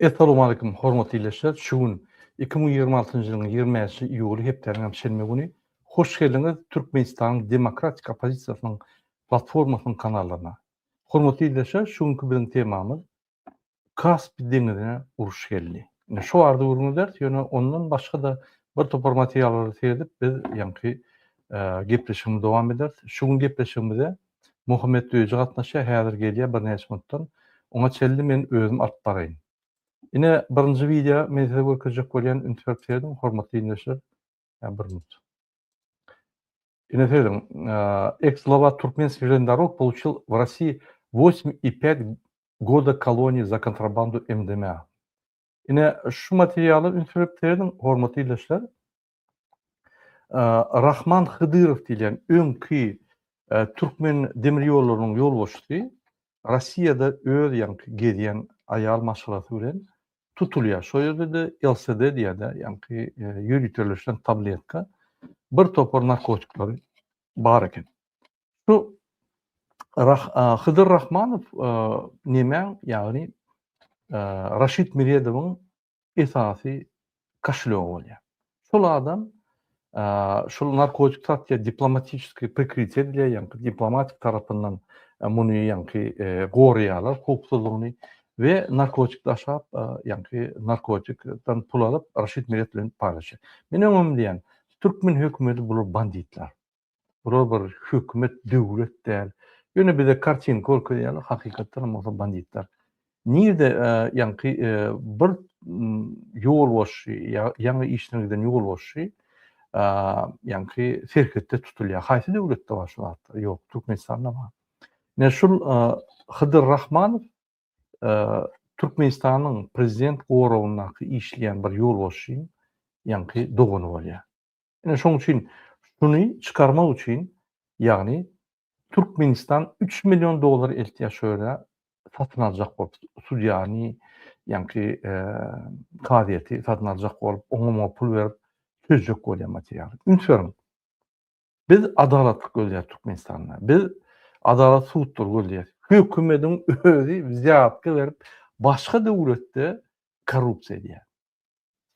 Essalowmalikim hormatly ildeşler şu gün 2026-njy ýylyň 25-nji iýuly hepdäniň hem şenbe güni hoş geldiňiz Türkmenistanyň demokratik oppozisiýasynyň platformasynyň kanallaryna. Hormatly ildeşler şu günki biziň temamyz Kaspi deňizine uruş geldi. Ine şu barada gürrüň ederis ýöne ondan başga-da bir topar materiallara seredip biz ýaňky gepleşigimizi dowam ederis. Şu gün gepleşigimize Muhammet Düýeji gatnaşýar, häzir gelýär birnäçe minutdan. Oňa çenli men özüm alyp baraýyn. Ine, birinji wideo men size görkezjek bolýan, üns berip serediň, hormatly ildeşler. Ýa bir minut. Ine serediň, Ex-glava Turkmenskih železных получил в России 8,5 года kolonii za kontrabandu MDMA. Ine, şu materiala üns berip serediň, hormatly ildeşler. Rahman Hydyrow diýlen öňki türkmen demir ýollarynyň ýolbaşçysy Rossiýada öz ýaňky gezýän aýal maşgalasy bilen tutulýar. Şo ýerde-de LSD diýýär-de, ýaňky ýöriteleşen tabletka, bir topar narkotikleri bar eken. Şu Hydyr Rahmanow nemäň, ýagny Raşid Meredowyň esasy koşelýogy bolýar. Şol adam şol narkotik satýar, diplomatiçeskiý prikrytiýe edilýär, ýaňky diplomatik tarapyndan muny ýaňky goraýarlar howpsuzlygyny we narkotik daşap, ýaňky narkotikden pul alyp Raşid Meredow bilen paýlaşýar. Men öňem diýýän, türkmen hökümeti bular banditler. Bular bir hökümet, döwlet däl. Ýöne bize kartinka görkezýärler, hakykatdan hem bolsa banditler. Nirde ýaňky bir ýolbaşçy, ýaňy işden giden ýolbaşçy ýaňky serhetde tutulýar. Haýsy döwletde bar şu zatlar? Ýok, Türkmenistanda bar. Ine şul Hydyr Rahmanow Türkmenistanyň prezident goragyndaky işleýän bir ýolbaşçyň ýaňky dogany bolýar. Ine şoň üçin şuny çykarmak üçin ýagny Türkmenistan 3 million dollar eltýär şu ýerde satyn aljak bolup sudýany ýaňky kazyýeti satyn aljak bolup oňa muňa pul berip çözjek bolýar materialy. Üns beriň. Biz adalatlyk gözleýäris Türkmenistanda. Biz adalat sudlary gözleýäris. Hökümediň özi wzýatka berip başga döwletde korrupsiýa edýär.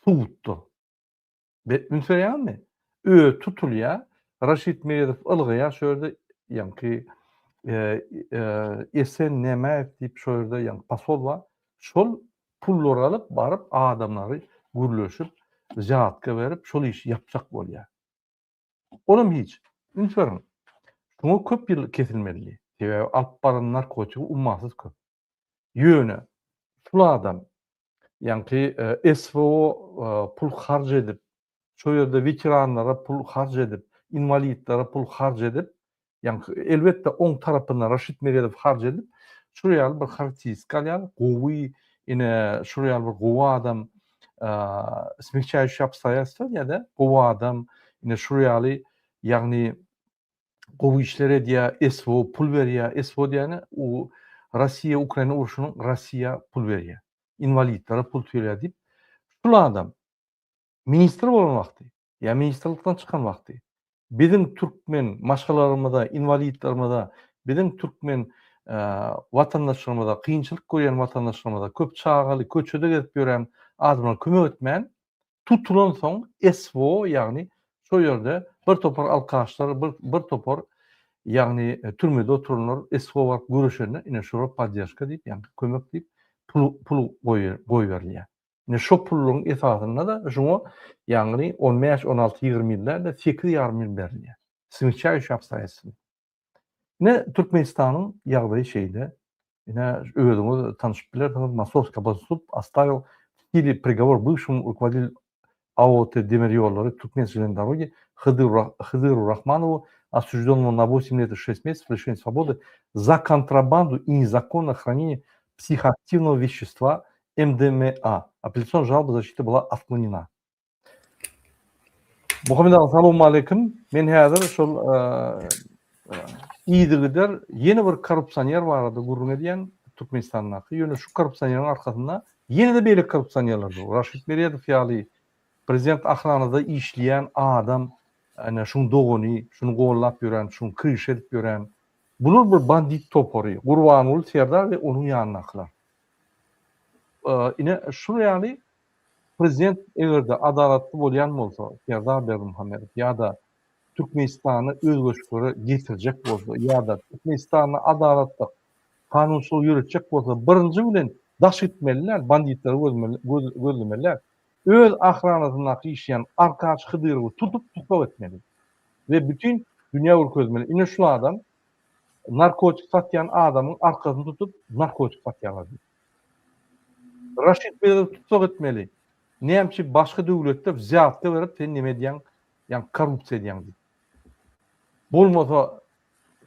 Sudda. Be, üns berýäňizmi? Özi tutulýar, Raşid Meredow ylgaýar şo ýerde, ýaňky Esen Nemäýew diýip şo ýerde ýaňky posol bar. Şol pullary alyp baryp adamlary gürleşip, wzýatka berip şol işi ýapjak bolýar. Olam hiç. Üns beriň. Şuňa köp ýyl kesilmelidi. Sebäbi alyp baran narkotigi ummasyz köp. Ýöne şul adam ýaňky SWO pul harç edip, şo ýerde weteranlara pul harç edip, inwalidlere pul harç edip, ýaňky elbetde oň tarapyndan Raşid Meredow harç edip, şul ýaly bir harakteristika alýar, gowy, ine şul ýaly bir gowy adam, smягчающие обстоятельства diýýär-de, gowy adam, ine şul ýaly, ýagny gowy işler edýär, SWO pul berýär. SWO diýýäni u Rossiýa Ukraina urşunyň Rossiýa pul berýär. Inwalidlere pul töleýär diýip. Şul adam ministr bolan wagty ýa ministrlikden çykan wagty biziň türkmen maşgalalarymyza, inwalidlerimize, biziň türkmen watandaşlarymyza, kynçylyk görýän watandaşlarymyza, köp çagaly, köçede gezip ýören adamlara kömek etmän, Tutulansoň SWO ýagny şo ýerde bir topar alkaşlar bir bir topar ýagny türmede oturanlar SWO baryp görüşende ine şolara podderžka diýip ýagny kömek diýip pul pul goýberilýär. Ine şo pullaryň esasynda-da şuňa ýagny 15, 16, 20 ýyl däl-de 8 ýarym ýyl berilýär. Smягчающие обстоятельства. Ine Türkmenistanyň ýagdaýy şeýle. Ine özüňiz tanyşyp bilersiňiz Mosowskiý oblastny sud ostawił w sile prigovor bywşemu rukovoditelü AOT Demir ýollary Türkmen dorogi Hydyru Rahmanowu osuždennomu na 8 лет и 6 месяцев лишения свободы за контрабанду и незаконное хранение психоактивного вещества MDMA. Апелляционная жалоба защиты была отклонена. Muhammet aga salowmaleýkim. Men häzir şol e, e, Yzygider ýene bir korrupsioner barada gürrüň edýän Türkmenistandaky, ýöne şu korrupsioneriň arkasynda ýene-de beýleki korrupsionerler dur. Raşid Meredow ýaly prezident ahranada işleýän adam, ine şuň dogany, şuny gollap ýören, şuň kryşa edip ýören. Bular bir bandit topary, Gurbanguly Serdar we onuň ýanyndakylar. Ine şul ýaly prezident eger-de adalatly bolýan bolsa Serdar Berdimuhamedow ýa-da Türkmenistany özgerişlere getirjek bolsa ýa-da Türkmenistanda adalatlyk, kanunçylygy ýöretjek bolsa birinji bilen daş gitmeli däl, banditleri gözlemeli däl. Öz ahranasyndaky işleýän Arkaç Hydyrowy tutup tussag etmeli we bütin dünýä görkezmeli. Ine şul adam narkotik satýan adamyň arkasyny tutup narkotik satýarlar diýip. Raşid Meredowy tussag etmeli. Näme üçin başga döwletde wzýatka berip sen neme edýäň Ýagny korrupsiýa edýäň diýip. Bolmasa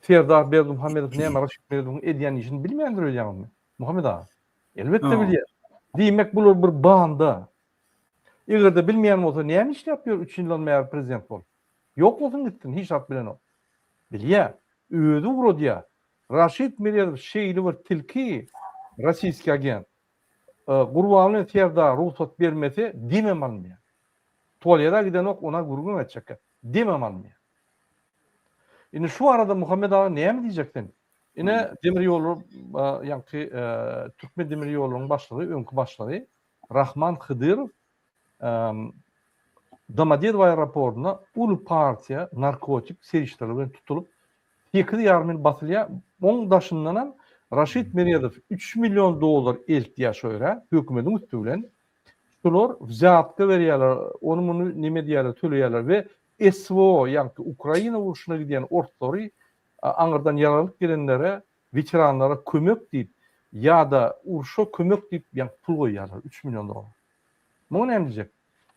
Serdar Berdimuhamedow näme Raşid Meredowyň edýän işini bilmeýändir öýdýäňizmi? Muhammet aga. Elbetde bilýär. Diýmek bular bir banda. Eger-de bilmeýän bolsa näme işläp ýör üç ýyldan bäri prezident bolup? Ýok bolsun gitsin, hiç zat bilenok. Bilýär. Özi ugradýar. Raşid Meredow şeýle bir tilki, rossiýski agent. Gurbanguly Serdar rugsat bermese demem alynmaýar. Tualete gidenok ona gürrüňem etjek gep. Demem alynmaýar. Indi şu barada Muhammet aga näme diýjek sen? Ine demir ýollar ýaňky Türkmen demir ýollarynyň başlygy, öňki başlygy Rahman Hydyrow Domodedowo aeroportynda uly partiýa narkotik serişdeler bilen tutulyp, 8,5 ýyl basylýar. Oň daşyndanam Raşid Meredow 3 million dollar eltýär şo ýere, hökümetiň üsti bilen. Şular wzýatka berýärler, ony-muny neme edýärler, töleýärler we SWO, ýagny Ukraina urşuna gidýän orslary aňyrdan ýaralyp gelenlere, weteranlara kömek diýip ýa-da urşa kömek diýip ýagny pul goýýarlar, 3 million dollar. Muňa näme diýjek?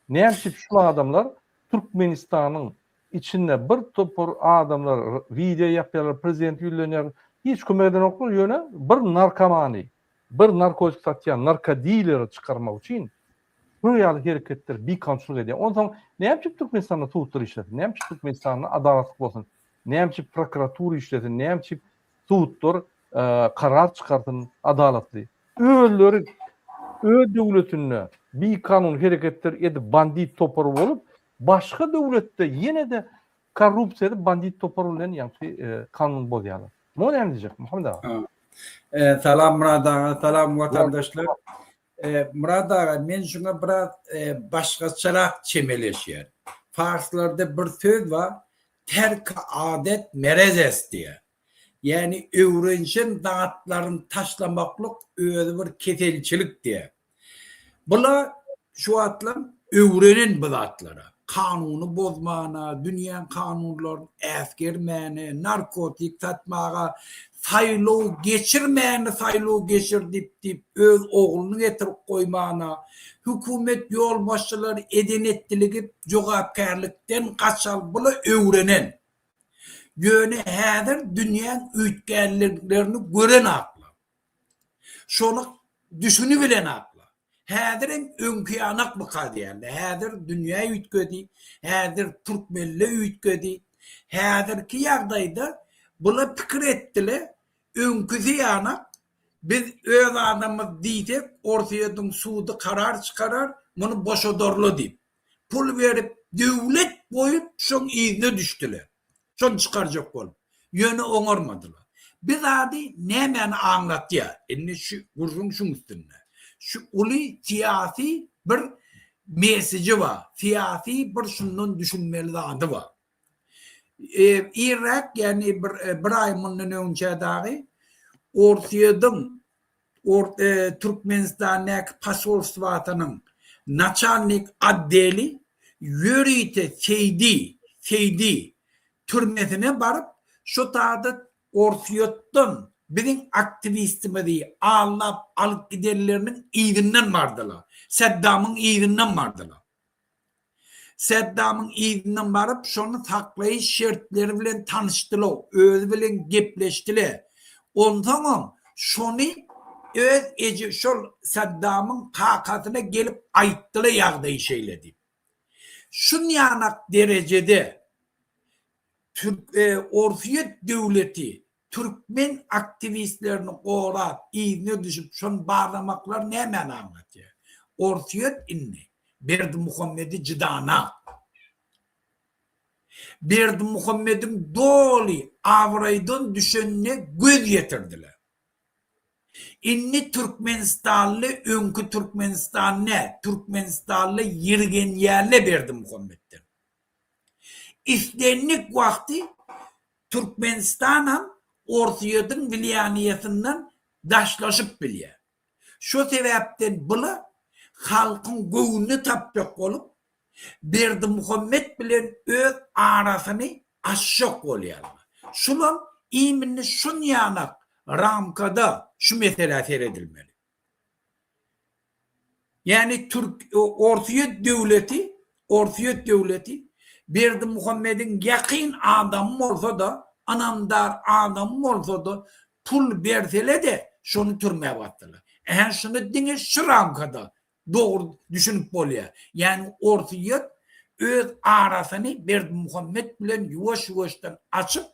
Näme üçin şul adamlar Türkmenistanyň içinde bir topar adamlar wideo ýapýarlar, prezidente ýüzlenýär, hiç kömek edenoklar, ýöne bir narkomany, bir narkotik satýan narkodileri çykarmak üçin şular ýaly hereketler bikanunçylyk edýär. Onsoň näme üçin Türkmenistanda sudlar işlesin? Näme üçin Türkmenistanda adalatlyk bolsun? Näme üçin prokuratura işlesin? Näme üçin sudlar karar çykarsyn adalatly? Özleri öz döwletinde bikanun hereketler edip bandit topary bolup, başga döwletde ýene-de korrupsiýa edip bandit topary bilen ýaňky kanun bozýarlar. Muňa näme diýjek Muhammet aga? Salam Myrat aga, salam watandaşlar. Myrat aga, men şuňa biraz başgaçarak çemeleşýän. Parslarda bir söz bar, terk adet merez est diýýär. Ýagny öwrenişen zatlaryny taşlamaklyk özi bir keselçilik diýýär. Bula şu wagtlam öwrenen bu zatlara. Kanuny bozmana, dünýäň kanunlaryny äsgermäne, narkotik satmaga, saýlaw geçirmäni saýlaw geçir diýip diýip öz ogluny getirip goýmana, hökümet ýolbaşçylary eden-etdiligi jogapkärlikden gaçal bula öwrenen. Ýöne häzir dünýäň üýtgänliklerini gören aklar. Şony düşünibilen aklar. Häzirem öňki ýanakmyka diýýärler. Häzir dünýä üýtgedi, häzir türkmenler üýtgedi. Häzirki ýagdaýda bular pikir etdiler, öňküsi ýanak, biz öz adamymyz diýsek, Orsýetiň sudy karar çykarar, muny boşadarlar diýip. Pul berip, döwlet goýup şoň yzyna düşdüler. Şony çykarjak bolup. Ýöne oňarmadylar. Bi zady nämäni aňlatýar? Indi şu gürrüň şuň üstünde. Şu uly syýasy bir mesiji bar. Syýasy bir şundan düşünmeli zady bar. Irräk, ýagny bir bir aý mundan öňçä dagy Orsýetiň Türkmenistandaky posolstwasynyň naçalnik otdeli ýörite Seýdi, Seýdi, türmesine baryp, şo taýda Orsýetden biziň aktiwistimizi aldap alyp gidenleriniň yzyndan bardylar. Saddamyň yzyndan bardylar. Saddamyň yzyndan baryp, şony saklaýyş şertleri bilen tanyşdylar, özi bilen gepleşdiler. Onsoňam şony öz eje şol Saddamyň kakasyna gelip aýtdylar ýagdaýy şeýle diýip. Şunýanak derejede. Türk e, Orsýet döwleti türkmen aktiwistlerini gorap, yzyna düşüp şony barlamaklar nämäni aňlatýar? Orsýet indi Berdimuhamedi jydana. Berdimuhamediň doly abraýdan düşenine göz ýetirdiler. Indi türkmenistanly öňki Türkmenistan däl, türkmenistanly ýirgenýärler Berdimuhametden. Islendik wagty Türkmenistanam Orsýetiň wliýaniýasyndan daşlaşyp bilýär. Şo sebäpden bula halkyň göwnüni tapjak bolup, Berdimuhamet bilen öz arasyny açjak bolýarlar. Şulam imini şunýanak ramkada şu meselä seredilmeli. Ýagny türk Orsýet döwleti Orsýet döwleti Berdimuhamediň ýakyn adamy bolsa-da, ynamdar adamy bolsa-da pul bersele-de şony türmä basdylar. Ähä şuny diňe şu ramkada dogry düşünip bolýar. Ýagny Orsýet öz arasyny Berdimuhamet bilen ýuwaş-ýuwaşdan açyp,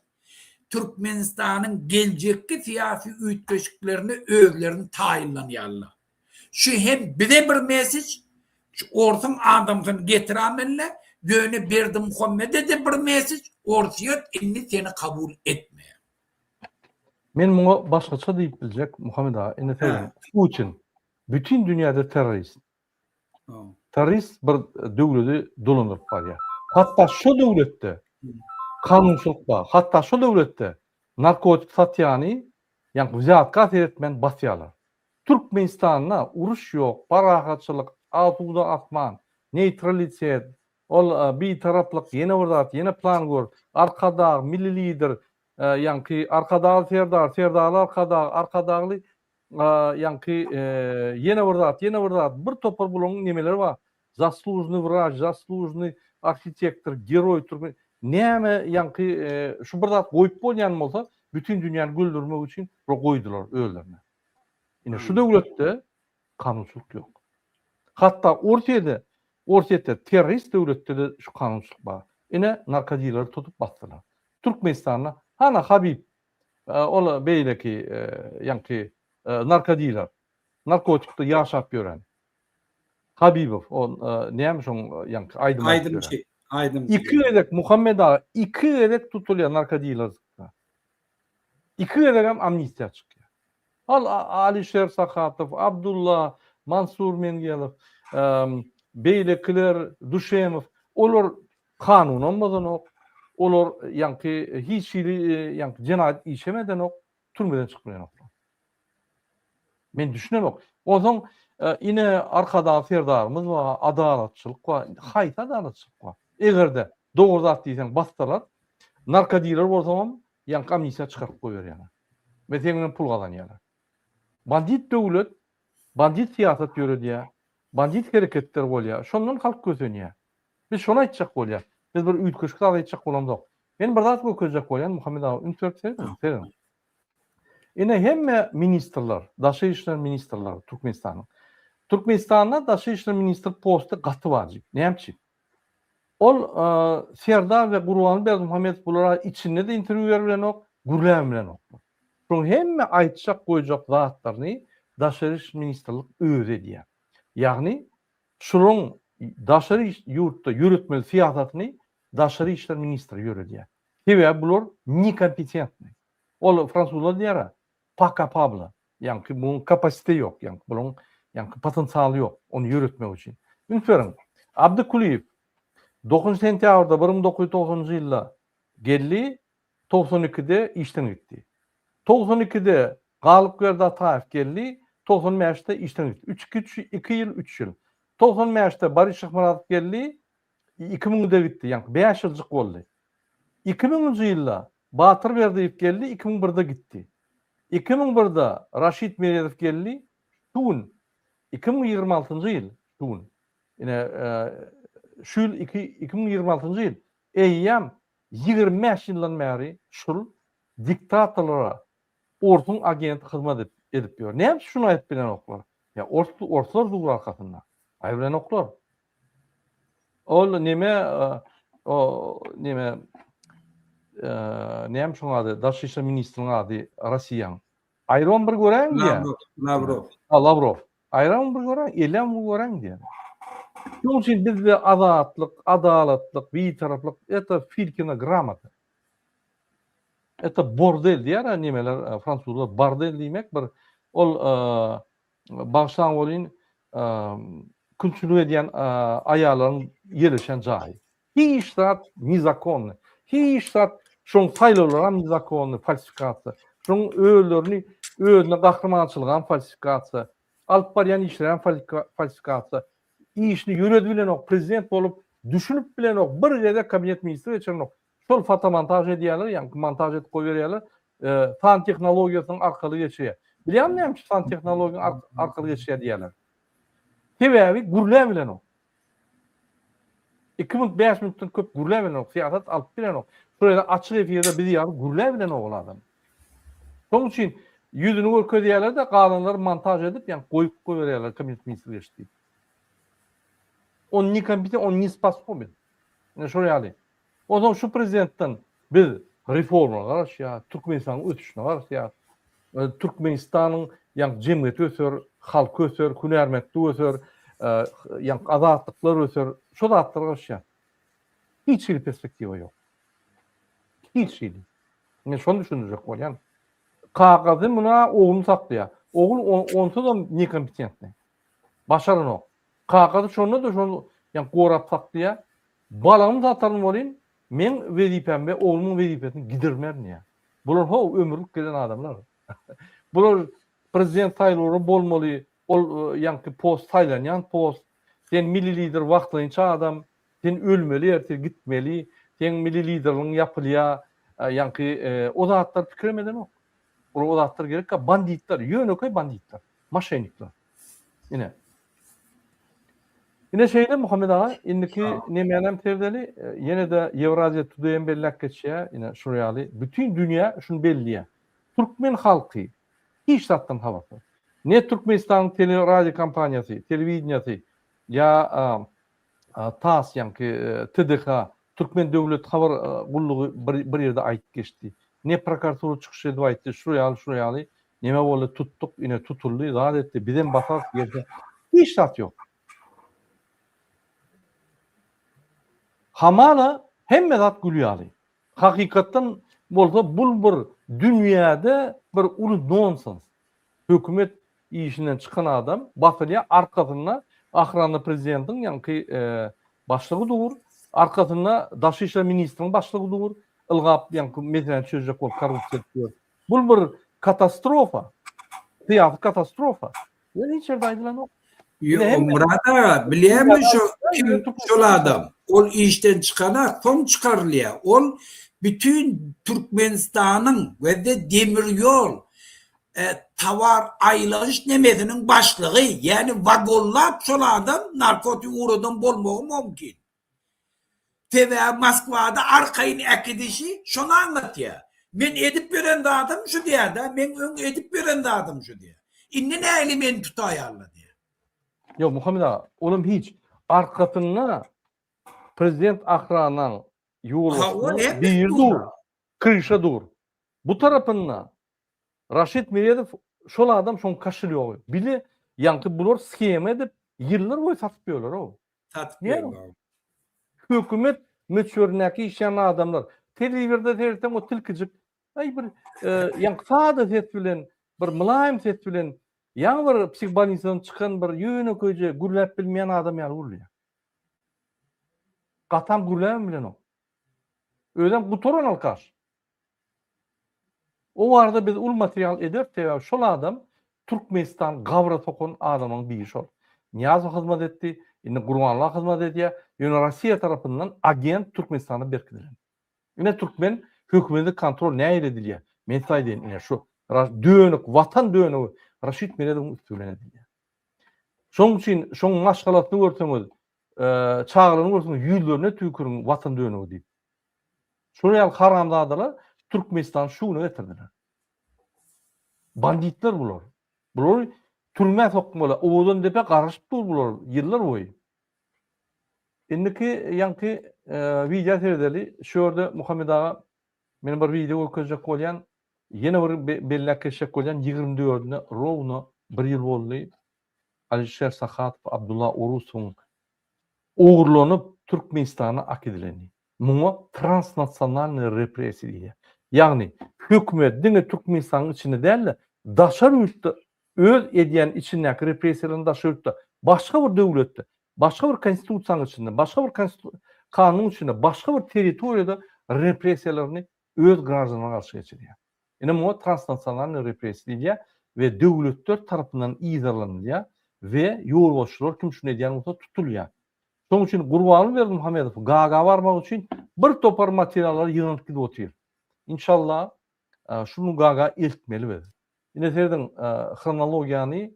Türkmenistanyň geljekki syýasy üýtgeşiklerine özlerini taýynlanýarlar. Şu hem bize bir message, şu orsuň adamsyny getirämelle, ýöne Berdimuhamede-de bir message, Orsýet indi seni kabul etmeýär. Men muňa başgaça diýip biljek, Muhammet aga, indi serediň, Putin bütin dünýäde terrorist. Terrorist bir döwleti dolandyryp barýar. Hatda şo döwletde kanunçylyk bar. Hatda şo döwletde narkotik satýany, ýagny wzýatka seretmän basýarlar. Türkmenistanda uruş ýok, parahatçylyk, asuda asman, neýtralitet, ol bitaraplyk, ýene bir zat, ýene plan gör, Arkadag, Milli Lider, ýaňky Arkadagly Serdar, Serdarly Arkadag, Arkadagly ýaňky ýene bir zat, ýene bir zat, bir topar bularyň nemeleri bar. Zaslužnyý wraç, zaslužnyý arhitektor, geroý türkmen. Näme ýaňky şu bir zat goýup bolýan bolsa, bütin dünýäni güldürmek üçin bular goýdular özlerine. Ine şu döwletde kanunçylyk ýok. Hatda Orsýede, Orsýetde terrorist döwletde-de şu kanunçylyk bar. Ine narkodileri tutup basdylar. Türkmenistanda hana Habib Ol beýleki ýaňky narkodiler, narkotikde ýaşap ýören Habibow, ol näme şoň ýaňky aýdym aýdyp ýören. Aýdymçy, aýdymçy. Iki gezek Muhammet aga iki gezek tutulýar narkodilerlikde. Iki gezegem amnistiýa çykýar. Al Alişer Sahatow, Abdulla, Mansur Mengelow, beýlekiler, Duşemow, olar Kanunam bozanok, olar ýaňky hiç hili ýaňky jenaýat işem edenok, türmeden çykyp bilenoklar. Men düşünemok. Onsoň ine Arkadag Serdarymyz bar, adalatçylyk bar. Haýsy adalatçylyk bar? Eger-de dogry zat diýseň bassalar, narkodiler bolsaňam ýaňky amnistiýa çykaryp goýberýärler. We seň bilen pul gazanýarlar. Bandit döwlet, bandit syýasat ýöredýär, bandit hereketler bolýar. Şondan halk kösenýär. Biz şony aýtjak bolýas. Biz bir üýtgeşik zat aýtjak bolamzok. Men bir zat görkezjek bolýan, Muhammet aga üns berip serediň, serediň. Ine hemme ministrler, daşary işler ministrleri Türkmenistanyň. Türkmenistanda daşary işler ministri posty gaty wajyp. Näme üçin? Ol Serdar we Gurbanguly Berdimuhamedow bulara içinde-de interwýu berip bilenok, gürläbem bilenoklar. Şoň hemme aýtjak goýjak zatlaryny daşary iş ministrlik özi edýär. Ýagny Şularyň daşary ýurtda ýöretmeli syýasatyny daşary işler ministri ýöredýär. Sebäbi bular nekompetentnyý. Ol fransuzlar diýýär-ä, pas capable, ýaňky munuň kapasite ýok, ýaňky bularyň ýaňky potensialy ýok ony ýöretmek üçin. Üns beriň, Abdy Kulyýew dokuzynjy sentýabrda 1990-njy ýylda geldi, 92-de işden gitdi. 92-de Galypberdi Ataýew geldi, 95-de işden gitdi. Üç, iki, üç, iki ýyl, üç ýyl. 95-de Boris Şyhmyradow geldi, 2000-de gitdi, ýaňky bäş ýyljyk boldy. 2000-nji ýylda Batyr Berdiýew geldi, 2001-de gitdi. 2001-de Raşid Meredow geldi, şu gün, 2026-njy ýyl, şu gün, ine, şu ýyl iki, 2026-njy ýyl, eýýäm 25 ýyldan bäri şul diktatorlara orsuň agenti hyzmat edip ýör. Näme üçin şuny aýdyp bilenoklar? Ýa ors orslar dur arkasynda. Aýy bilenoklar. Ol neme o neme näme şoň ady, daşary işler ministriniň ady Rossiýaň. Aýrybam bir göräýiň diýýär. Lawrow, Lawrow. Ha, Lawrow. Aýrybam bir göräýiň, elem bir göräýiň diýýär. Şonuň üçin bizde azatlyk, adalatlyk, bitaraplyk это Filkina gramota. Это bordel diýýär nemeler, fransuzlar bordel diýmek bir ol bagyşlaň welin külçülik edýän aýallaryň ýerleşen jaýy. Hiç zat nezakonny. Hiç zat şoň saýlawlaram nezakonny, falsifikasiýa. Şoň özlerini özüne gahrymançylygam falsifikasiýa. Alyp barýan işlerem falsifikasiýa. Işini ýöredibilenok, prezident bolup düşünip bilenok, bir gezek kabinet ministri geçirenok. Şol fotomontaž edýärler, ýaňky montaž edip goýberýärler. San tehnologiýasynyň arkaly geçirýär. Bilýäňmi näme üçin san tehnologiýanyň arkaly geçirýär diýýärler? Sebäbi gürläbilenok. 2 minut, 5 minutdan köp gürläbilenok, syýasat alyp bilenok. Şol ýerde açyk efirde biz ýaly gürläbilenok ol adam. Şonuň üçin ýüzüni görkezýärler-de, galanlary montaž edip, ýaňky goýup goýberýärler kabinet ministri geçdi diýip. On ne kompetent, on ne sposoben. Ine şol ýaly. Onsoň şu prezidentden biz reforma garaşýas, Türkmenistanyň ösüşine garaşýas. Türkmenistanyň ýaňky jemgyýeti öser, halky öser, hünärmentlik öser, ýaňky azatlyklar öser. Şo zatlara garaşýas. Hiç hili perspektiwa ýok. Hiç hili. Men şony düşündirjek bolýan. Kakasy muna ogluny saklaýar. Ogul onsuzam nekompetentnyý. Başaranok. Kakasy şonda-da şony ýaňky gorap saklaýar. Balamy sataryn welin, meň wezipämi we oglumyň wezipesini gidirmerin diýýär. Bular how ömürlik gelen adamlar. Bular prezident saýlawlary bolmaly, ol ýaňky post saýlanýan post. Sen milli lider wagtlaýynça adam, sen ölmeli ertir gitmeli, seň milli liderligiň ýapylýar, ýaňky o zatlary pikirem edenok. Bular o zatlar gerekkä banditler, ýönekeý banditler, moşennikler. Ine. Ine şeýle Muhammet aga, indiki nemänem serdeli, ýene-de Ýewraziýa Today hem belläp geçýär, ine şular ýaly, bütin dünýä şuny belleýär. Türkmen halky hiç zatdan habarsyz. Ne Türkmenistanyň teleradio kompaniýasy, telewideniýasy ýa TASS ýaňky TDH, Türkmen döwlet habar gullugy bir bir ýerde aýdyp geçdi. Ne prokuratura çykyş edip aýtdy, şular ýaly, şular ýaly neme boldy, tutduk, ine tutuldy, zat etdi, bizem basarys gelse. Hiç zat ýok. Hamala hemme zat gül ýaly. Hakykatdan bolsa bul bir dünýäde bir uly nonsens. Hökümet işinden çykan adam basylýar arkasynda ahrana prezidentiň ýaňky başlygy dur, arkasynda daşy işler ministriň başlygy dur, ylgap ýaňky meseläni çözjek bolup korrupsiýa edip ýör. Bul bir katastrofa. Syýasy katastrofa. Ýöne hiç ýerde aýdylanok. Ýok, Myrat aga, bilýärmi şo kim şol adam? Ol işden çykanak, soň çykarylýar. Ol bütin Türkmenistanyň we-de demir ýol towar aýlanyş nemesiniň başlygy, ýagny wagonlap şol adam narkotik ugradan bolmagy mümkin. Sebäbi Moskwada arkaýyn äkidişi şony aňlatýar. Men edip ýören zadym şu diýýär-dä, meň öň edip ýören zadym şu diýýär. Indi nähili meni tutaýarlar diýýär. Ýok, Muhammet aga, olam hiç. Arkasynda prezident ahranaň ýolbaşçysynyň biri dur, kryşa dur. Bu tarapynda Raşid Meredow şol adam şoň koşelýogy. Bile ýaňky bular shema edip ýyllar boýy satyp ýörler-ow. Satyp ýörler. Hökümet möçberindäki işleýän adamlar. Telewizorda seretseň o tilkijik aý bir ýaňky sada ses bilen bir mylaýym ses bilen ýaňy bir psihbolnisadan çykan bir ýönekeýje gürläp bilmeýän adam ýaly gürleýär. Gatam gürläbem bilenok. Özem gutaran alkaş. O barada biz uly material ederis, sebäbi şol adam Türkmenistany gabra sokan adamlaryň biri şol. Nyýazow hyzmat etdi, indi Gurbanguly hyzmat edýär, ýöne Rossiýa tarapyndan agent Türkmenistana berkidilen. Ine türkmen hökümeti kontrol nähili edilýär? Men size aýdaýyn, ine şu dönük, watan dönügi Raşid Meredowyň üsti bilen edilýär. Şonuň üçin şoň maşgalasyny görseňiz, çagalaryny görseňiz ýüzlerine tüýküriň watan dönügi diýip. Şular ýaly haramzadalar Türkmenistany şu güne getirdiler. Banditler bular. Bulary türmä sokmaly. Owadan depe garaşyp dur bular ýyllar boýy. Indiki ýaňky wideo seredeli. Şu ýerde Muhammet aga. Men bir wideo görkezjek bolýan. Ýene bir belläp geçjek bolýan, 24-üne rowno bir ýyl boldy. Alişer Sahatow, Abdulla Orusowyň ogurlanyp Türkmenistana akidileni. Muňa transnasionalnyý repressiýa diýilýär. Ýagny hökümet diňe Türkmenistanyň içinde däl-de, daşary ýurtda öz edýän içindäki repressiýalaryny daşary ýurtda, başga bir döwletde, başga bir konstitusiýanyň içinde, başga bir kanunyň içinde, başga bir territoriýada repressiýalaryny öz graždanlaryna garşy geçirýär. Ine muňa transnasionalnyý repressiýa diýilýär we döwletler tarapyndan yzarlanylýar we ýolbaşçylar kim şuny edýän bolsa tutulýar. Şonuň üçin Gurbanguly Berdimuhamedow Gaga barmak üçin bir topar materiallary ýygnanyp gidip otyr. Inşallah şuny Gaga eltmeli biz. Ine serediň hronologiýany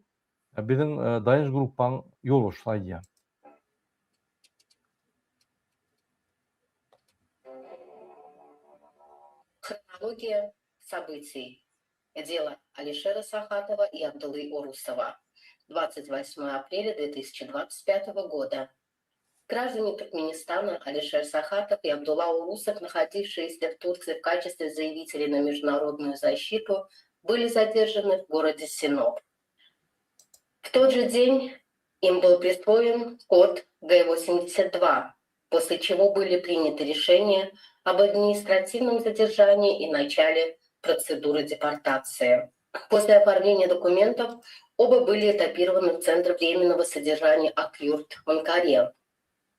biziň Daýanç gruppaň ýolbaşçysy aýdýar. Hronologiýa событий. Дело Алишера Сахатова и Абдуллы Орусова. 28 апреля 2025 года. Граждане Туркменистана Алишер Сахатов и Абдулла Урусов, находившиеся в Турции в качестве заявителей на международную защиту, были задержаны в городе Синоп. В тот же день им был присвоен код Г-82, после чего были приняты решения об административном задержании и начале процедуры депортации. После оформления документов оба были этапированы в Центр временного содержания Акюрт в Анкаре.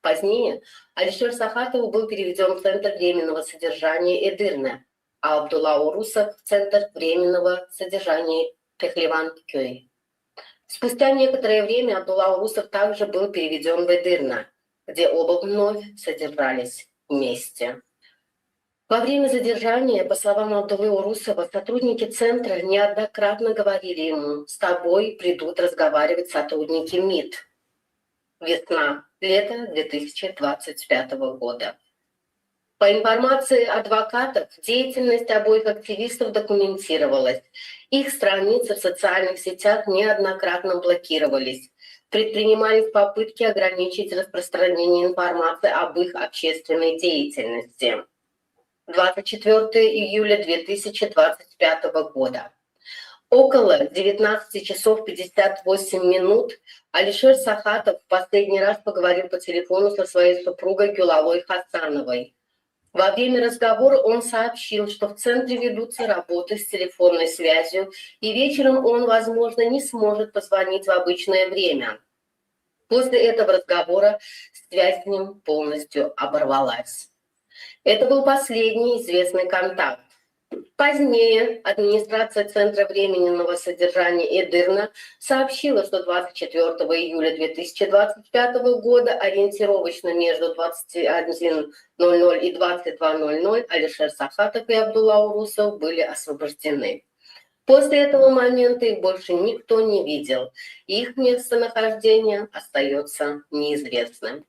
Позднее Алишер Сахатов был переведен в Центр временного содержания Эдырне, а Абдулла Урусов в Центр временного содержания Пехлеван-Кёй. Спустя некоторое время Абдулла Урусов также был переведен в Эдырна, где оба вновь содержались вместе. Во время задержания, по словам Абдуллы Урусова, сотрудники центра неоднократно говорили ему, с тобой придут разговаривать сотрудники МИД. Весна, лето 2025 года. По информации адвокатов, деятельность обоих активистов документировалась. Их страницы в социальных сетях неоднократно блокировались. Предпринимались попытки ограничить распространение информации об их общественной деятельности. 24 июля 2025 года. Около 19 часов 58 минут Алишер Сахатов в последний раз поговорил по телефону со своей супругой Гюлалой Хасановой. Во время разговора он сообщил, что в центре ведутся работы с телефонной связью, и вечером он, возможно, не сможет позвонить в обычное время. После этого разговора связь с ним полностью оборвалась. Это был последний известный контакт. Позднее администрация Центра временного содержания Эдырна сообщила, что 24 июля 2025 года ориентировочно между 21.00 и 22.00 Алишер Сахатов и Абдулла Урусов были освобождены. После этого момента их больше никто не видел. Их местонахождение остается неизвестным.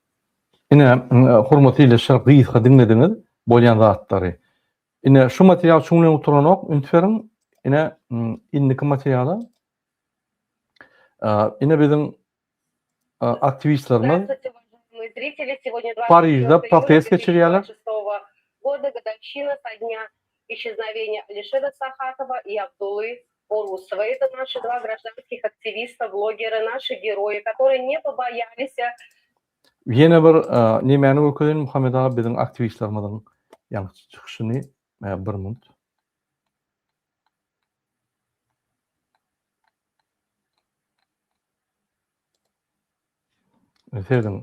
Ine, hormatly ildeşler, gysga diňlediňiz bolýan zatlary. Ine, şu material şuň bilen gutaranok, üns beriň. Ine, indiki materiala. Ine biziň aktiwistlerimiz Parižde protest geçirýärler. Года годовщина со дня исчезновения Алишера Сахатова и Абдуллы Орусова. Это наши два гражданских активиста, блогеры, наши герои, которые не побоялись Ýene bir nemäni görkezeýin Muhammet aga biziň aktiwistlerimiziň ýaňky çykyşyny bir minut. Serediň.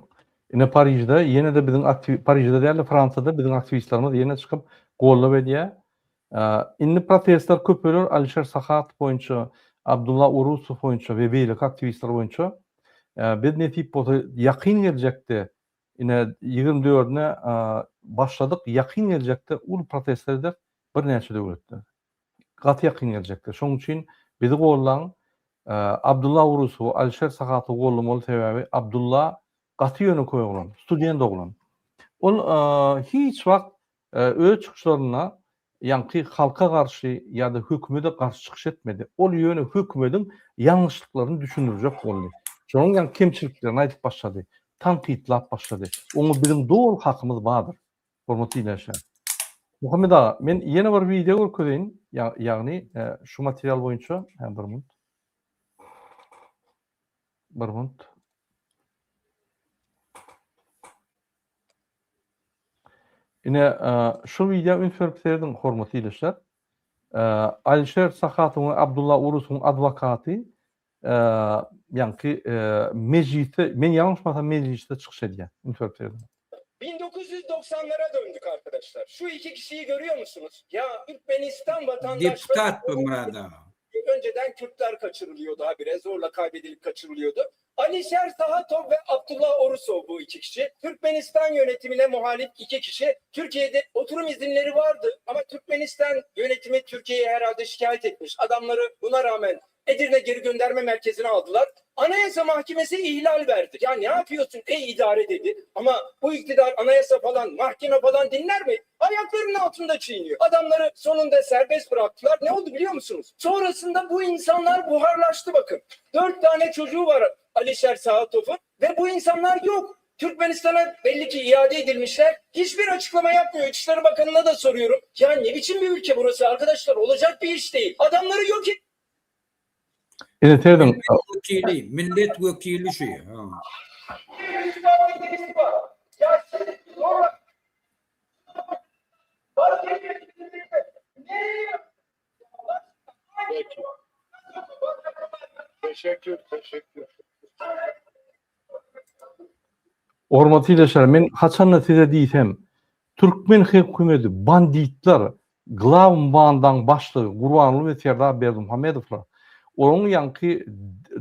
Ine Parižde ýene-de biziň aktiw Parižde däl-de Fransiýada biziň aktiwistlerimiz ýene çykyp goldaw edýär. Indi protestler köpeler Alişer Sahatow boýunça, Abdulla Urusow boýunça we beýleki aktiwistler boýunça. Biz nesip bolsa ýakyn geljekde ine 24-üne başladyk, ýakyn geljekde uly protestler ederis birnäçe döwletde. Gaty ýakyn geljekde. Şonuň üçin bizi gollaň. Abdulla Urusowy, Alişer Sahatowy gollamaly sebäbi Abdulla gaty ýönekeý oglan, student oglan. Ol hiç wagt Öz çykyşlarynda ýaňky halka garşy ýa-da hökümede garşy çykyş etmedi. Ol ýöne hökümediň ýalňyşlyklaryny düşündirjek boldy. Şonuň ýaňky kemçiliklerini aýdyp başlady. Tankytlap başlady. Oňa biziň doly hakymyz bardyr. Hormatly ildeşler. Muhammet aga, men ýene bir wideo görkezeýin, ýagny şu material boýunça, hä bir minut. Bir minut. Ine, şu wideo üns berip serediň, hormatly ildeşler. Alişer Sahatowyň we Abdulla Urusowyň adwokaty ýaňky mejlisde, men ýalňyşmasam mejlisde çykyş edýär. Üns berip serediň. 1990'lara döndük arkadaşlar. Şu iki kişiyi görüyor musunuz? Ya Türkmenistan vatandaşları Deputat bu Murad aga. Önceden Kürtler kaçırılıyordu habire zorla kaybedilip kaçırılıyordu. Alişer Sahatov ve Abdullah Orusov bu iki kişi. Türkmenistan yönetimine muhalif iki kişi. Türkiye'de oturum izinleri vardı ama Türkmenistan yönetimi Türkiye'ye herhalde şikayet etmiş. Adamları buna rağmen Edirne geri gönderme merkezine aldılar. Anayasa Mahkemesi ihlal verdi. Ya ne yapıyorsun ey idare dedi. Ama bu iktidar anayasa falan mahkeme falan dinler mi? Ayaklarının altında çiğniyor. Adamları sonunda serbest bıraktılar. Ne oldu biliyor musunuz? Sonrasında bu insanlar buharlaştı bakın. Dört tane çocuğu var Alişer Sahatov'un ve bu insanlar yok. Türkmenistan'a belli ki iade edilmişler. Hiçbir açıklama yapmıyor. İçişleri Bakanı'na da soruyorum. Ya ne biçim bir ülke burası arkadaşlar? Olacak bir iş değil. Adamları yok Ine serediň. Millet wekili, millet wekili şu. Ha. Peki. Teşekkür, teşekkür. Hormatly ildeşler, men haçanda size diýsem, türkmen hökümeti banditler, glawn bandaň başlygy Gurbanguly we Serdar Berdimuhamedowlar, olaryň ýaňky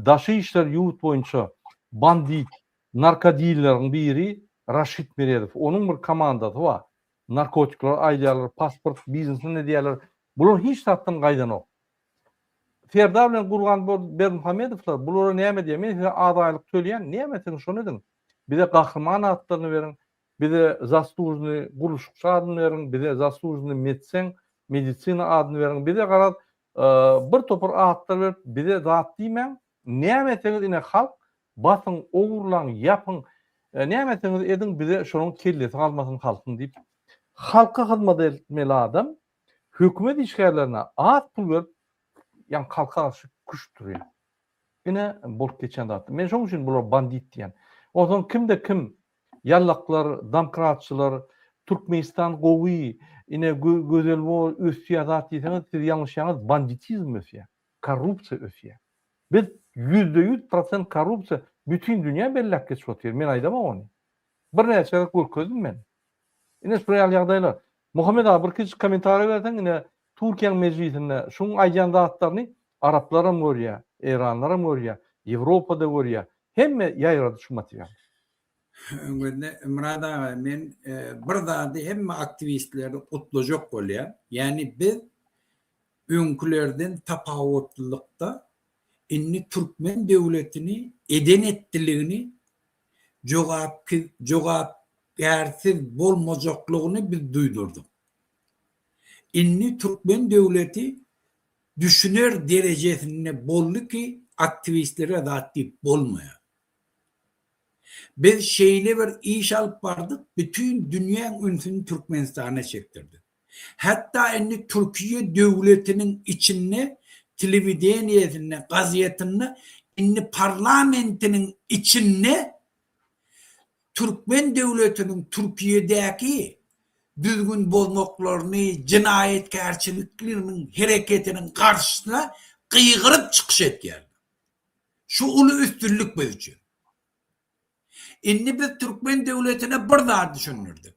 daşy işler ýurt boýunça bandit, narkodilleriň biri Raşid Meredow, onuň bir komandasy bar, narkotikleri aýdýarlar, pasport biznesini edýärler, bular hiç zatdan gaýdanok. Serdar bilen Gurban Berdimuhamedowlar bulara näme diýýär, men size az aýlyk töleýän, näme etseňiz şony ediň, bize gahryman atlaryny beriň, Bize zaslužnyý gurluşykçy adyny beriň, bize zaslužnyý medsen, medisina adyny beriň, bize garaz bir topar atlar berip bize zat diýmäň, näme etseňiz ine halk basyň, ogurlaň, ýapyň, näme etseňiz ediň bize şonuň kellesi galmasyn halkyň diýip halka hyzmat etmeli adam hökümet işgärlerine az pul berip ýaňky halka garşy küştdürýär. Ine bolup geçen zat. Men şoň üçin bular bandit diýen. Onsoň kimde kim ýallaklar, domkratçylar, Türkmenistan gowy, ine gözel bor, ösýär zat diýseňiz siz ýalňyşýaňyz, banditizm ösýär, korrupsiýa ösýär. Biz 100% prosent korrupsiýa bütin dünýä belläp geçip otyr. Men aýdamok ony. Birnäçe gezek görkezdim men. Ine şular ýaly ýagdaýlar. Muhammet aga bir kiçijik kommentariý berseň ine Türkiýäň mejlisinde şuň aýdýan zatlaryny araplaram görýär, eýranlaram görýär, Ýewropada görýär. Hemme ýaýrady şu material. Öňünde Myrat aga men bir zady hemme aktiwistleri gutlajak bolýan. Ýani biz öňkülerden tapawutlylykda indi türkmen döwletini eden etdiligini jogapkärsiz bolmajaklygyny biz duýdurdyk. Indi türkmen döwleti düşüner derejesinde boldy ki, aktiwistlere zat diýip bolmaýar. Biz şeýle bir iş alyp bardyk, bütin dünýäň ünsüni Türkmenistana çekdirdik. Hatda indi Türkiýe döwletiniň içinde telewideniýesinde, gazetinde, indi parlamentiniň içinde türkmen döwletiniň Türkiýedäki düzgün bozmaklaryny, jenaýatkärçilikleriniň hereketiniň garşysyna gygyryp çykyş etýärler. Şu uly üstünlik biz üçin. Indi biz türkmen döwletine bir zat düşündirdik.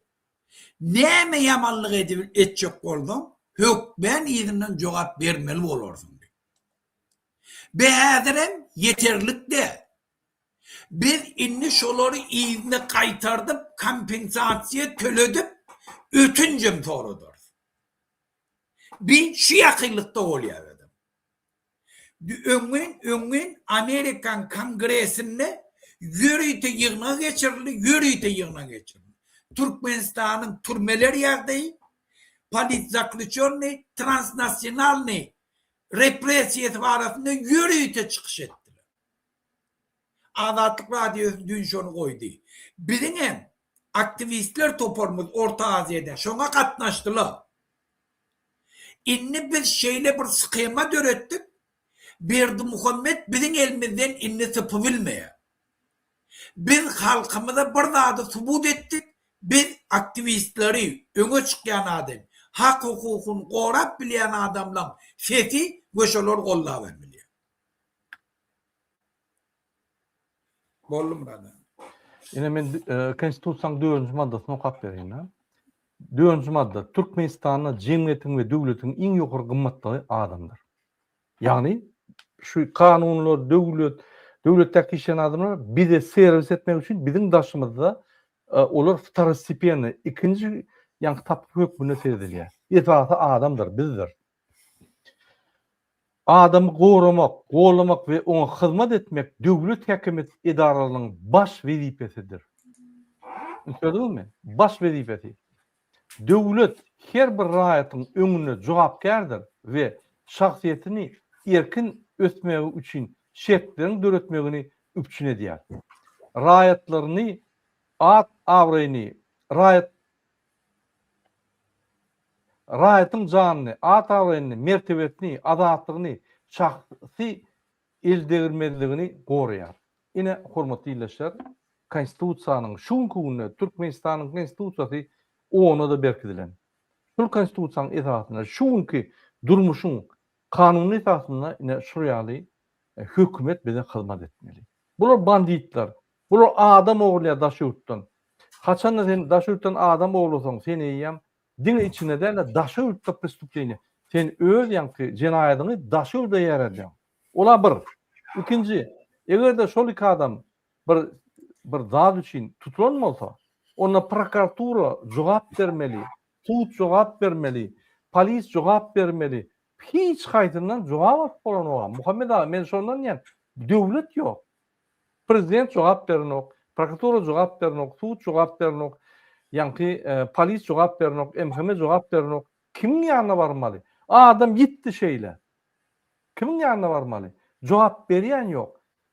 Näme ýamanlyk edip etjek bolsaň, hökmän yzyndan jogap bermeli bolarsyň diýip. Be häzirem ýeterlik däl. Biz indi şolary yzyna gaýtardyp, kompensasiýa töledip, ötünjem soradarys. Bi şu ýakynlykda bolýar özem. Öňňin, öňňin Amerikan Kongresinde ýörite ýygnak geçirildi, ýörite ýygnak geçirildi. Türkmenistanyň türmeler ýagdaýy, politzaklýuçennyý, transnasionalnyý repressiýasy barasynda ýörite çykyş etdiler. Azatlyk Radiosy düýn şony goýdy. Biziň hem aktiwistler toparymyz Orta Aziýada şoňa gatnaşdylar. Indi biz şeýle bir shema döretdik, Berdimuhamet biziň elimizden indi sypybilmeýär. Biz halkymyza bir zady subut etdik, biz aktiwistleri, öňe çykýan adam, hak-hukukyny gorap bilýän adamlaň sesi we şolar goldabam bilýär. Boldy Myrat aga. Ine men Konstitusiýanyň dördünji maddasyny okap bereýin. Dördünji madda, Türkmenistanda jemgyýetiň we döwletiň iň ýokary gymmatlygy adamdyr. Ýagny şu kanunlar, döwlet, döwletdäki işleýän adamlar bize serwis etmek üçin biziň daşymyzda olar wtorostepennyi, ikinji ýaňky tapgyr hökmünde seredilýär. Esasy adamdyr, bizdir. Adamy goramak, gollamak we oňa hyzmat etmek döwlet häkimiýet edaralarynyň baş wezipesidir. Üns berdiňizmi? Baş wezipesi. Döwlet her bir raýatyň öňünde jogapkärdir we şahsyýetini erkin ösmegi üçin şertleriň döretmegini üpjün edýär. Raýatlaryny at-abraýyny, raýat Raýatyň janyny, at-abraýyny, mertebesini, azatlygyny, şahsy eldegrilmezligini goraýar. Ine, hormatly ildeşler, Konstitusiýanyň şu günki günde Türkmenistanyň Konstitusiýasy ona-da berkidilen. Şol Konstitusiýanyň esasynda şu günki durmuşyň kanuny esasynda ine şul ýaly hökümet bize hyzmat etmeli. Bular banditler. Bular adam ogurlaýar daş ýurtdan. Haçanda sen daş ýurtdan adam ogurlasaň sen eýýäm diňe içinde däl-de daşy ýurtda prestuplenýe. Sen öz ýaňky jenaýadyňy daşy ýurda ýaradýaň. Ola bir. Ikinji, eger-de şol iki adam bir bir zat üçin tutulan bolsa, onda prokuratura jogap bermeli, sud jogap bermeli, polis jogap bermeli. Hiç haýsyndan jogap alyp bolanok. Muhammet aga, men şondan diýýän, döwlet ýok. Prezident jogap berenok, prokuratura jogap berenok, sud jogap berenok, ýaňky polis jogap berenok, MHM jogap berenok. Kimiň ýanyna barmaly? Adam ýitdi şeýle. Kimiň ýanyna barmaly? Jogap berýän ýok.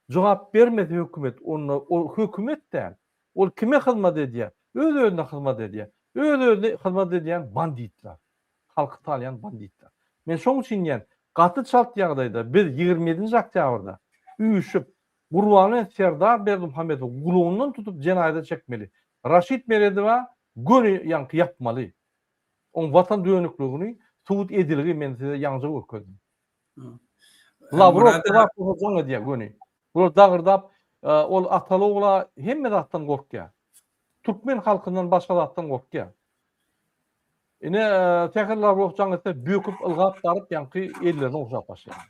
Jogap bermese hökümet, onda ol hökümet däl. Ol kime hyzmat edýär? Öz-özüne hyzmat edýär. Öz-özüne hyzmat edýän banditler. Halky talaýan banditler. Men şoň üçin diýýän, gaty çalt ýagdaýda biz 27-nji oktýabrda üýşüp, Gurbanguly Serdar Berdimuhamedowy gulagyndan tutup jenaýata çekmeli. Raşid Meredowa göni ýaňky ýapmaly. Oň watan dönükligini subut edilgi men size ýaňja görkezdim. Lawrow Trakowa jaň edýär göni. Bular dagyrdap ol ataly ogla hemme zatdan gorkýar. Türkmen halkyndan başga zatdan gorkýar. Ine sähel Lawrow jaň etse böküp ylgap baryp ýaňky ellerini ogşap başlaýar.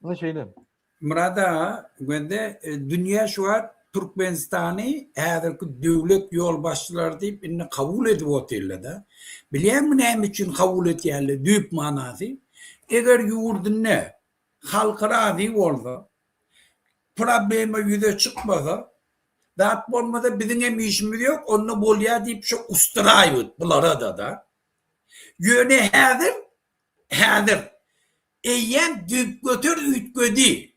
Ine şeýle. Myrat aga, gözde dünýä şu wagt Türkmenistany häzirki döwlet ýolbaşçylary diýip indi kabul edip otyrlar-da. Bilýäňmi näme üçin kabul etýärler düýp manasy? Eger ýurdunda halky razy bolsa, problema ýüze çykmasa, zat bolmasa biziň hem işimiz ýok, onda bolýar diýip şu ustraýwat bulara-da-da. Ýöne häzir, häzir Eýýäm düýpgöter üýtgedi.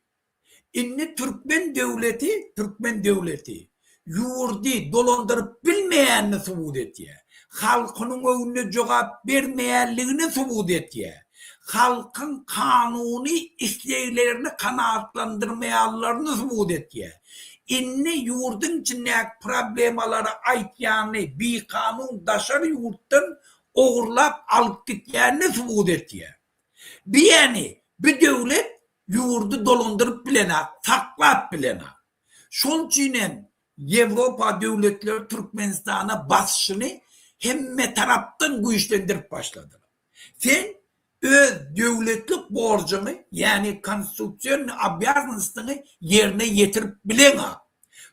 Indi türkmen döwleti, türkmen döwleti ýurdy dolandyryp bilmeýänini subut etýär. Halkynyň öňünde jogap bermeýänligini subut etýär. Halkyň kanuny isleglerini kanagatlandyrmaýanlaryny subut etýär. Indi ýurduň içindäki problemalary aýtýany bikanun daşary ýurtdan ogurlap alyp gitýänini subut etýär. Biýäni bi döwlet ýurdy dolandyryp bilenak, saklap bilenak. Şol üçin hem Ýewropa döwletleri Türkmenistana basyşyny hemme tarapdan güýçlendirip başladylar. Sen öz döwletlik borjuňy, ýäni konstitusionnyý obýaznostyňy ýerine ýetirip bileňak.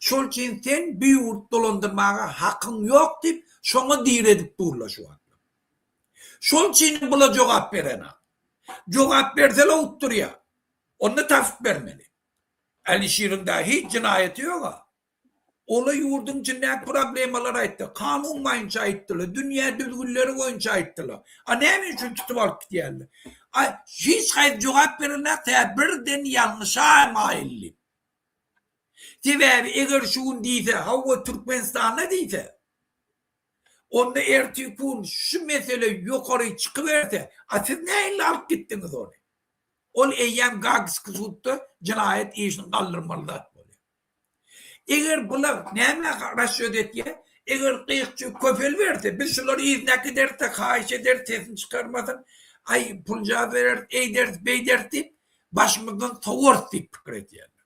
Şol üçin sen bi ýurt dolandyrmaga hakyň ýok diýip, şoňa diredip durlar şu wagtlar. Şol üçinem bula jogap berenak. Jogap berseler utdurýar. Onda tapyp bermeli. Alişiriň dagy hiç jenaýaty ýog-a. Ola ýurduň içindäki problemalary aýtdy. Kanun boýunça aýtdylar, dünýä düzgünleri boýunça aýtdylar. A näme üçin tutup alyp gidýärler? A hiç haýsy jogap berenak, tä birden ýalňyşa maýyl diýip. Sebäbi eger şu gün diýse, hawa Türkmenistanda diýse,. Onda ertirki gün şu mesele ýokary çykyberse, a siz nähili alyp gitdiňiz ony? Ol eýýäm Gaagski sudda jenaýat işini galdyrmaly zat bolýar. Eger bular nämä rasçýot etýär? Eger gyýykçy köpeliberse, biz şulary yzyna äkideris-de, haýyş ederis, sesini çykarmasyn, aý, puljaz bereris, eýderis, beýderis diýip, başymyzdan sowarys diýip pikir edýärler.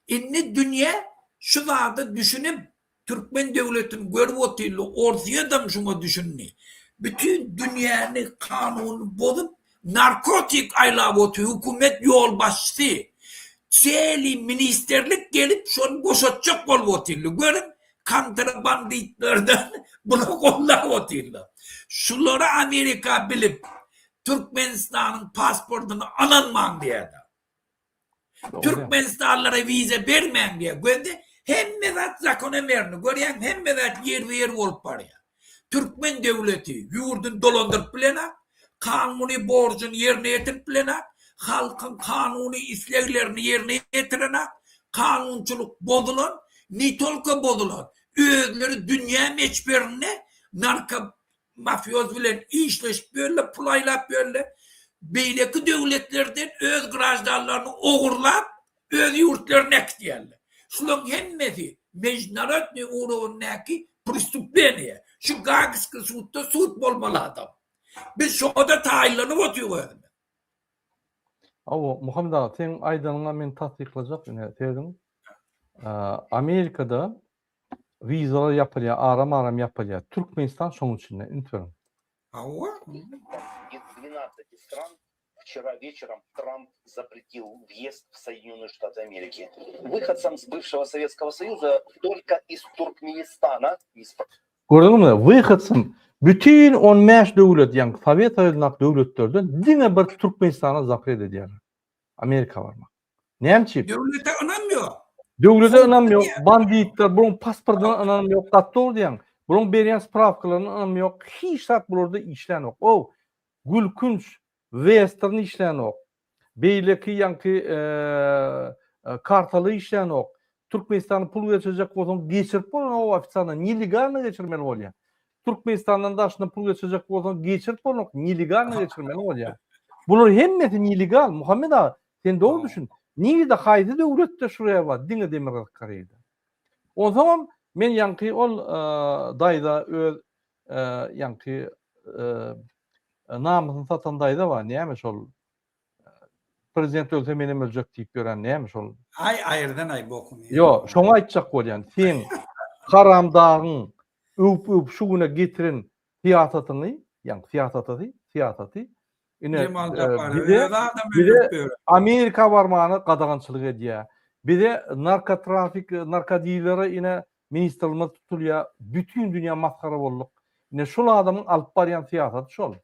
Indi dünýä şu zada düşünip, türkmen döwletini görüp otyrlar, Orsýetem şuňa düşündi. Bütin dünýäni kanuny bozup, narkotik aýlap otyr hökümet ýolbaşçysy. Çeli ministrlik gelip şony boşatjak bolup otyrlar. Görüň, kontrabanditlerden bular gollap otyrlar. Şulary Amerika bilip, Türkmenistanyň pasportyny alanmaň diýýärler. Türkmenistanlylara wiza bermäň diýýär. Gözde hemme zat zakonomerny. Görýäň hemme zat ýerbe-ýer bolup barýar. Türkmen döwleti ýurduny dolandyryp bilenak, kanuny borjuny ýerine ýetirip bilenak, halkyň kanuny isleglerini ýerine ýetirenak, kanunçylyk bozulan, ne tolko bozulan, özleri dünýä meçberinde narko mafioz bilen işleşip ýörler, pul aýlap ýörler. Beýleki döwletlerden öz graždanlaryny ogurlap, öz ýurtlaryna äkidýärler. Şularyň hemmesi mejdunarodnyý urowendäki prestupleniýe. Şu Gaagskiý sudda sud bolmaly adam. Biz şoňa-da taýynlanyp otyk özümiz. Hawa, Muhammet aga, seň aýdanyňa men tassyklajak ine sözüň. Amerikada Wizalar ýapylýar, aram-aram ýapylýar. Türkmenistan şoň içinde, üns beriň. Hawa. Из 12 стран вчера вечером Трамп запретил въезд в Соединенные Штаты Америки. Выходцам с бывшего Советского Союза только из Туркменистана не Gördüňizmi? Wyhodcam bütin 15 döwlet, ýagny Sowet Soýuzyndaky döwletlerden diňe bir Türkmenistana zapret edýärler. Amerika barmak. Näme üçin? Döwlete ynam ýok. Döwlete ynam ýok, banditler, bularyň pasportyna ynam ýok, gaty dogry diýýäň. Bularyň berýän sprawkalaryna ynam ýok, hiç zat bularda işlänok. O gülkünç western işlänok. Beýleki ýaňky kartaly işlänok. Türkmenistana pul geçirjek bolsaň geçirip bolanok ofitsialno, nelegalno geçirmeli bolýar. Türkmenistandan daşyna pul geçirjek bolsaň geçirip bolanok, nelegalno geçirmeli bolýar. Bular hemmesi nelegal, Muhammet aga, sen dogry düşün. Nirede haýsy döwletde şuraya bar, diňe Demirgazyk Koreýada. Onsoňam men ýaňky ol daýza öz ýaňky namysyny satan daýza bar, näme şol Prezident ölse menem öljek diýip ýören näme şol? Aý aýyrdan aý bokuny. Ýo, şoňa aýtjak bolýan. Seň haramdagyň öwüp-öwüp şu güne getiren syýasatyňy, ýagny syýasatasy, syýasaty ine bize bize Amerika barmana gadagançylyk edýär. Bize narkotrafik, narkodilere ine ministrimiz tutulýar. Bütin dünýä masgara bolduk. Ine şol adamyň alyp barýan syýasaty şol.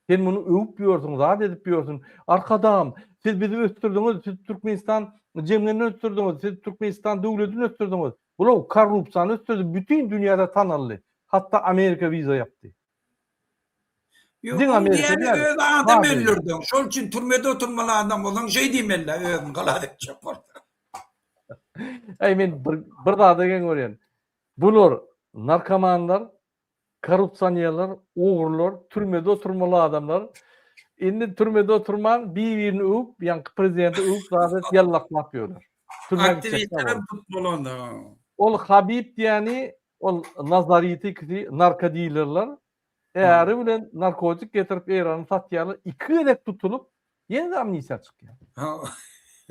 Sen muny öwüp ýörsüň, zat edip ýörsüň. Arkadagym, siz bizi ösdürdiňiz, siz Türkmenistan jemgyýetini ösdürdiňiz, siz Türkmenistan döwletini ösdürdiňiz. Bular korrupsiýany ösdürdi, bütin dünýäde tanaldy. Hatda Amerika wiza ýapdy. Ýok, Diňe Amerika däl. Öz adam öldürdiň. Şol üçin türmede oturmaly adam bolsaň şeý diýmeli-dä, özüňi halas etjek bolsaň. Äý men bir bir zada geň görýän. Bular narkomanlar, Korrupsionerler, ogrular, türmede oturmaly adamlar. Indi türmede oturman bir-birini öwüp, ýaňky prezidenti öwüp zat edip ýallaklap ýörler. Türmä Aktiwistler hem tutmaly onda. Ol Habib diýeni, ol Nazariti ikisi narkodilerler. Äri bilen narkotik getirip Eýrana satýarlar. Iki gezek tutulyp, Ýene-de amnistiýa çykýar.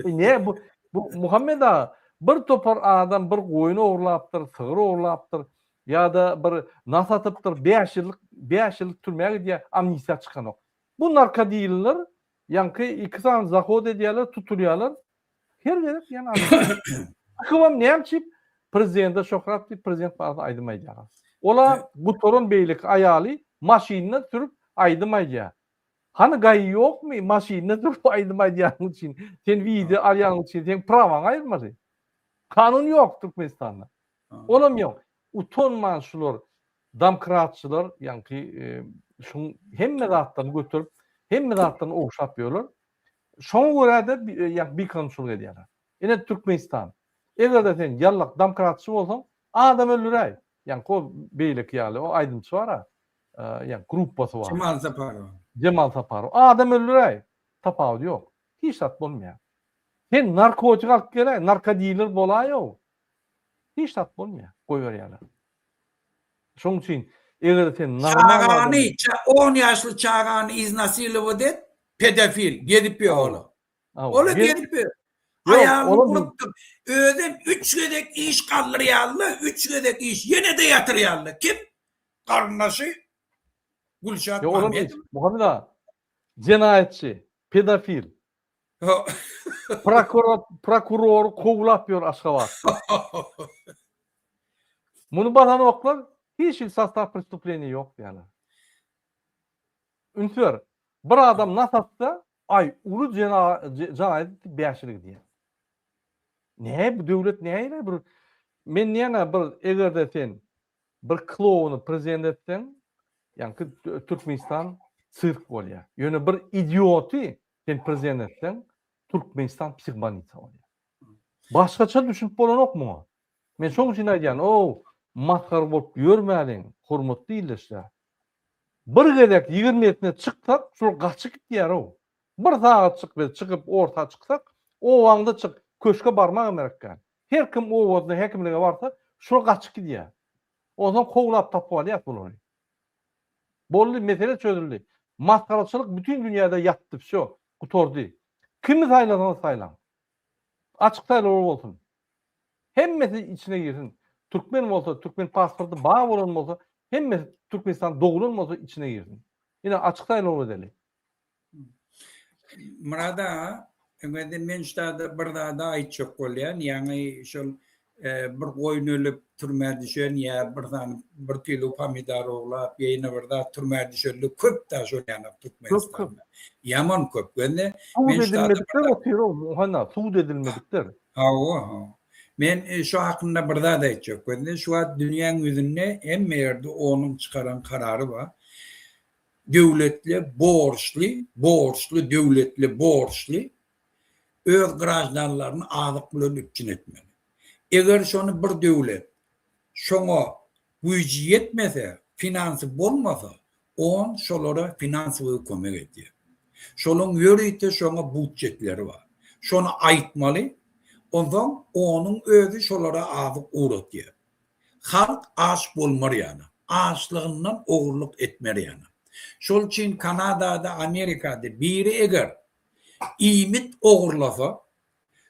E ne bu bu Muhammet aga bir topar adam bir goýun ogurlapdyr, sygyr ogurlapdyr ýa-da bir nas atypdyr, 5 ýyllyk 5 ýyllyk türmä gidýär, amnistiýa çykanok. Bu narkodiller ýaňky iki sany zahod edýärler, tutulýarlar. Her gezek ýene amnistiýa. Çykybam näme üçin prezidente şöhrat diýip prezident barada aýdym aýdýarlar. Ola gutaran beýleki aýaly maşynda sürüp aýdym aýdýar. Hany gaýy ýokmy maşynda durup aýdym aýdýanyň üçin, sen wideo alýanyň üçin seň prawaňy aýyrmaly. Kanun ýok Türkmenistanda. Olam ýok. Utanman şular domkratçylar ýaňky şuň hemme zatlaryny göterip, hemme zatlaryny ogşap ýörler. Şoňa görä-de ýaňky bikanunçylyk edýärler. Ine Türkmenistan. Eger-de sen ýallak domkratçy bolsaň, adam öldüräý. Ýaňky o beýleki ýaly o aýdymçy bar-a. Ýaňky gruppasy bar. Jemal Saparow. Jemal Saparow. Adam öldüräý. Tapawudy ýok. Hiç zat bolmaýar. Sen narkotik alyp geläý, narkodiler bolaý-ow. Hiç zat bolmaýar. Goýberýärler. Şonuň üçin eger sen normal Çagany, on ýaşly çagany iznasilować et, pedofil, gezip ýör ola. Ola gezip ýör. Aýalyny urupdyr. Özem üç gezek iş galdyrýarlar, üç gezek iş, ýene-de ýatyrýarlar. Kim? Garyndaşy Gülşat Mamedowa. Muhammet aga, jenaýatçy, pedofil. Prokuror, prokurory kowlap ýör Aşgabatda. Muny basanoklar, hiç hili sostaw prestupleniýa ýok diýýärler. Üns ber, bir adam nas atsa, aý uly jenaýat etdi bäş ýyl gidýär. Nä bu döwlet nähili bir men diýýän-ä bir eger-de sen bir klowny prezident etseň, ýaňky Türkmenistan sirk bolýar. Ýöne bir idioty sen prezident etseň, Türkmenistan psihbolnitsa bolýar. Başgaça düşünip bolanok muňa. Men şoň üçin aýdýan, ow, masgara bolup ýörmäliň, hormatly ildeşler. Bir gezek ýigirmesine çyksak, şol gaçyp gitýär-ow. Bir sagatjyk biz çykyp orta çyksak, obaňda çyk, köşge barmagam gerek däl. Her kim obasyna häkimlige barsa, şol gaçyp gidýär. Onsoň kowlap tapyp alýas bulary. Boldy, mesele çözüldi. Masgaraçylyk bütin dünýäde ýatdy, wsýo, gutardy. Kimi saýlasaňyz saýlaň. Açyk saýlawlar bolsun. Hemmesi içine girsin. Türkmen bolsa, türkmen pasporty bar bolan bolsa, hemmesi Türkmenistanda doglan bolsa içine girsin. Ine açyk saýlaw edeli. Myrat aga, öňede men ştada bir zady aýtjak bolýan, ýaňy şol bir goýun ölüp türmä düşen ýa bir sany bir kilo pomidor oglap ýa ýene bir zat türmä düşenler köp da şol ýanak Türkmenistanda. Ýaman köp. Göni men edilmedikler otyr o Muhanna, sud edilmedikler. Hawa, hawa. Men şu hakynda bir zat aýtjak. Göni şu wagt dünýäň ýüzünde hemme ýerde onuň çykaran karary bar. Döwletli borçly, borçly, döwletli borçly öz graždanlaryny azyk bilen üpjün etmeli. Eger şony bir döwlet şoňa güýji ýetmese, finansy bolmasa, on şolara finansowy kömek edýär. Şolaň ýörite şoňa budjetleri bar. Şony aýtmaly, onsoň onuň özi şolara azyk ugratýar. Halk aç bolmar ýaly, açlygyndan ogurlyk etmer ýaly. Şol üçin Kanadada, Amerikada biri eger iýmit ogurlasa,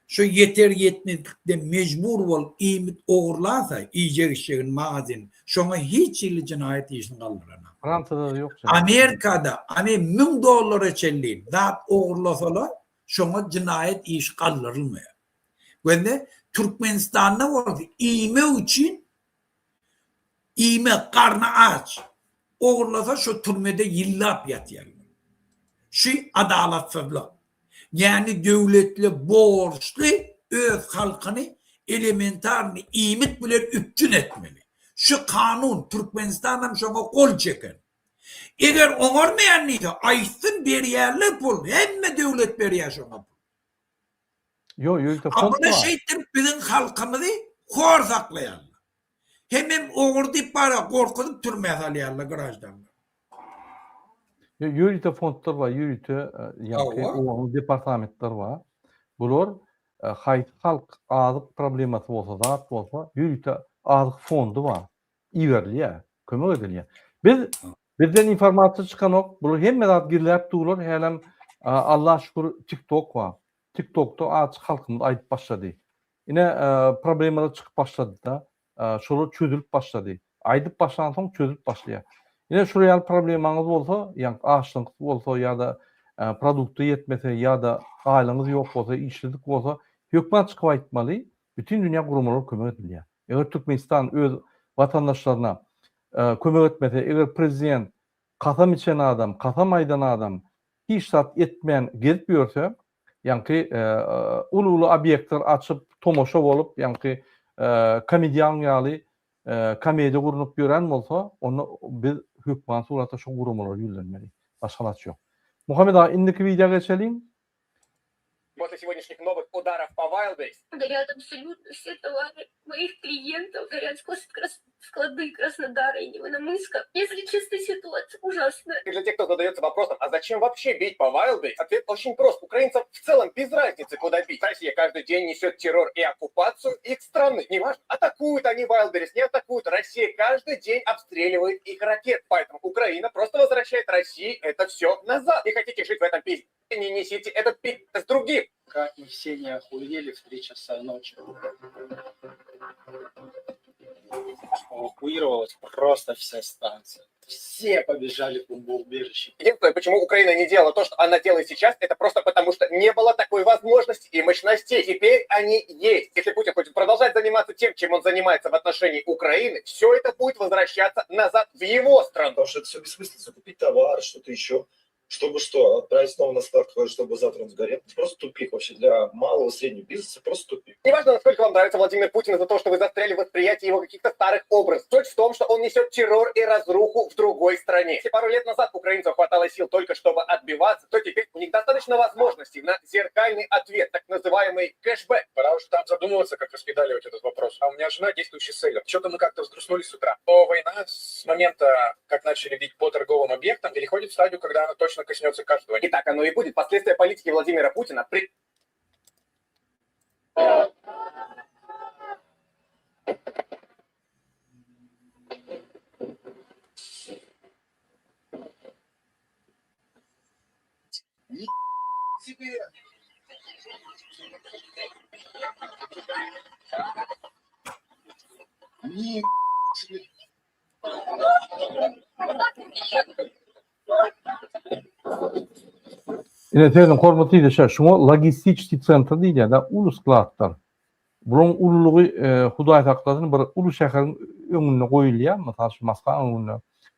şo ýeter-ýetmezlikden mejbur bolup iýmit ogurlasa, iýjek-içjegini magazin, şoňa hiç hili jenaýat işini galdyranok. Fransiýada-da ýok jenaýat. Amerikada ane müň dollara çenli zat ogurlasalar, şoňa jenaýat işi galdyrylmaýar. Gözle, Türkmenistanda bolsa iýmek üçin iýmek, garny aç, ogurlasa şo türmede ýyllap ýatýarlar. Şu adalatsyzlyk. Ýagny döwletli borçly öz halkyny elementarny iýmit bilen üpjün etmeli. Şu kanun Türkmenistanam şoňa gol çeken. Eger oňarmaýan diýse aýtsyn berýärler pul hemme döwlet berýär şoňa pul. Ýok, ýörite fond bar. Şeýtdirip biziň halkymyzy hor saklaýarlar. Hemem ogry diýip bara gorkuzyp türmä salýarlar graždanlary. Ýok, ýörite fondlar bar, ýörite ýaňky onuň departamentleri bar. Bular haýsy halk azyk problemasy bolsa, zat bolsa, ýörite azyk fondy bar. Iberilýär, kömek edilýär. Biz bizden informasiýa çykanok, bular hemme zat gizläp durlar, hälem Alla şükür TikTok bar. TikTokda azajyk halkymyz aýdyp başlady. Ine problemalar çykyp başlady-da, şolar çözülip başlady. Aýdyp başlansoň çözülip başlaýar. Ine şular ýaly problemaňyz bolsa, ýa açlygyňyz bolsa ýa-da produkta ýetmese ýa-da aýlygyňyz ýok bolsa, işsizlik bolsa, hökman çykyp aýtmaly, bütin dünýä guramalar kömek edilýär. Eger Türkmenistan öz watandaşlaryna kömek etmese, eger prezident kasam içen adam, kasam aýdan adam hiç zat etmän gezip ýörse, ýaňky uly-uly obýektler açyp, tomaşa bolup, ýaňky komedian ýaly komediýa gurnup ýören bolsa, onda biz hökman suratda şo guramalara ýüzlenmeli. Başga alaç ýok. Muhammet aga, indiki wideo geçeliň. После сегодняшних новых ударов по Wildberries Горят абсолютно все товары моих клиентов, горят склады Краснодара и Невинномысска. Если честно, ситуация ужасная. И для тех, кто задается вопросом, а зачем вообще бить по Wildberries, ответ очень прост. Украинцам в целом без разницы, куда бить. Россия каждый день несет террор и оккупацию их страны. Неважно, атакуют они Wildberries, не атакуют. Россия каждый день обстреливает их ракет. Поэтому Украина просто возвращает России это все назад. Не хотите жить в этом пизде, не несите этот пиздец другим. Как мы все не охуели в 3 часа ночи. Эвакуировалась просто вся станция. Все побежали в бомбоубежище. Единственное, почему Украина не делала то, что она делает сейчас, это просто потому, что не было такой возможности и мощностей. Теперь они есть. Если Путин хочет продолжать заниматься тем, чем он занимается в отношении Украины, все это будет возвращаться назад в его страну. Потому что это все бессмысленно. Купить товар, что-то еще. Чтобы что? Отправить снова на склад, чтобы завтра он сгорел. Это просто тупик вообще для малого и среднего бизнеса. Просто тупик. Неважно, насколько вам нравится Владимир Путин за то, что вы застряли в восприятии его каких-то старых образов. Суть в том, что он несет террор и разруху в другой стране. Если пару лет назад украинцам хватало сил только чтобы отбиваться, то теперь у них достаточно возможностей на зеркальный ответ, так называемый кэшбэк. Пора уже там задумываться, как распедаливать этот вопрос. А у меня жена действующий селлер. Чё-то мы как-то взгрустнули с утра. Но война с момента, как начали бить по торговым объектам, переходит в стадию, когда она точно коснется каждого. И так оно и будет. Последствия политики Владимира Путина при... Ни себе! Ни себе! Ine sezin hormatly ildeşler, şuňa logistiçki sentr diýilýär-de, uly skladlar. Bularyň ululygy Hudaý saklasyn bir uly şäheriň öňünde goýulýar, mysal üçin Moskwanyň öňünde,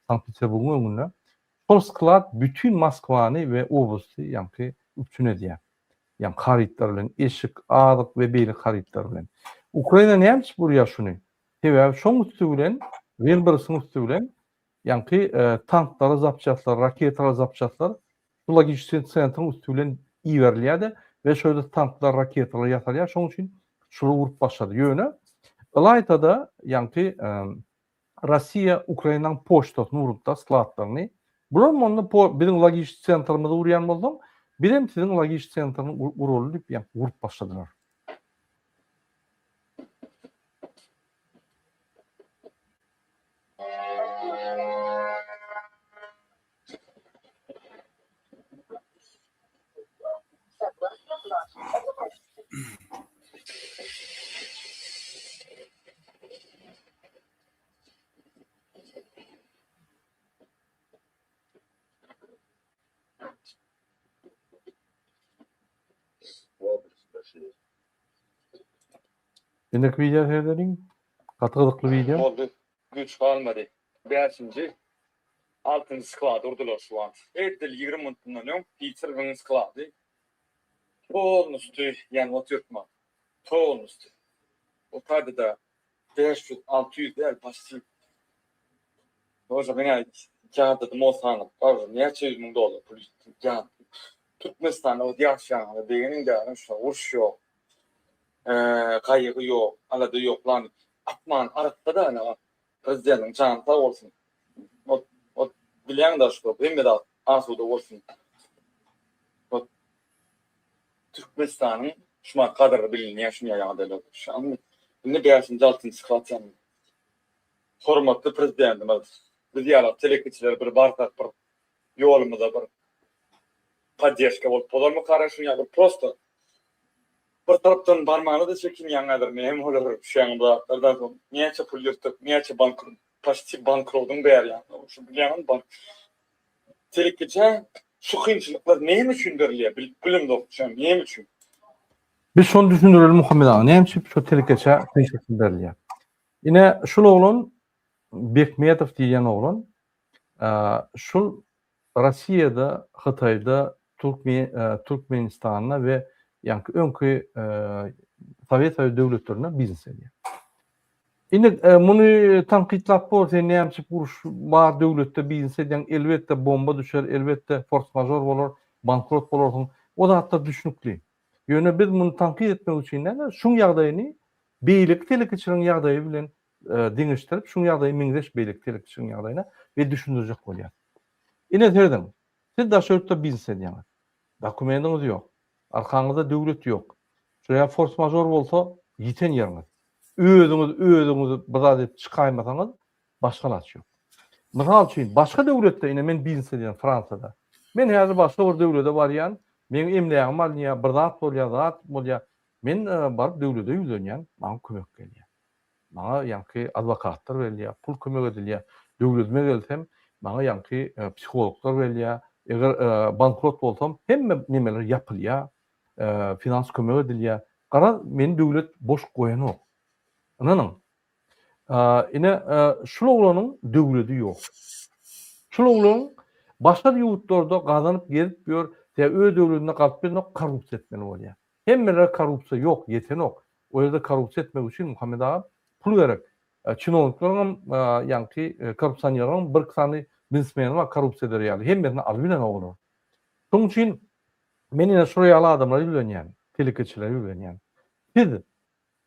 Sankt-Peterburgyň öňünde. Şol sklad bütin Moskwany we oblasty ýaňky üpjün edýär. Ýaňky harytlar bilen, eşik, azyk we beýleki harytlar bilen. Ukraina näme üçin urýar şuny? Sebäbi şoň üsti bilen, Wildberriesiň üsti bilen ýaňky tanklara zapçastlar, raketalara zapçastlar şu logistik sentriň üsti bilen iberilýärdi we şo ýerde tanklar, raketalar ýasalýar. Şoň üçin şular urup başlady. Ýöne ylaýta-da ýaňky Russiýa Ukrainanyň poçtasyny urupda, skladlaryny. Bular onda biziň logistik sentrimizi urýan bolsaň, bizem siziň logistik sentrini uraly diýip ýaňky urup başladylar. Indiki wideo seredeliň. Gaty gyzykly wideo. Boldy. Güýç galmady. Bäşinji, altynjy sklady urdular şu wagt. Edil 20 minut mundan öň Piterbiň sklady polnusty ýanyp otyrtma. Polnusty. O taýda-da 500, 600 däl, почти. Тоже men ýadadym o sany. Тоже näçe ýüz müň dollar pul ýa. Türkmenistanda o ýaşaýanlara degeniň däl, şu uruş ýok. Gaýgy ýok, alada ýok lan. Atman arassa-da ine prezidentiň jany sag bolsun. Ot ot bilýäň-dä şu hemme zat asuda bolsun. Ot Türkmenistanyň şumat gadyry bilinýär şuny ýagdaýlarda. Şamy indi bäşinji altynjy sklad ýanynda. Hormatly prezidentimiz biz ýaly telekeçiler bir barsak bir ýolumyza bir poddeşka bolup bolarmykara şuny ýaly bir prosto bir tarapdan barmana-da çekinýäň häzir näme bolar şu ýaňy bu zatlardan soň näçe pul ýyrtdyk näçe bank paçti bankrodyň bäri ýaňy şu bilýäňmi bank telekeçä şu kynçylyklar näme üçin berilýär bilip bilemzok şu näme üçin. Biz şony düşündireli Muhammet aga näme üçin şu telekeçä kynçylyklar berilýär. Ine şul oglan Bekmetow diýilýän oglan şul Rossiýada, Hytaýda, Türkmenistanda we ýaňky öňki Sowet Soýuzy döwletlerinde biznes edýär. Indi muny tankytlap bor, sen näme üçin uruş bar döwletde biznes edýäň, elbetde bomba düşer, elbetde fors-mažor bolar, bankrot bolarsyň. O zatlar düşnükli. Ýöne biz muny tankyt etmek üçin däl-de, şuň ýagdaýyny beýleki telekeçileriň ýagdaýy bilen deňeşdirip, şuň ýagdaýy meňzeş beýleki telekeçileriň ýagdaýyna we düşündirjek bolýas. Ine serediň, siz daşary ýurtda biznes edýäňiz. Dokumendiňiz ýok. Arkaňyzda döwlet ýok. Şuraya fors-mažor bolsa ýiten ýeriňiz. Özüňiz özüňizi bir zat edip çykaýmasaňyz başga alaç ýok. Mysal üçin, başga döwletde, ine men biznes edýän Fransiýada. Men häzir başga bir döwlede barýan, meň emlägim alynýar, bir zat bolýar, zat bolýar. Men baryp döwlede ýüzlenýän, maňa kömek gelýär. Maňa ýaňky adwokatlar berilýär, pul kömek edilýär. Döwledime gelsem, maňa ýaňky psihologlar berilýär. Eger bankrot bolsam, hemme nemeler ýapylýar, finans kömek edilýär. Garaz, meni döwlet boş goýanok. Ynanyň. Ine, şul oglanyň döwledi ýok. Şul oglan başga ýurtlarda gazanyp gezip ýör, sebäbi öz döwledinde galyp bilenok, korrupsiýa etmeli bolýar. Hemmelere korrupsiýa ýok, ýetenok. O ýerde korrupsiýa etmek üçin Muhammet aga pul gerek. Çinownikleriňem ýaňky korrupsionerleriň bir iki sany biznesmeni bar korrupsiýa eder ýaly. Hemmesini alyp bilenok olar. Şonuň üçin men ine şular ýaly adamlara ýüzlenýän, telekeçilere ýüzlenýän. Siz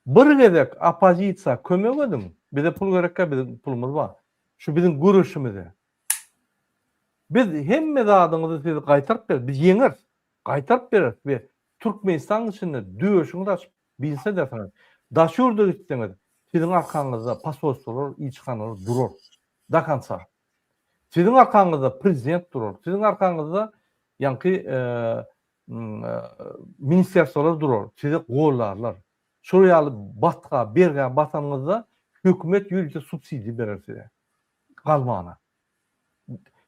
bir gezek oppozisiýa kömek ediň, bize pul gerekkä biziň pulumyz bar. Şu biziň göreşimize. Biz hemme zadyňyzy size gaýtaryp bereris, biz ýeňeris. Gaýtaryp bereris we Türkmenistanyň içinde döşüňizi açyp biznes edersiňiz. Daşy ýurda gitseňiz, siziň arkaňyzda posolstwolar, ilçihanalar durar. Do konca. Siziň arkaňyzda prezident durar. Siziň arkaňyzda ýaňky ministerstwolar durar. Sizi gollarlar. Şol ýaly batga, bergä batanyňyzda hökümet ýörite subsidiýa berer size. Galmana.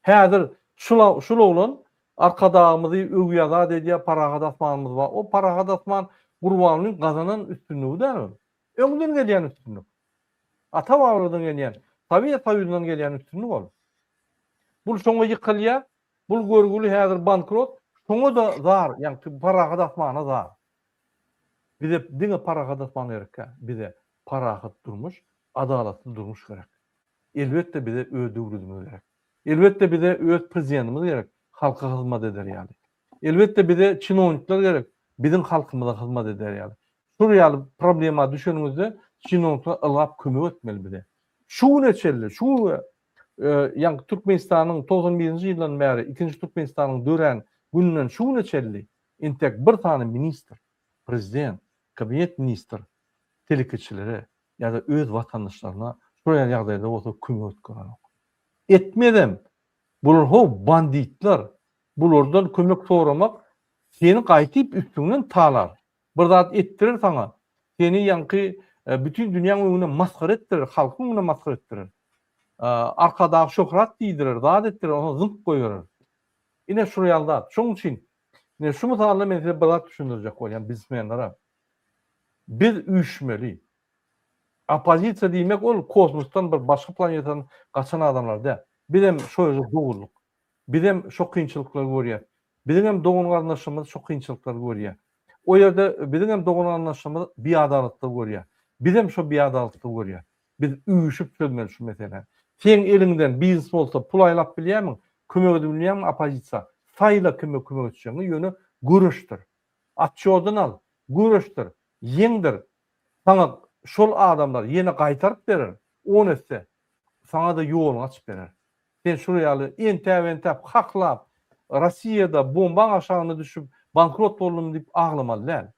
Häzir şul şul oglan Arkadagymyzy öwýä zat edýä parahat asmanymyz bar. O parahat asman Gurbangulyň gazanan üstünligi däl ol. Öňden gelýän üstünlik. Ata babalardan gelýän, Sowet Soýuzyndan gelýän üstünlik ol. Bul şoňa ýykylýa, bul görgüli häzir bankrot, şoňa-da zar, ýagny parahat asmana zar. Bize diňe parahat asman gerekkä, bize parahat durmuş, adalatly durmuş gerek. Elbetde bize öz döwletimiz gerek. Elbetde bize öz prezidentimiz gerek, halka hyzmat eder ýaly. Elbetde bize çinownikler gerek, biziň halkymyza hyzmat eder ýaly. Şul ýaly problema düşeniňizde çinownikler ylgap kömek etmeli bize. Şu güne çenli, şu ýaňky Türkmenistanyň 91-nji ýyldan bäri, ikinji Türkmenistanyň dörän gününden şu güne çenli entek bir sany ministr, prezident, kabinet ministr telekeçilere ýa-da öz watandaşlaryna şol ýaly ýagdaýda bolsa kömek edip görenok. Etmezem. Bular how banditler. Bulardan kömek soramak seni gaýtyp üstüňden talar. Bir zat etdirer saňa. Seni ýaňky bütin dünýäň öňünde masgara etdirer, halkyň öňünde masgara etdirer. Arkadag şöhrat diýdirer, zat etdirer, onsoň zyňyp goýberer. Ine şul ýaly zat. Şonuň üçin ine şu mysalda men size bir zat düşündirjek bolýan biznesmenlere. Biz üýşmeli. Oppozisiýa diýmek ol kosmosdan bir başga planetadan gaçan adamlar däl. Bizem şo ýerde doguldyk. Bizem şo kynçylyklary görýäs. Biziňem dogan-garyndaşlarymyz şo kynçylyklary görýär. O ýerde biziňem dogan-garyndaşlarymyz biadalatlygy görýär. Bizem şo biadalatlygy görýäs. Biz üýşüp çözmeli şu meseläni. Seň eliňden biznes bolsa pul aýlap bilýärmiň, kömek edip bilýärmiň oppozisiýa? Saýla kime kömek etjegiňi, ýöne göreşdir. Otçýodyny al, göreşdir, ýeňdir. Saňa şol adamlar ýene gaýtaryp berer, on esse. Saňa-da ýoluny açyp berer. Sen şular ýaly entäp-entäp, haklap, Rossiýada bombaň aşagyna düşüp bankrot boldum diýip aglamaly däl.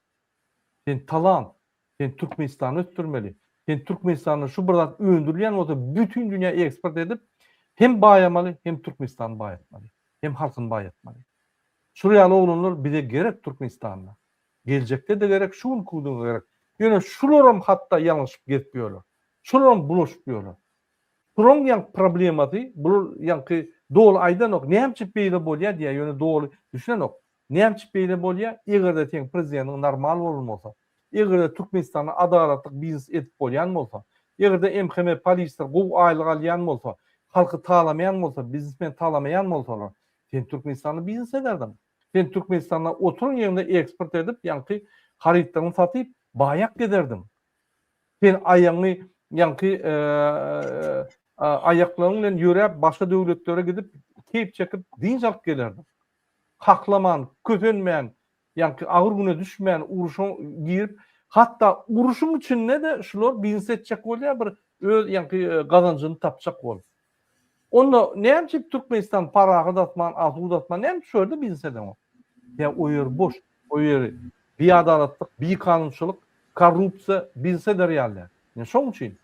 Sen talant, sen Türkmenistany ösdürmeli. Sen Türkmenistanda şu bir zat öndürilýän bolsa bütin dünýä eksport edip hem baýamaly, hem Türkmenistany baýatmaly, hem halkyny baýatmaly. Şular ýaly oglanlar bize gerek Türkmenistanda. Geljekde-de gerek, şu günki günde gerek. Ýöne şularam hatda ýalňyşyp gezip ýörler. Şularam bulaşyp ýörler. Şularyň ýaňky problemasy, bular ýaňky doly aýdanok, näme üçin beýle bolýar diýýär, ýöne doly düşünenok. Näme üçin beýle bolýar? Eger-de seň prezidentiň normal bolan bolsa, eger-de Türkmenistanda adalatlyk biznes edip bolýan bolsa, eger-de MHM polisler gowy aýlyk alýan bolsa, halky talamaýan bolsa, biznesmen talamaýan bolsalar, sen Türkmenistanda biznes ederdiň. Sen Türkmenistanda oturan ýeriňde eksport edip, ýaňky harytlaryňy satyp, baýap gezerdiň. Sen aýagyňy ýaňky aýaklaryň bilen ýöräp başga döwletlere gidip, keýp çekip, dynç alyp gelerdiň. Haklaman, kösenmän. Ýaňky agyr güne düşmän urşa girip, hatda urşuň içinde-de şular biznes etjek bolýar, bir öz ýaňky gazanjyny tapjak bolup. Onda näme üçin Türkmenistan parahat asman, asuda asman näme üçin şu ýerde biznes edeňok? Ýa o ýer boş, o ýeri biadalatlyk, bikanunçylyk, korrupsiýa biznes eder ýaly däl. Ine şoň üçin.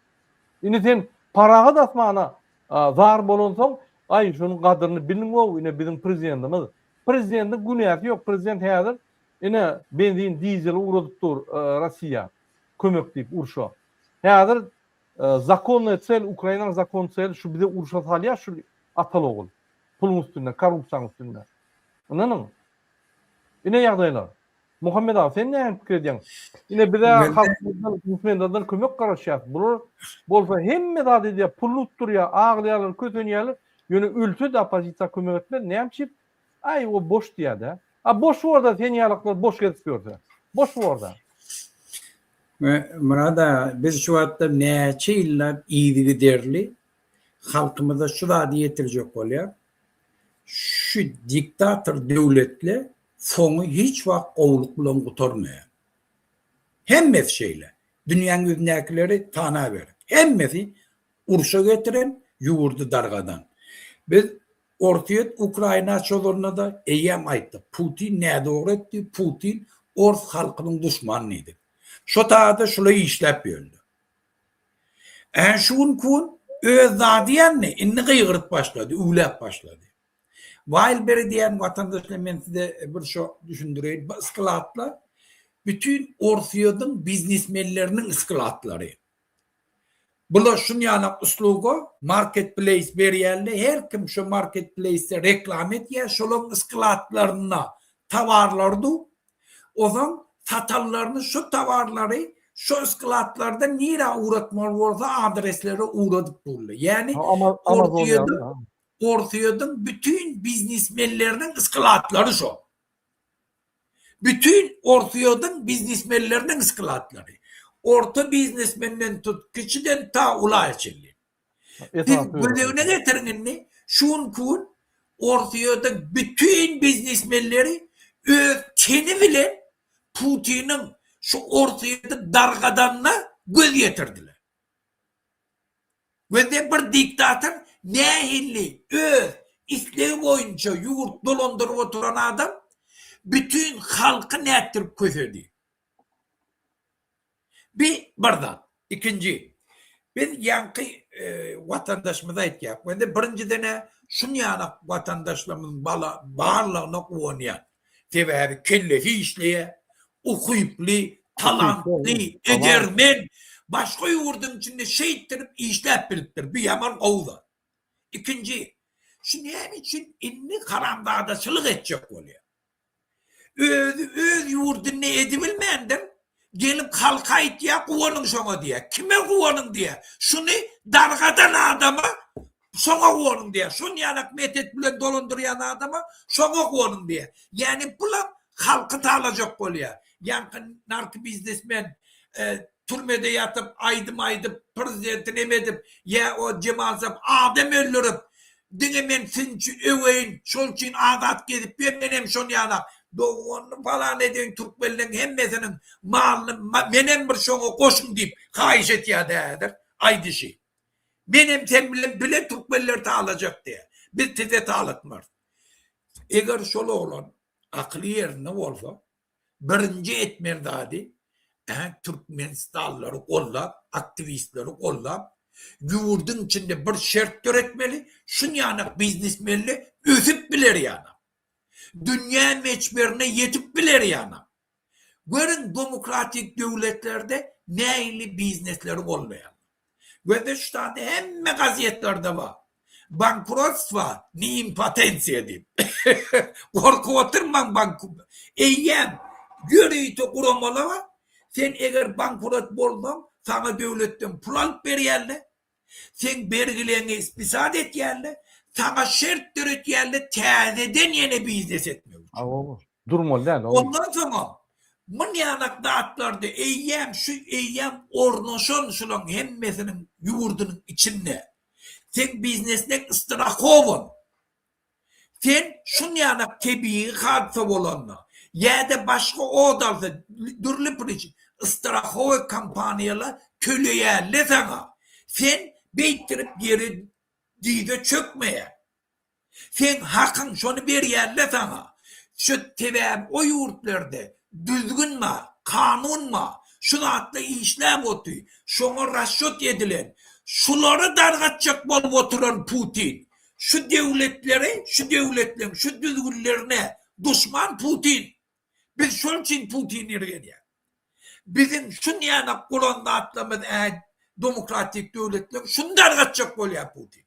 Indi sen parahat asmana zar bolansoň, aý şunuň gadyryny biliň-ow, ine biziň prezidentimiz. Prezidentiň günäsi ýok, prezident häzir ine benzin, dizel ugradyp dur Rossiýa kömek diýip urşa. Häzir zakonnyý sel, Ukrainanyň zakon seli şu bize urşa salýar şu ataly ogul. Puluň üstünde, korrupsiýanyň üstünde. Ynanyň. Ine ýagdaýlar. Muhammet aga sen näme pikir edýäň? Ine bize halkymyzdan, biznesmenlerden kömek garaşýas. Bular bolsa hemme zat edýär, puluny utdurýar, aglaýarlar, kösenýärler. Ýöne ölse-de oppozisiýa kömek etmez. Näme üçin? Aý o boş diýýär-dä. A boş borda sen ýalaklar boş gezip ýörse. Boş borda. Myrat aga biz şu wagtda näçe ýyllap yzygiderli halkymyza şu zady ýetirjek bolýar. Şu diktator döwletle soňy hiç wagt gowulyk bilen gutarmaýar. Hemmesi şeýle. Dünýäň ýüzündäkileri sanaber. Hemmesi urşa getiren, ýurdy dargadan. Biz Orsýet Ukraina çozanda-da eýýäm aýtdyk. Putin nädogry etdi, Putin ors halkynyň duşmany diýdik. Şo taýda şula işläp ýördi. Ä şu günki gün öz zady ýandy, indi gygyryp başlady, üwläp başlady. Wildberry diýen watandaşlar men size bir şo düşündireýin. Bu skladlar bütin Orsýetiň biznesmenleriniň skladlary. Bular şun ýanak usluga marketplace berýärler. Her kim şo marketplace-de reklama edýär, şolaryň skladlarynda towarlary dur. Ozaň satanlaryny şo towarlary şo skladlardan nirä ugratmaly bolsa adreslere ugradyp durlar. Ýagny Orsýetiň Orsýetiň bütin biznesmenleriniň skladlary şo. Bütin Orsýetiň biznesmenleriniň skladlary. Orta biznesmenden tut, kiçiden ta ula çenli. Siz göz öňüne getiriň indi, şu günki gün Orsýetiň bütin biznesmenleri öz teni bilen Putiniň şu Orsýeti dargadanyna göz ýetirdiler. Gözde bir diktator nähili öz islegi boýunça ýurt dolandyryp oturan adam bütin halky nätdirip kösedi. Bi bir zat. Ikinji, biz ýaňky watandaşymyza aýtýak. Mende birinjiden-ä şunýanak watandaşlarymyzyň bala barlygyna guwanýan. Sebäbi kellesi işleýär, ukyply, talantly, edermen, başga ýurduň içinde şeýtdirip işläp bilipdir. Bu ýaman gowy zat. Ikinji, şu näme üçin indi haramzadaçylyk etjek bolýar? Özi öz ýurdunda edibilmändir, gelip halka aýtýar, guwanyň şoňa diýýär. Kime guwanyň diýýär. Şuny dargadan adama şoňa guwanyň diýýär. Şun ýalak metet bilen dolandyrýan adama şoňa guwanyň diýýär. Ýagny bulam halky talajak bolýar. Ýaňky narkobiznesmen türmede ýatyp aýdym aýdyp prezidenti neme edip ýa o Jemal Sap adam öldürip diňe men synçy öweýin şol üçin azat gezip ýör menem şon ýalak doganyny falan edeýin türkmenleň hemmesiniň malyny menem bir şoňa goşuň diýip haýyş etýärdi häzir aýdyşy menem sen bilen bile türkmenleri talajak diýýär biz size talatmarys eger şol oglan akyly ýerinde bolsa Birinji etmeli zady türkmenistanlylary goldap, aktiwistleri goldap, ýurduň içinde bir şert döretmeli, şunýanak biznesmenler ösüp biler ýanak. Dünýä meçberine ýetip biler ýanak. Görüň demokratik döwletlerde nähili biznesleri goldaýarlar. Gözde şu zady hemme gazetlerde bar. Bankrotstwo ne impotensiýa diýip. Gorkup oturmaň bank eýýäm ýörite guramalar bar. Sen eger bankrot bolsaň, saňa döwletden pul alyp berýärler. Seň bergileňi spisat etýärler. Saňa şert döretýärler täzeden ýene biznes etmek üçin. Durmaly däl. Ondan soňam munýanak zatlarda eýýäm şu eýýäm ornaşan şulaň hemmesiniň ýurdunyň içinde. Seň biznesleň strahowan. Sen şunýanak tebigy hadysa bolanda. Ýa-da başga ot alsa, dürli priçin, strahowoý kompaniýalar töleýärler saňa. Sen beýtdirip ýere dyza çökmeýäň. Seň hakyň şony berýärler saňa. Şu sebäbi o ýurtlarda düzgün bar, kanun bar. Şu zatlar işläp oty. Şoňa rasçot edilen. Şulary dargatjak bolup oturan Putin. Şu döwletleri, şu döwletleň şu düzgünlerine duşman Putin. Biz şol üçin Putini ýergenýäs. Biziň şunýanak guran zatlarymyz ä demokratik döwletleň şuny dargatjak bolýar Putin.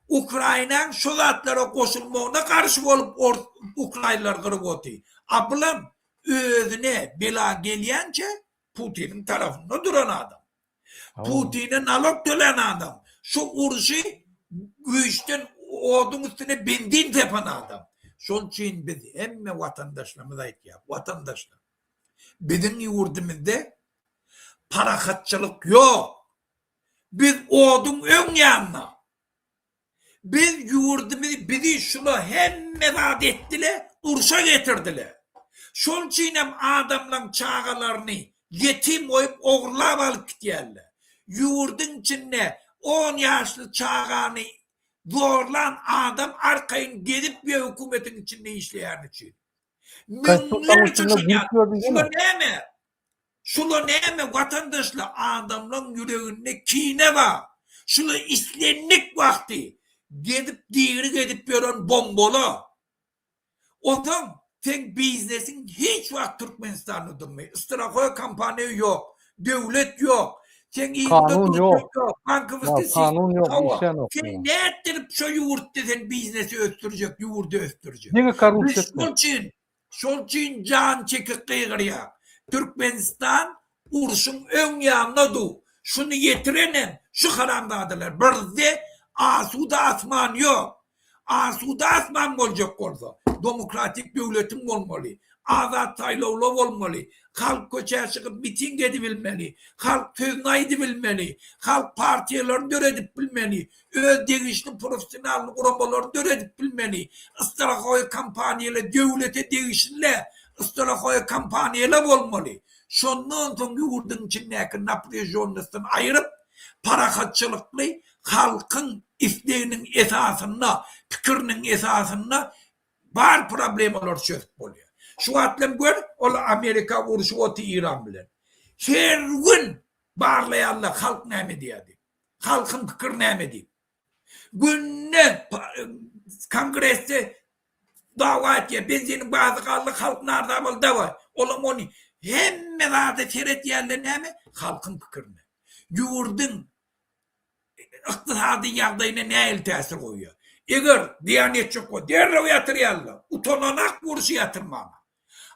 Ukrainaň şo zatlara goşulmagyna garşy bolup ors ukrainlary gyryp oty. A bulam özüne bela gelýänçä Putiniň tarapynda duran adam. Putine nalog tölän adam. Şu urşy güýçden oduň üstüne benzin sepen adam. Şol üçin biz hemme watandaşlarymyza aýtýas, watandaşlar, biziň ýurdumyzda parahatçylyk ýok. Biz oduň öň ýanynda. Biz ýurdumyzy bizi şula hemme zat etdile urşa getirdiler. Şol üçinem adamlaň çagalaryny ýetim goýup ogurlap alyp gitýärler. Ýurduň içinde on ýaşly çagany zorlan adam arkaýyn gezip ýör hökümetiň içinde işleýäni üçin. Müňlerçe şular näme? Şula näme watandaşlar adamlaň ýüreginde kine bar. Şula islendik wagty gezip diri gezip ýören bombola. Onsoň seň biznesiň hiç wagt Türkmenistanda durmaý. Strahoý kompaniýa ýok. Döwlet ýok. Seň yzyňda durjak ýok. Bankowskiý Kanun ýok, işlänok. Sen nätdirip şo ýurtda sen biznesi ösdürjek, ýurdy ösdürjek. Diňe korrupsiýa. Şol üçin Şol üçin jan çekip gygyrýar. Türkmenistan urşuň öň ýanynda dur. Şuny ýetirenem şu haramzadalar. Birde asuda asman ýok. Asuda asman boljak bolsa, domokratik döwletiň bolmaly. Azat saýlawlar bolmaly. Halk köçä çykyp miting edibilmeli. Halk sözüni aýdybilmeli. Halk partiýalaryny döredip bilmeli. öz degişli professional guramalaryny döredip bilmeli. Strahoý kompaniýalar döwlete degişli strahoý kompaniýalar bolmaly. Şondan soň ýurduň içindäki naprýažonnosdyny aýryp, parahatçylykly halkyň isleginiň esasynda, pikiriniň esasynda bar problemalary çözüp bolýar. Şu wagtlam gör, ol Amerika urşup otyr Eýran bilen. Her gün barlaýarlar halk näme diýýär diýip. Halkyň pikiri näme diýip. Günde kongresde dawa etýär. Benziniň bahasy galdy, halk narza boldy dawa. Olam ony hemme zada seretýärler näme? Halkyň pikirine. Ýurduň ykdysady ýagdaýyna nähili täsir goýýar? Eger zyýan etjek bolsa derrew ýatyrýarlar. Utananak urşy ýatyrmana.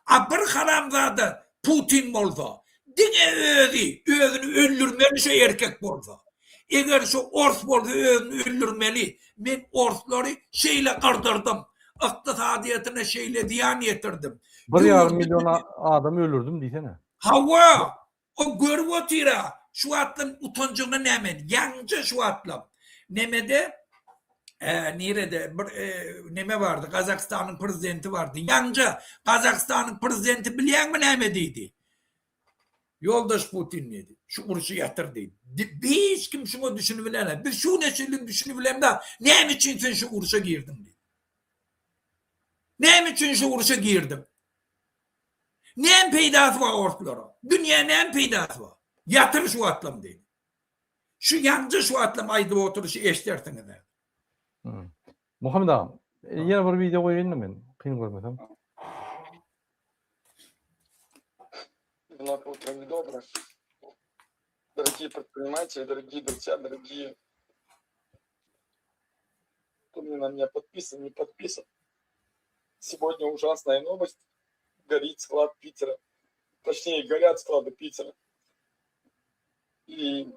A bir haramzada Putin bolsa diňe özi özüni öldürmeli şo erkek bolsa. Eger şo ors bolsa özüni öldürmeli. Men orslary şeýle gyrdyrdım. Ykdysadyýetine şeýle zyýan ýetirdim. Bir ýarym million adam öldürdim diýsene. Hawa, O görüp otyra şu wagtlam utanjygyna näme ýaňja şu wagtlam nemede nirede bir neme bardy Gazagystanyň prezidenti bardy ýaňja Gazagystanyň prezidenti bilýäňmi näme diýdi Ýoldaş Putin diýdi şu urşy ýatyr diýdi hiç kim şuňa düşünip bilenok biz şu güne çenli düşünip bilemzok näme üçin sen şu urşa girdiň diýdi näme üçin şu urşa girdiň Näme peýdasy bar orslara? Dünýä näme peýdasy bar? Ýatyr şu wagtlam diýdi. Şu ýaňja şu wagtlam aýdyp oturyşy eşdersiňiz häzir. Muhammet agam, ýene bir wideo goýaýynda men, kyn görmeseň. Вновь утро недоброе. Дорогие предприниматели, дорогие друзья, дорогие, кто мне на меня подписан, не подписан. Сегодня ужасная новость. Горит склад Питера. Точнее, горят склады Питера. И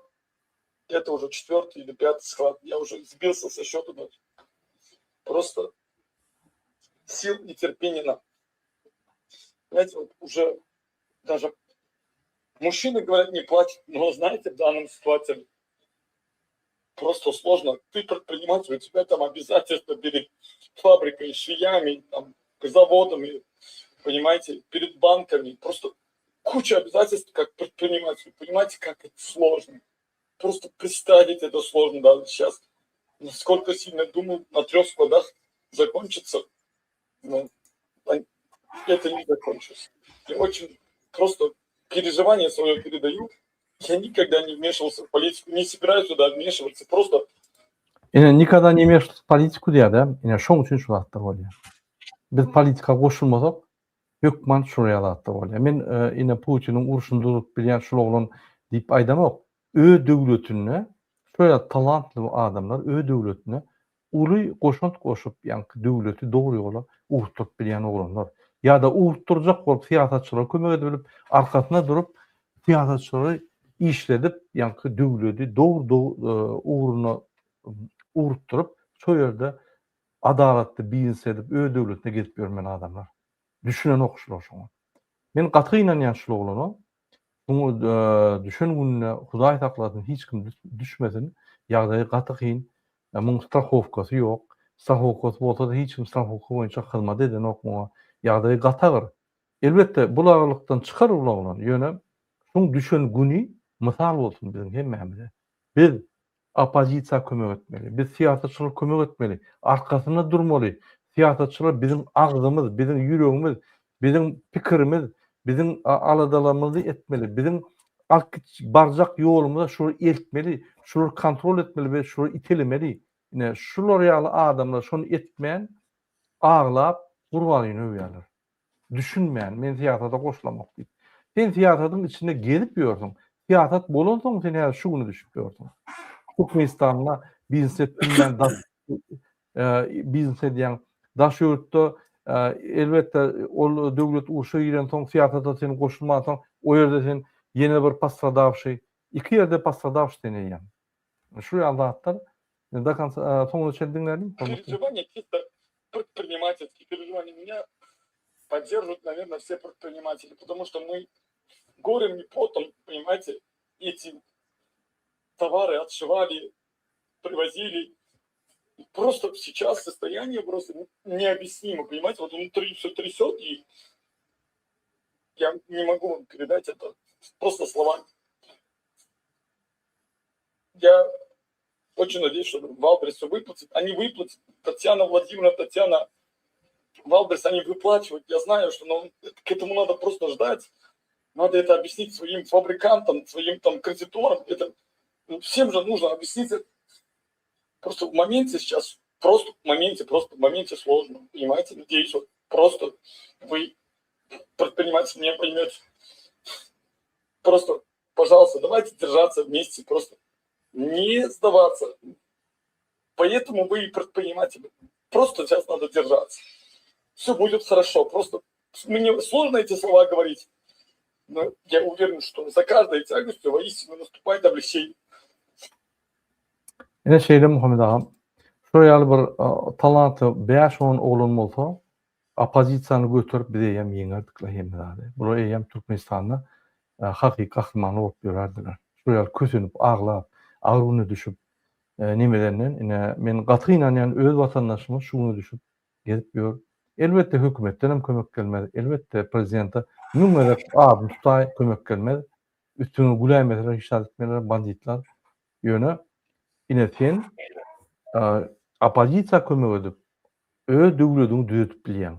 это уже четвертый или пятый склад. Я уже сбился со счета. Но просто сил и терпения нам. Знаете, вот уже даже мужчины говорят, не платят, но знаете, в данном ситуации просто сложно. Ты предприниматель, у тебя там обязательства перед фабрикой, швеями, там, заводами. понимаете, перед банками. Просто куча обязательств как предпринимателю. Понимаете, как это сложно. Просто представить это сложно даже сейчас. Насколько сильно думал, на трех складах закончится, но это не закончится. Я очень просто переживание свое передаю. Я никогда не вмешивался в политику, не собираюсь туда вмешиваться. Просто Ine nikada ne wmešаться w politiku diýýär-dä. Ine şoň üçin şu zatlar bolýar. Biz politika goşulmasak hökman şular ýaly zatlar bolýar. Men ine Putiniň urşuny durup bilýän şul oglan diýip aýdamok. Öz döwletinde şol ýaly talantly adamlar öz döwletine uly goşant goşup ýaňky döwleti dogry ýola ugrukdyryp bilýän oglanlar. Ýa-da ugrukdyrjak bolup syýasatçylara kömek edip bilip arkasynda durup syýasatçylary işledip ýaňky döwledi dogry ugruna ugrukdyryp şo ýerde adalatly biznes edip öz döwletine gezip ýörmeli adamlar. Düşünenok şular şoňa. Men gaty gynanýan şul oglana. Şuňa düşen gününe Hudaý saklasyn hiç kim düşmesin. Ýagdaýy gaty kyn. Muň strahowkasy ýok. Strahowkasy bolsa-da hiç kim strahowka boýunça hyzmat edenok muňa. Ýagdaýy gaty agyr. Elbetde bul agyrlykdan çykar bul oglan. Ýöne şuň düşen güni mysal bolsun biziň hemmämize. Biz Oppozisiýa kömek etmeli. Biz syýasatçylara kömek etmeli. Arkasynda durmaly. Syýasatçylar biziň agzymyz, biziň ýüregimiz, biziň pikirimiz, biziň aladalarymyzy etmeli. Biziň alyp barjak ýolumyza şulary eltmeli, şulary kontrol etmeli we şulary itelemeli. Ine, şular ýaly adamlar şony etmän, aglap, Gurbanlyny öwýärler. Düşünmän, men syýasata goşulamok diýip. Sen syýasatyň içinde gezip ýörsüň. Syýasat bolansoň sen häzir şu güne düşüp ýörsüň. Türkmenistanda biznes edip bilmän daş biznes edýäň. Daş ýurtda elbetde ol döwlet urşa girensoň syýasata sen goşulmansoň o ýerde sen ýene bir postradawşy, iki ýerde postradawşy sen eýýäm. Şu ýaly zatlar do konca soňuna çenli diňläliň. Переживания чисто предпринимательские переживания. Меня поддерживают, наверное, все предприниматели, потому что мы горем и потом, понимаете, эти товары отшивали, привозили. Просто сейчас состояние просто необъяснимо, понимаете, вот внутри все трясет, и я не могу вам передать это просто словами. Я очень надеюсь, что Валберес все выплатит. Они выплатят. Татьяна Владимировна, Татьяна Валберес, они выплачивают. Я знаю, что но к этому надо просто ждать. Надо это объяснить своим фабрикантам, своим там кредиторам. Это ну, всем же нужно объяснить. Это. Просто в моменте сейчас, просто в моменте, просто в моменте сложно. Понимаете? Надеюсь, вот просто вы, предприниматель, меня поймете. Просто, пожалуйста, давайте держаться вместе, просто не сдаваться. Поэтому вы и предприниматели. Просто сейчас надо держаться. Все будет хорошо. Просто мне сложно эти слова говорить, но я уверен, что за каждой тягостью воистину наступает облегчение. Ine şeýle Muhammet agam, şular ýaly bir talantly bäş-on oglan bolsa, oppozisiýany göterip biz eýýäm ýeňerdik-le hemme zady. Bular eýýäm Türkmenistanda hakyky gahrymanlar bolup ýörärdiler. Şular ýaly kösenip, aglap, agyr güne düşüp nemedenden ine men gaty gynanýan öz watandaşymyz şu güne düşüp gezip ýör. Elbetde hökümetden hem kömek gelmez, elbetde prezidente müň gezek adyny tutaý kömek gelmez. Üstüňe güläýmeseler hiç zat etmezler banditler. Ýöne ine sen oppozisiýa kömek edip öz döwlediňi düzedip bilýäň.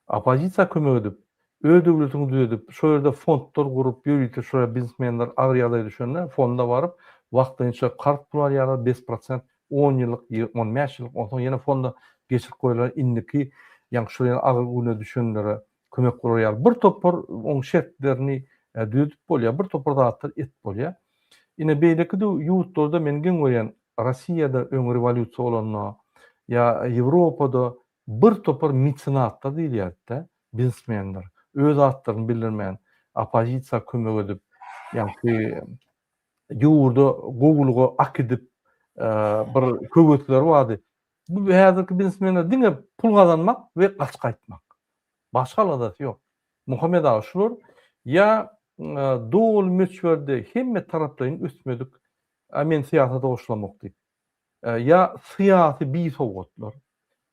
Oppozisiýa kömek edip, öz döwletiňi düzedip, şo ýerde fondlar gurup, ýörite şo ýerde biznesmenler agyr ýagdaýa düşende fonda baryp, wagtlaýynça karz pul alýarlar, bes prosent, on ýyllyk, on bäş ýyllyk, onsoň ýene fonda geçirip goýarlar, indiki, ýaňky şol ýaly agyr güne düşenlere kömek bolar ýaly. Bir topar oň şertlerini düzedip bolýar, bir topar zatlar edip bolýar. Ine beýleki ýurtlarda men geň görýän, Rossiýada öň rewolýusiýa bolanda ýa Ýewropada bir topar metsenatlar diýilýärdi-de, biznesmenler, öz atlaryny bildirmän, oppozisiýa kömek edip, ýaňky ýurda gowulyga akidip bir höwesleri bardy. Bu häzirki biznesmenler diňe pul gazanmak we gaçyp gaýtmak. Başga aladasy ýok. Muhammet aga şular ýa doly möçberde hemme taraplaýyn ösmedik, a men syýasata goşulamok diýip, ýa syýasy bisowatlar,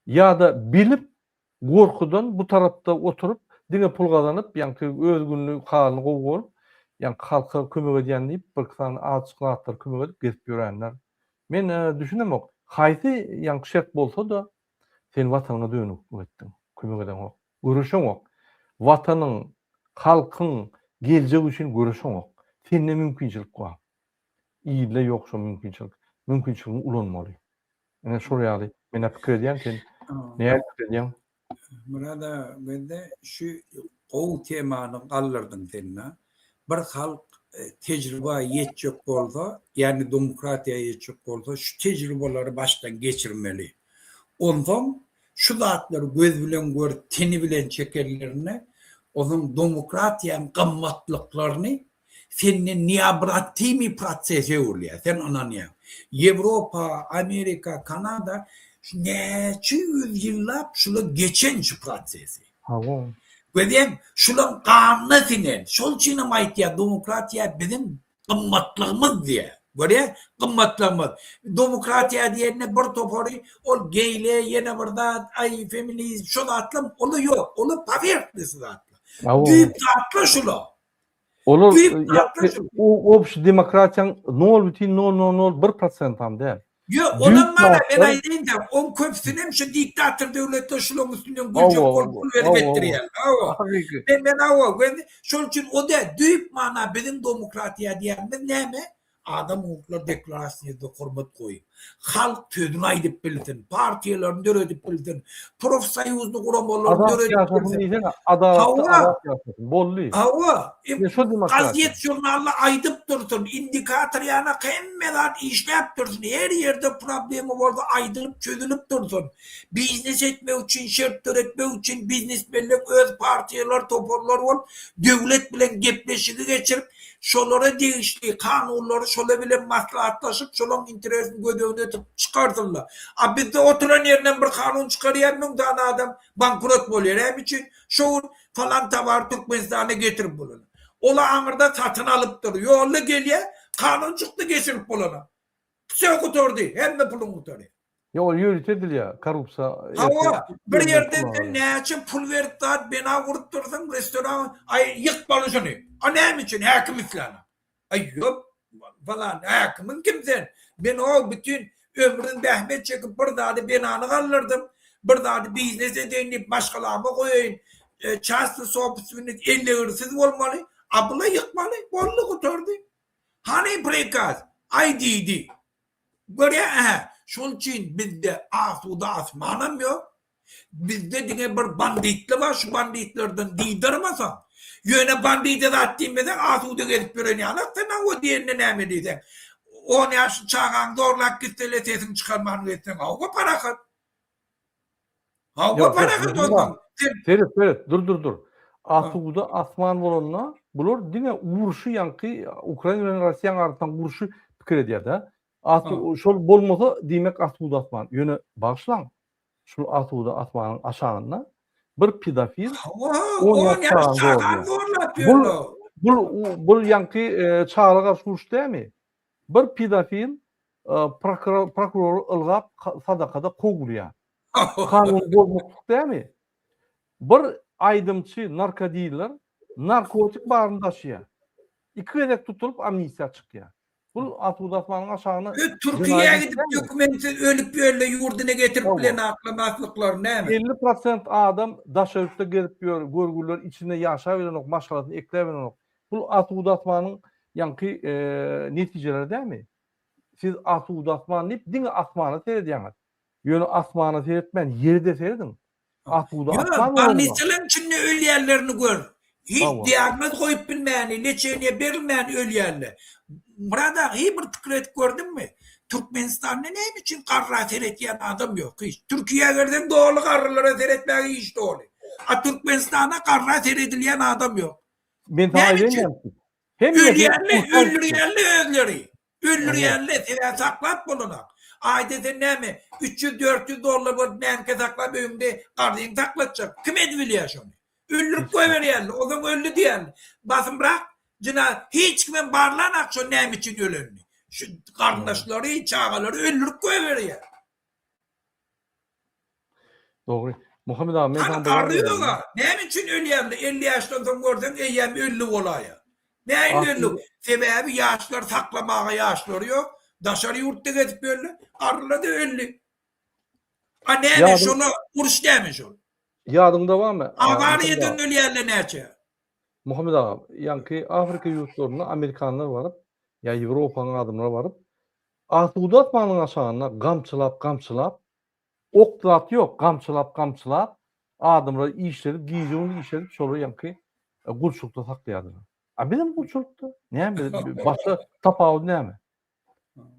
ýa-da bilip gorkudan bu tarapda oturyp Diňe pul gazanyp, ýaňky öz gününi, halyny gowy görüp, ýaňky halka kömek edýän diýip, birki sany azajyk zatlar kömek edip gezip ýörenler. Men düşünemok. Haýsy ýaňky şert bolsa-da, sen watanyňa dönüklik etdiň, kömek edeňok, göreşeňok. Watanyň, halkyň geljegi üçin göreşeňok. Sende mümkinçilik bar. Ilde ýok şo mümkinçilik. Mümkinçiligiňi ulanmaly. Ine şol ýaly menä pikir edýän sen nähili pikir edýäň? Myrat aga bende şu gowy temany galdyrdyň sen-de. Bir halk tejriba ýetjek bolsa, ýagny demokratiýa ýetjek bolsa şu tejribalary başdan geçirmeli. Onsoň şu zatlary göz bilen görüp, teni bilen çekenlerinde onuň demokratiýaň gymmatlyklaryny Sende neobratimi proses öwrülýär. Sen ynanýaň. Ýewropa, Amerika, Kanada şu näçe ýüz ýyllap şula geçen şu prosesi. Hawa. Gözem şulaň ganyna siňen. Şol üçinem aýtýar, demokratiýa biziň gymmatlygymyz diýýär. Görýäň, gymmatlygymyz. Demokratiýa diýende bir topary ol geýle, ýene bir zat, aý feminizm şo zatlar ola ýok. Ola powerhnosty zatlar. Düýp zatlar şula. Olar obşi demokratiýaň nol bütin nol nol nol bir prosentam däl. Ýok, onam bar-a, men aýdaýyn-da, oň köpüsinem şu diktator döwletler şulaň üstünden güljek bolup pul berip etdirýärler. Hawa. Men men hawa, şol üçin o däl, düýp mana biziň demokratiýa diýýänimiz näme? Adam hukuklary deklarasiýasyna hormat goýup, halk sözüni aýdyp bilsin, partiýalaryny döredip bilsin, profsoýuzny guramalaryny döredip bilsin. Adalatly azat ýaşasyn. Boldy. Hawa. Gazet žurnalda aýdyp dursun, indikator ýanak hemme zat işläp dursun, her ýerde problema bolsa aýdylyp çözülip dursun. Biznes etmek üçin şert döretmek üçin biznesmenleň öz partiýalary, toparlary bolup, döwlet bilen gepleşigi geçirip, Şolara degişli kanunlary şolar bilen maslahatlaşyp, şolaň interesini göz öňünde tutup çykarsynlar. A bizde oturan ýerinden bir kanun çykarýar, müň sany adam bankrot bolýar. Näme üçin? Şo gün falan towary Türkmenistana getirip bolany. Ola aňyrda satyn alypdyr. Ýolda gelýär, kanun çykdy geçirip bolana. Wsё gutardy, hemme puluň gutarýar. Ýok, ol ýörite edilýär, korrupsiýa. Hawa, bir ýerde sen näçe pul berip zat bina gurup dursuň, restoran, aý ýykmaly şuny. A näme üçin? Häkim islänok. Aý ýok, falan, häkimiň kim sen? Men o bütin ömrüm zähmet çekip bir zady binany galdyrdym, bir zady biznes edeýin diýip maşgalama goýaýyn, çastny sobstwennik ellegirsiz bolmaly, a bula ýykmaly, boldy gutardy. Hany prikaz? Aý diýdi. Görýä-ä, şol üçin bizde asuda asmanam ýok. Bizde diňe bir banditler bar, şu banditlerden dyndarmasaň, ýöne bandide zat diýmeseň asuda gezip ýören ýalak sen hawa diýende näme diýseň, on ýaşly çagaňy zorlap gitsele sesiňi çykarman gezseň hawa parahat. Hawa parahat onsoň. Seret, seret, dur, dur, dur. Asuda asman bolanda bular diňe urşy ýaňky Ukraina bilen Russiýanyň arasyndaky urşy pikir edýär-de. Asu şol bolmasa diýmek asuda asman. Ýöne bagyşlaň, şul asuda asmanyň aşagynda bir pedofil on ýaş çagany zorlap ýör. Bul bul ýaňky çaga garşy uruş dälmi? Bir pedofil prokurory ylgap sadakada kowulýar. Kanun bozmaklyk dälmi? Bir aýdymçy narkodiller narkotik baryny daşaýar. Iki gezek tutulyp amnistiýa çykýar. Bul asuda asmanyň aşagyna Türkiýä gidip dokumentsiz ölüp ýörle ýurdyna getirip bilen aklamaslyklary näme? 50% adam daşary ýurtda gezip ýör, görgüliler içinde ýaşabilenok, maşgalasyny ekläbilenok. Bul asuda asmanyň ýaňky netijeleri dälmi? Siz asuda asman diýip diňe asmana seredýäňiz. Ýöne asmana seretmän ýere-de serediň. Asuda Ýok, asman bolanda. bolnisalaryň içinde ölýänlerini gör. Hiç Hawa. diagnoz goýup bilmäni, leçeniýe berilmän ölýänler. Myrat aga, hiý bir pikir edip gördüňmi? Türkmenistanda näme üçin garra seretýän adam ýok hiç? Türkiýä gelseň doly garrylara seretmäge iş doly. A Türkmenistanda garra seredilýän adam ýok. Men saňa Näme aýdaýyn üçin? näme üçin? Hemmesi Ölýänler, kursan öldürýänler özleri. Öldürýänler, sebäbi saklap bolanok. Aýda sen näme, 300-400 dollar bolup mäňke saklap öýüňde garryňy saklatjak. Kim edibilýär şony? Öldürip goýberýärler, onsoň öldi diýýärler. Basymrak jyna hiç kimem barlanak şo näme üçin ölenini. Şu garyndaşlary, çagalary öldürip goýberýär. Dogry. Muhammet aga men Hany saňa bir garry zat ýoga. Näme üçin ölýärler? 50 ýaşdan soň görseň eýýäm öldi bolaýa. Nähili öldi? Sebäbi ýaşlar saklamaga ýaşlary ýok. Daşary ýurtda gezip ýörler. Garrylar-da öldi. A näme şola uruş näme şol? Ýadyňda barmy? Awariýadan ölýärler näçe? Muhammet aga, ýaňky Afrika ýurtlarynda amerikanlar baryp, ýa Ýewropanyň adamlary baryp, asuda asmanyň aşagynda gamçylap, gamçylap, ok zat ýok, gamçylap, gamçylap, adamlary işledip, gije-gündiz işledip, şolary ýaňky gulçulykda saklaýardylar. A bizem gulçulykda. Näme, başga tapawudy näme?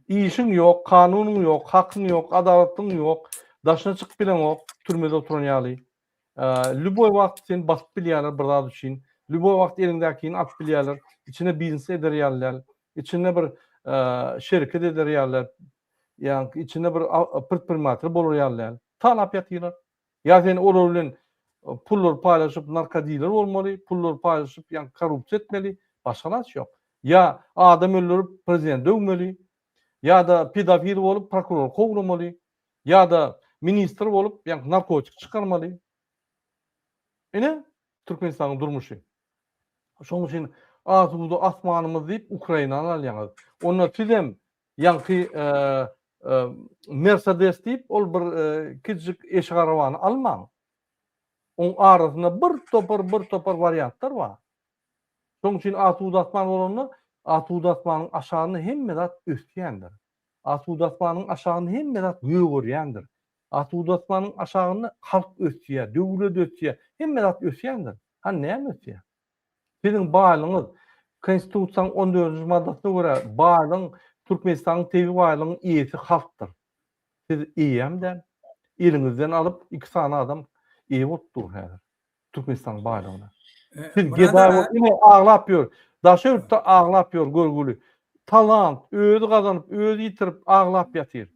Işiň ýok, kanunyň ýok, hakyň ýok, adalatlygyň ýok, daşyna çykyp bileňok, türmede oturan ýaly. Lýuboý wagt seni basyp bilýärler bir zat üçin. Lýuboý wagt eliňdäkini alyp bilýärler. Içinde biznes eder ýaly däl. Içinde bir şereket eder ýaly däl. Ýa içinde bir predprimatel bolar ýaly däl. Talap ýatyrlar. Ýa sen olar bilen pullary paýlaşyp narkodiler bolmaly, pullary paýlaşyp ýa korrupsiýa etmeli, başga alaç ýok. Ýa adam öldürip prezidenti döwmeli, ýa-da pedofil bolup prokurory kowlamaly, ýa-da ministr bolup ýa narkotik çykarmaly. Ine Türkmenistanyň durmuşy. Şonuň üçin asuda asmanymyz diýip Ukrainany alýaňyz. Onda sizem Ýaňky Mersedes diýip ol bir kiçijik eşik arabany almaň. Oň arasynda bir topar bir topar wariantlar bar. Şoň üçin asuda asman bolanda asuda asmanyň aşagynda hemme zat ösýändir. Asuda asmanyň aşagynda hemme zat gögerýändir. Asuda asmanyň aşagynda halk ösýär, döwlet ösýär, hemme zat ösýändir. Hany näme ösýär? Siziň baýlygyňyz, Konstitusiýanyň on dördünji maddasyna görä, baýlygyň, Türkmenistanyň tebigy baýlygynyň eýesi halkdyr. Siz eýem däl. Eliňizden alyp, iki sany adam eýe bolup dur häzir Türkmenistanyň baýlygyna. Siz gedaý bolup, ine aglap ýör. Daşary ýurtda aglap ýör görgüli. Talant, özi gazanyp, özi ýitirip aglap ýatyr.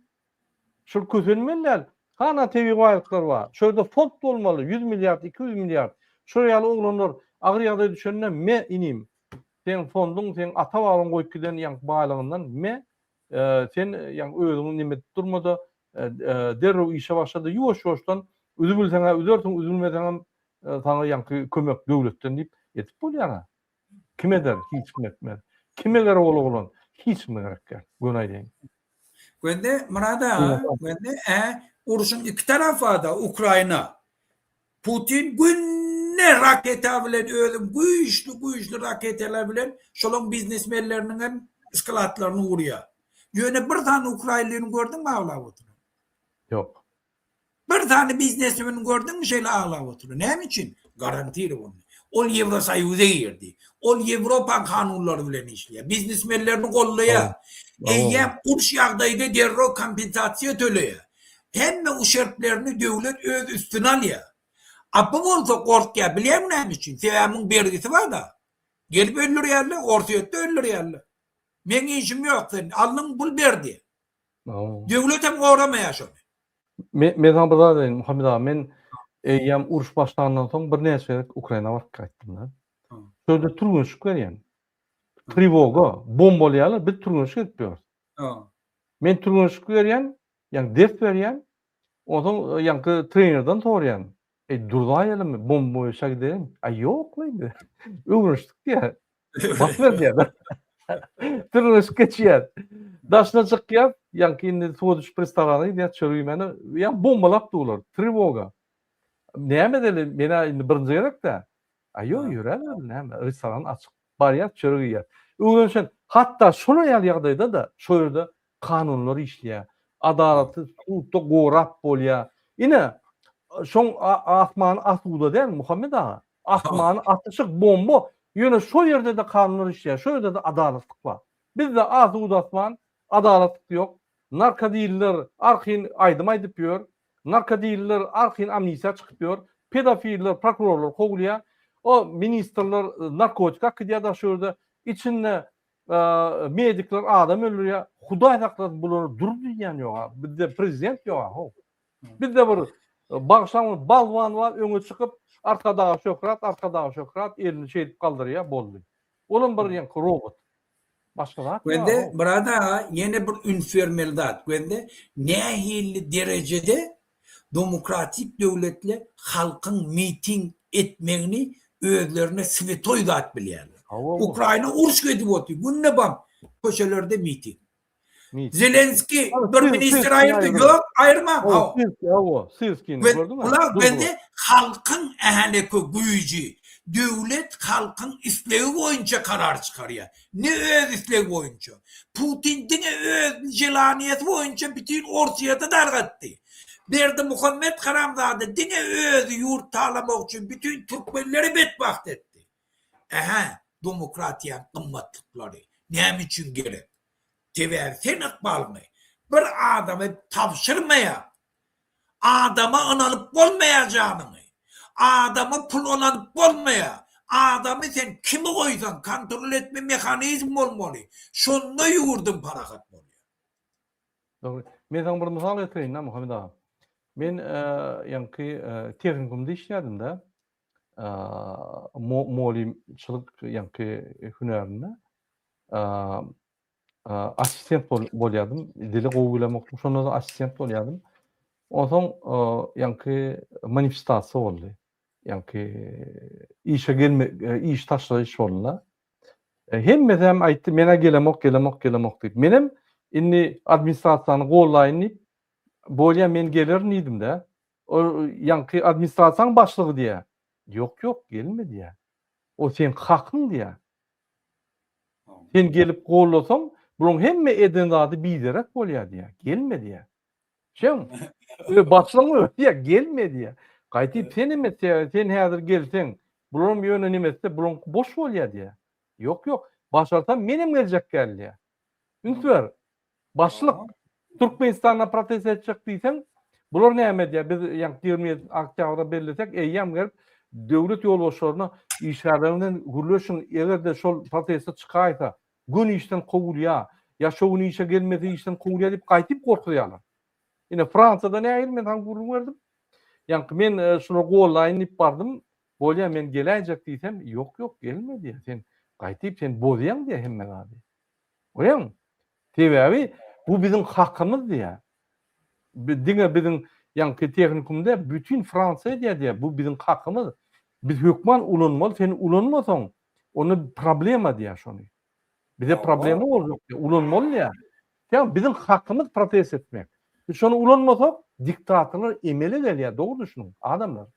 Şol kösenmeli däl. Hana tebigy baýlyklar bar. Şo ýerde fond bolmaly, 100 milliard, 200 milliard. Şol ýaly oglanlar agyr ýagdaýa düşende me inim, seň fonduň, seň ata-babaň goýup giden ýaňky baýlygyndan me, sen ýaňky özüňi neme edip durma-da, derrew işe başla-da, ýuwaş-ýuwaşdan üzübilseň-ä üzersiň, üzülmeseňem saňa ýaňky kömek döwletden diýip edip bolýar-a. Kim eder? Hiç kim etmez. Kime gerek ol oglan? Hiç kime gerek däl. Göni aýdaýyn. Göndi Myrat aga, göndi ä urşuň iki tarapy barda Ukraina. Putin günde raketa bilen özüň güýçli güýçli raketalar bilen şolaň biznesmenleriniň hem skladlaryny urýar. Ýöne bir sany ukrainlyny gördüňmi aglap oturan? Ýok. Bir sany biznesmeni gördüňmi şeýle aglap oturan? Näme üçin? Garantirowany. Ol Ýewrosoýuza girdi. Ol Ýewropaň kanunlary bilen işleýär. Biznesmenlerini gollaýar. Eýýäm uruş ýagdaýda derrew kompensasiýa töleýär. Hemme uşerblerini döwlet öz üstüne alýar. A bu bolsa gorkýar. Bilýäňmi näme üçin? Sebäbi muň bergisi bar-da. Gelip öldürýärler, Orsýetde öldürýärler. Meň işim ýok, sen alnyň pul ber diýýär. Döwletem goramaýar şony. Men, men saňa bir zat aýdaýyn, Muhammet aga, men eýýäm uruş başlandan soň birnäçe gezek Ukraina baryp gaýtdym-da. Şo ýerde türgenşik berýän. Trewoga, bombalýarlar, biz türgenşik edip ýörüs. Men türgenşik berýän, ýagny ders berýän, onsoň ýaňky trenerden soraýan, Eý, durzaýalymy, bomba goýuşa gideýin? Aý, ýok-la indi. Öwrenişdik diýýär. Basyber diýýär. Türgenleşik geçýär. Daşyna çykýar, ýaňky indi suwa düşüp restorana gidýär, çörek iýmäne. Ýa bombalap durlar, trewoga. Näme edeli, men-ä indi birinji gezek-dä. Aý, ýok, ýöräbereli, näme, restoran açyk. Barýas, çörek iýýäs. Öwrenişen, hatda şolar ýaly ýagdaýda-da şo ýerde kanunlar işleýär. Adalaty sudda gorap bolýar. Ine, şoň asmany asuda däl, Muhammet aga. Asmany atyşyk, bomba. Ýöne şo ýerde-de kanunlar işleýär, şo ýerde-de adalatlyk bar. Bizde asuda asman, adalatlyk ýok. Narkodiller arkaýyn aýdym aýdyp ýör. Narkodiller arkaýyn amnistiýa çykyp ýör. Pedofiller, prokurorlar kowulýar. O ministrler narkotik akydýar daş ýerde. Içinde Medikler adam öldürýär. Hudaý saklasyn bulara dur diýýän ýok-a. Bizde prezident ýok-a how. Bizde bir bagşlaň balwan bar öňe çykyp Arkadaga şöhrat, Arkadaga şöhrat elini şeýdip galdyrýar boldy. Olam bir ýaňky robot. Başga zat ýok. Wende Myrat aga ýene bir üns bermeli zat. Wende nähili derejede. Demokratik döwletler halkyň miting etmegini özlerine swetoý zat bilýärler. Ukraina uruş edip otyr, günde bam köçelerde miting. Zelenskiý bir ministr aýyrdy, ýok aýyrmaň. Hawa, Sirskini gördüňmi? Bular bizde halkyň ähleki güýji, döwlet halkyň islegi boýunça karar çykarýar. Ne öz islegi boýunça. Putin diňe öz jelaniýesi boýunça bütin Orsýeti dargatdy. Berdimuhamet haramzada diňe özi ýurt talamak üçin bütin türkmenleri betbagt etdi. Ähä, domokratiýaň gymmatlyklary näme üçin gerek? Sebäbi sen ykbalyňy bir adama tabşyrmaýaň. Adama ynanyp bolmaýar janyňy. Adama pul ynanyp bolmaýar. Adamy sen kimi goýsaň kontrol etme mehanizm bolmaly. Şonda ýurduň parahat bolýar. Dogry. Men saňa bir mysal getireýin-dä Muhammet aga. Men ýaňky tehnikumda işleýärdim-de. Mugallymçylyk ýaňky hünärinde. Assistent bolýardym. Dili gowy bilemokdym. Şonda-da assistent bolýardym. Onsoň ýaňky manifestasiýa boldy. Ýaňky işe gelme, iş taşlaýyş boldy-da. Hemmesi hem aýtdy, men-ä gelemok, gelemok, gelemok diýip. Menem indi administrasiýany gollaýyn diýip, bolýa men gelerin diýdim-de. Ol ýaňky administrasiýanyň başlygy diýýär. Ýok, ýok, gelme diýýär. O seň hakyň diýýär. Sen gelip gollasaň, bulaň hemme eden zady biderek bolýar diýýär. Gelme diýýär. Şeň, ö başlygyň özi diýýär, gelme diýýär. Gaýtyp sen hem etseň, sen häzir gelseň, bularam ýöne neme etse, bulaňky boş bolýar diýýär. Ýok, ýok, başarsam menem geljek däl diýýär. Üns ber. Başlyk, Türkmenistanda protest etjek diýseň, bular näme edýär? Biz ýaňky 27 oktýabra bellesek, eýýäm gelip döwlet ýolbaşçylaryna işgärler bilen gürleşiň, eger-de şol proteste çykaýsa, göni işden kowulýar, ýa şo gün işe gelmese işden kowulýar diýip gaýtyp gorkuzýarlar. Ine Fransiýada nähili men saňa gürrüň berdim. Ýaňky men e, şulary gollaýyn diýip bardym. Bolýa men geläýjek diýsem, ýok ýok gelme diýýär. Sen gaýtyp sen bozýaň diýýär hemme zady. Görýäňmi? Sebäbi bu biziň hakymyz diýýär. Diňe biziň ýaňky tehnikumda bütin Fransiýa edýär diýýär. Bu biziň hakymyz. Biz hökman ulanmaly, sen ulanmasaň, onda problema diýýär şony. Bize problema boljak diýýär. Ulanmaly diýýär. Ýa biziň hakymyz protest etmek. Biz şony ulanmasak, diktatorlar emele gelýär, dogry düşüniň, adamlar.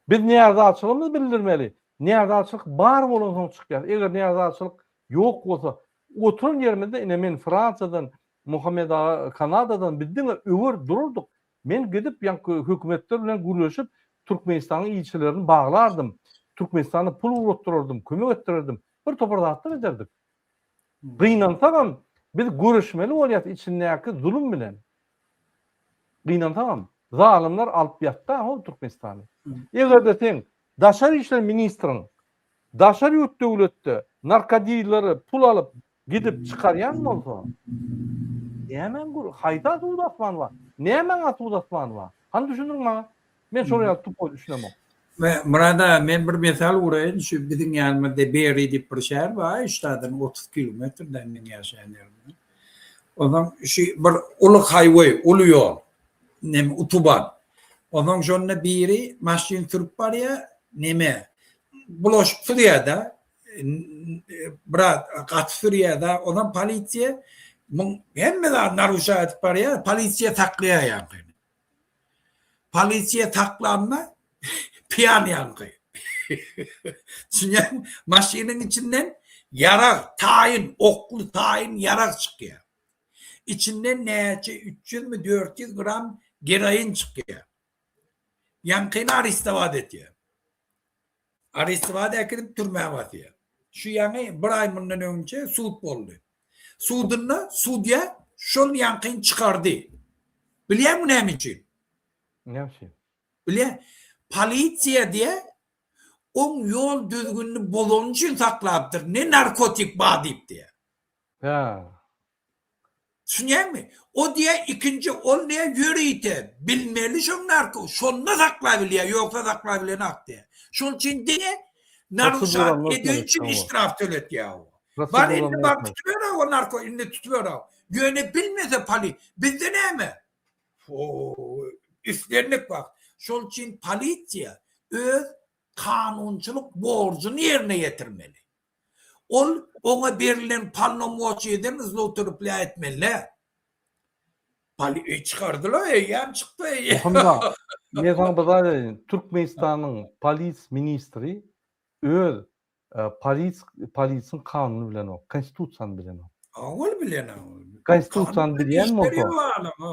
Biz närazyçylygymyzy bildirmeli. Närazyçylyk bar bolansoň çykýar. Eger närazyçylyk ýok bolsa, oturan ýerimizde ine men Fransiýadan, Muhammet aga Kanadadan biz diňe öwer durardyk. Men gidip ýaňky hökümetler bilen gürleşip Türkmenistanyň ilçilerini baglardym. Türkmenistana pul ugratdyrardym, kömek etdirerdim. Bir topar zatlar ederdik. Gynansagam biz göreşmeli bolýas içindäki zulum bilen. Gynansagam zalymlar alyp ýatda ho Türkmenistany. Egerde seň daşary işler ministriň daşary ýurt döwletde narkodilleri pul alyp gidip çykarýan bolsa nämäň gür haýsy asuda asman bar? Nämäň asuda asmany bar? Hany düşündiriň maňa. Men şol ýaly tupoý düşünemok. Myrat aga men bir mysal uraýyn şu biziň ýanymyzda Berry diýip bir şäher bar ştadan 30 kilometrde meň ýaşaýan ýerimden. Onsoň şu bir uly haýweý uly ýol neme utuban. Onsoň şonda biri maşyn sürüp barýar neme bulaşyp sürýär-de biraz gaty sürýär-de onsoň polisiýa muň hemme zady naruşa edip barýar polisiýa saklaýar ýaňky. Polisiýa saklanda piýan ýaňky. Düşünýäňmi? Maşynyň içinden ýarag, taýyn, okly taýyn ýarag çykýar. Içinden näçe 300-mi 400 gram geroin çykýar. Ýaňkyny arestowat etýär. Arestowat äkidip türmä basýar. Şu ýaňy bir aý mundan öňçe sud boldy. Sudunda sudýa şol ýaňkyny çykardy. Bilýäňmi näme üçin? Näme üçin? Bilýän. Polisiýa diýä oň ýol düzgünini bozany üçin saklapdyr. Ne narkotik bar diýip diýä. Hä. Düşünýäňmi? O diýä ikinji ol diýä ýörite bilmeli şoň narko şonda saklabilýä ýogsa saklabilenak diýä. Şoň üçin diňe naruşat eden üçin iştraf töletýä o. Bar indi bar tutuber o narko indi tutuber. Ýöne bilmese poli bizde näme? Islendik wagt. Şol üçin polisiýa öz kanunçylyk borjuny ýerine ýetirmeli. Ol oňa berlen polnomoçiýeden zloutrplýa etmeli däl. Poli çykardylar eýýäm çykdy eýýäm. Muhammet aga, men saňa bir zat aýdaýyn. Türkmenistanyň polis ministri öz Polis polisiň kanuny bilenok, konstitusiýany bilenok. Ol bilenok. Konstitusiýany bilýän bolsa,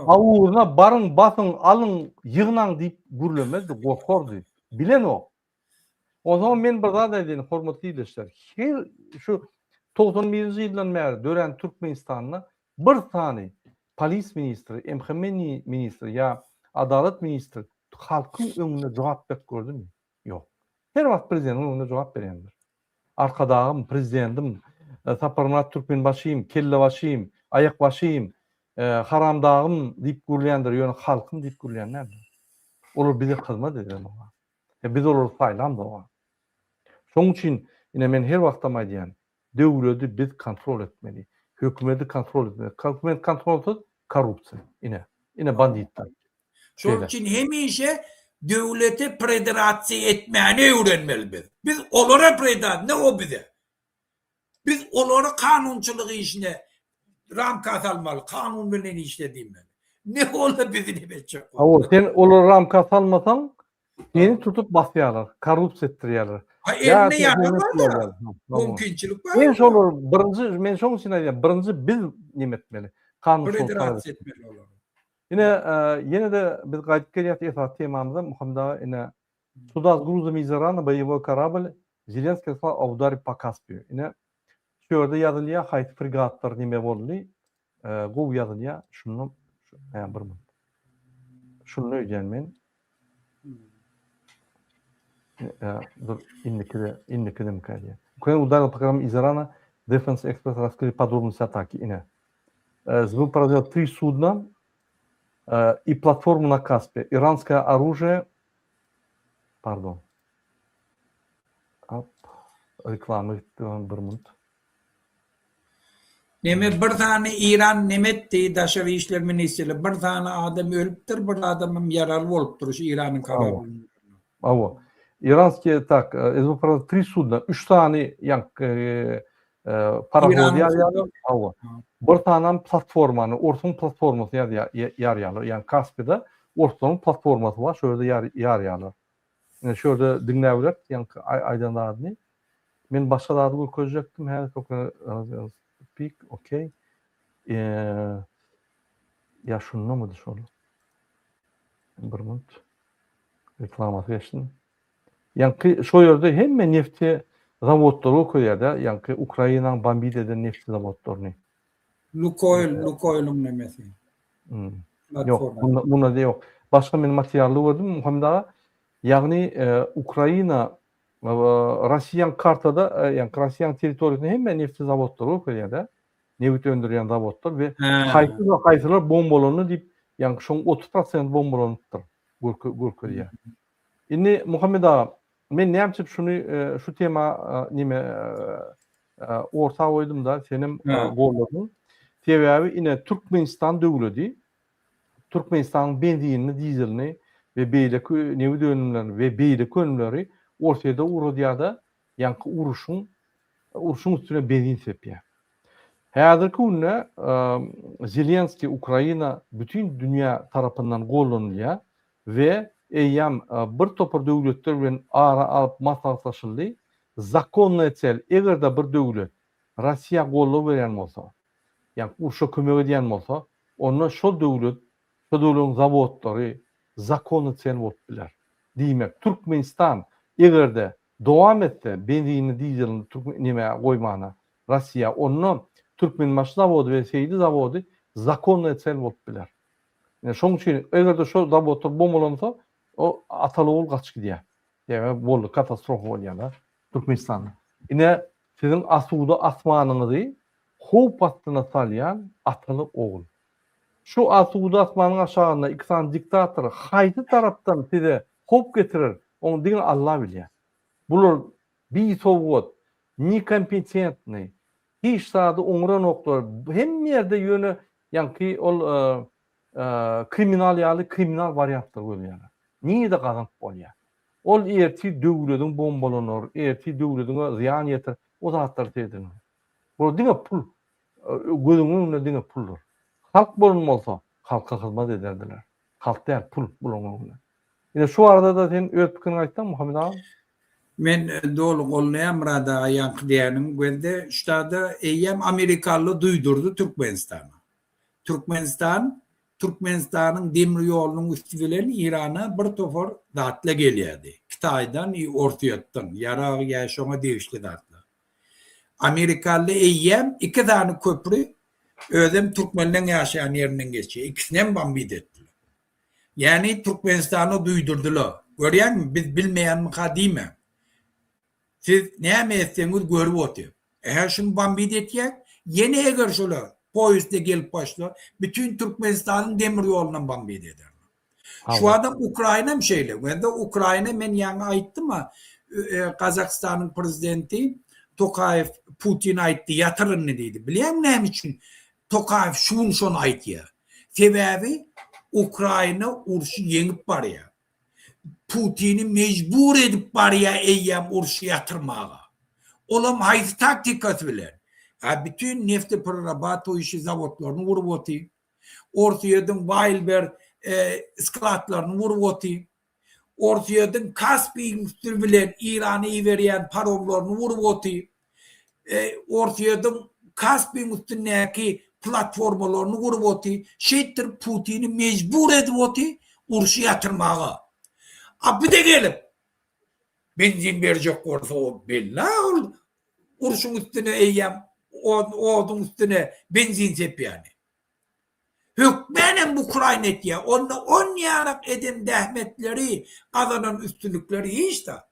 awuryna baryň, basyň, alyň, ýygnaň diýip gürlemezdi, gorkardy. Bilenok. Onsoňam men bir zat aýdaýyn, hormatly ildeşler. Her şu 91-nji ýyldan bäri dörän Türkmenistanda bir sany polis ministri, MHM ministri ýa adalat ministri halkyň öňünde jogap berip gördümi? Ýok. Her wagt prezidentiň öňünde jogap berýändir. Arkadagym, prezidentim, Saparmyrat Türkmenbaşym, kellebaşym, aýakbaşym, haramdagym diýip gürleýändir, ýöne halkym diýip gürleýän däldir. Olar bize hyzmat edenok. Biz olary saýlamzok. Şonuň üçin ine men her wagtam aýdýan, Döwledi biz kontrol etmeli. Hökümedi kontrol etmeli. Hökümet kontrolsyz korrupsiýa. Ine. Ine banditler. Şonuň üçin hemişe döwleti predirasiýa etmäni öwrenmeli biz. Biz olara preda, ne o bize. Biz olary kanunçylyk işine ramka salmaly, kanun bilen işle diýmeli. Ne olar bizi neme etjek bolýar. Hawa, sen olary ramka salmasaň, Seni tutup basýarlar, korrupsiýa etdirýärler. Ha elinde ýarag bar-da. Mümkinçilik bar. Men şolar birinji men şoň üçin aýdýan, birinji biz neme etmeli? Kanunçylyk etmeli olary. Ine, ýene-de biz gaýdyp gelýäs esasy temamyza, Muhammet aga, ine, Sуда с грузами из Ирана боевой корабль Zelenskiý сказал о ударе по Каспию. Ine, şu ýerde ýazylýar, haýsy fregatlar neme boldy, gowy ýazylýar, şunda, hä, bir minut. Şunda öýdýän men. Dur, indiki-de, indiki-de diýýär. Ukraina ударила по кораблям из Ирана, Defense Express раскрыли подробности атаки. Ine. СБУ поразила три судна и платформу на Каспе. Иранское оружие, pardon, Hop, reklama gitdi bir minut. Neme bir sany Iran neme etdi daşary işler ministrligi bir sany adam ölüpdir bir adamam ýaraly bolupdyr şu Iranyň karablynda. Hawa. Iranskiý tak, SBPR tri sudna, üç sany ýaňky parahody ýarýarlar. Hawa. Bir sanam platformany, orsuň platformasyny ýarýarlar. Ýagny Kaspide orslaryň platformasy bar, şo ýerde ýarýarlar. Ine şu ýerde diňläbileris ýaňky aýdan zadyny. Men başga zady görkezjekdim häzir pik okey. Ýa şundamydy şol? Bir minut. Reklamasy geçsin. Ýaňky şo ýerde hemme nefti zawodlary görkezýär-de, ýaňky Ukrainanyň bombit eden nefti zawodlaryny. Lukoil, Lukoiliň nemesi. Ýok, bunda, bunda ýok. Başga men materialda gördüm, Muhammet aga. Ýagny Ukraina Russiýanyň kartada, ýagny Russiýanyň territoriýasynda hemme nefti zawodlary görkezýär-de. Nebit öndürýän zawodlar we haýsy we haýsylar bombalandy diýip, ýagny şoň 30 prosenti bombalanypdyr görkezýär. Indi Muhammet aga, Men näme üçin şuny şu tema nime orta goýdum-da, senem golladyň. Sebäbi ine Türkmenistan döwledi Türkmenistanyň benzinini, dizelini we beýleki nebit önümlerini we beýleki önümleri Orsýete ugradýar-da, ýaňky uruşyň urşuň üstüne benzin sepýär. Häzirki günde Zelenskiý Ukraina bütin dünýä tarapyndan gollanylýar we eýýäm bir topar döwletler bilen ara alyp maslahatlaşyldy. Zakonnaýa sel, eger-de bir döwlet Russiýa goldaw berýän bolsa, ýagny urşa kömek edýän bolsa, onda şol döwlet, şo döwletiň zawodlary zakonny sel bolup biler. Diýmek, Türkmenistan eger-de dowam etse benzinini, dizelini türkmen nemä goýmana Russiýa, onda Türkmenbaşy zawody we Seýdi zawody zakonnaýa sel bolup biler. Ine şoň üçin eger-de şo zawodlar bombalansa, o ataly-ogul gaçyp gidýär. Sebäbi boldy, katastrofa bolýar-da Türkmenistanda. Ine siziň asuda asmanyňyzy howp astyna salýan ataly-ogul. Şu asuda asmanyň aşagynda iki sany diktator haýsy tarapdan size howp getirer, ony diňe Alla bilýär. Bular bisowat, nekompetentnyý, hiç zady oňranoklar, hemme ýerde ýöne Ýaňky ol. kriminal ýaly kriminal wariantlar gözleýärler. Nirede gazanyp bolýar? Ol ertir döwlediň bombalanar, ertir döwlediňe zyýan ýetir, o zatlary seredeniň. Bular diňe pul. Gözüň öňünde diňe puldur. Halk bolan bolsa, halka hyzmat ederdiler. Halk däl, pul bularyň öňünde. Ine şu barada-da sen öz pikiriňi aýtsaň Muhammet aga. Men doly goldaýan Myrat aga ýaňky diýeniňi gözde ştada eýýäm amerikalylar duýdurdy Türkmenistana. Türkmenistan Türkmenistanyň demir ýolunyň üsti bilen Irana bir topar zatla gelýärdi. Kitaýdan i Orsýetden ýarag ýa şoňa degişli zatlar. Amerikaly eýýäm iki sany köpri özem türkmenleň ýaşaýan ýerinden geçýär. Ikisinem bombit etdiler. Ýagny Türkmenistana duýdurdylar. Görýäňmi, biz bilmeýänmika diýmäň. Siz näme etseňiz görüp otyr. Ähä şuny bombit etýäk, ýene eger şolar poýezdde gelip başla, bütin Türkmenistanyň demir ýolunam bombit ederler. Şu adam Ukrainam şeýle. Wende Ukraina men ýaňy aýtdym-a, Gazagystanyň prezidenti Tokaýew Putin aýtdy, ýatyr indi diýdi. Bilýäňmi näme üçin Tokaýew şu gün şony aýtýar? Sebäbi Ukraina urşy ýeňip barýar. Putini mejbur edip barýar eýýäm urşy ýatyrmaga. Olam haýsy taktikasy bilen? A bütin nefteprerabatoýuşi zawodlaryny gurup otyr. Orsýetiň Waýlber skladlaryny gurup otyr. Orsýetiň Kaspiýiň üsti bilen Irana iberýän paromlaryny gurup otyr. Orsýetiň Kaspiýiň üstündäki platformalaryny gurup otyr. Şeýtdirip Putini mejbur edip otyr urşy ýatyrmaga. A bu-da gelip benzin berjek bolsa o belli ol urşuň üstüne eýýäm oduň üstüne benzin sepýäni. Hökmänem Ukraina etýär. Onda on ýarak eden zähmetleri, gazanan üstünlikleri hiç zat.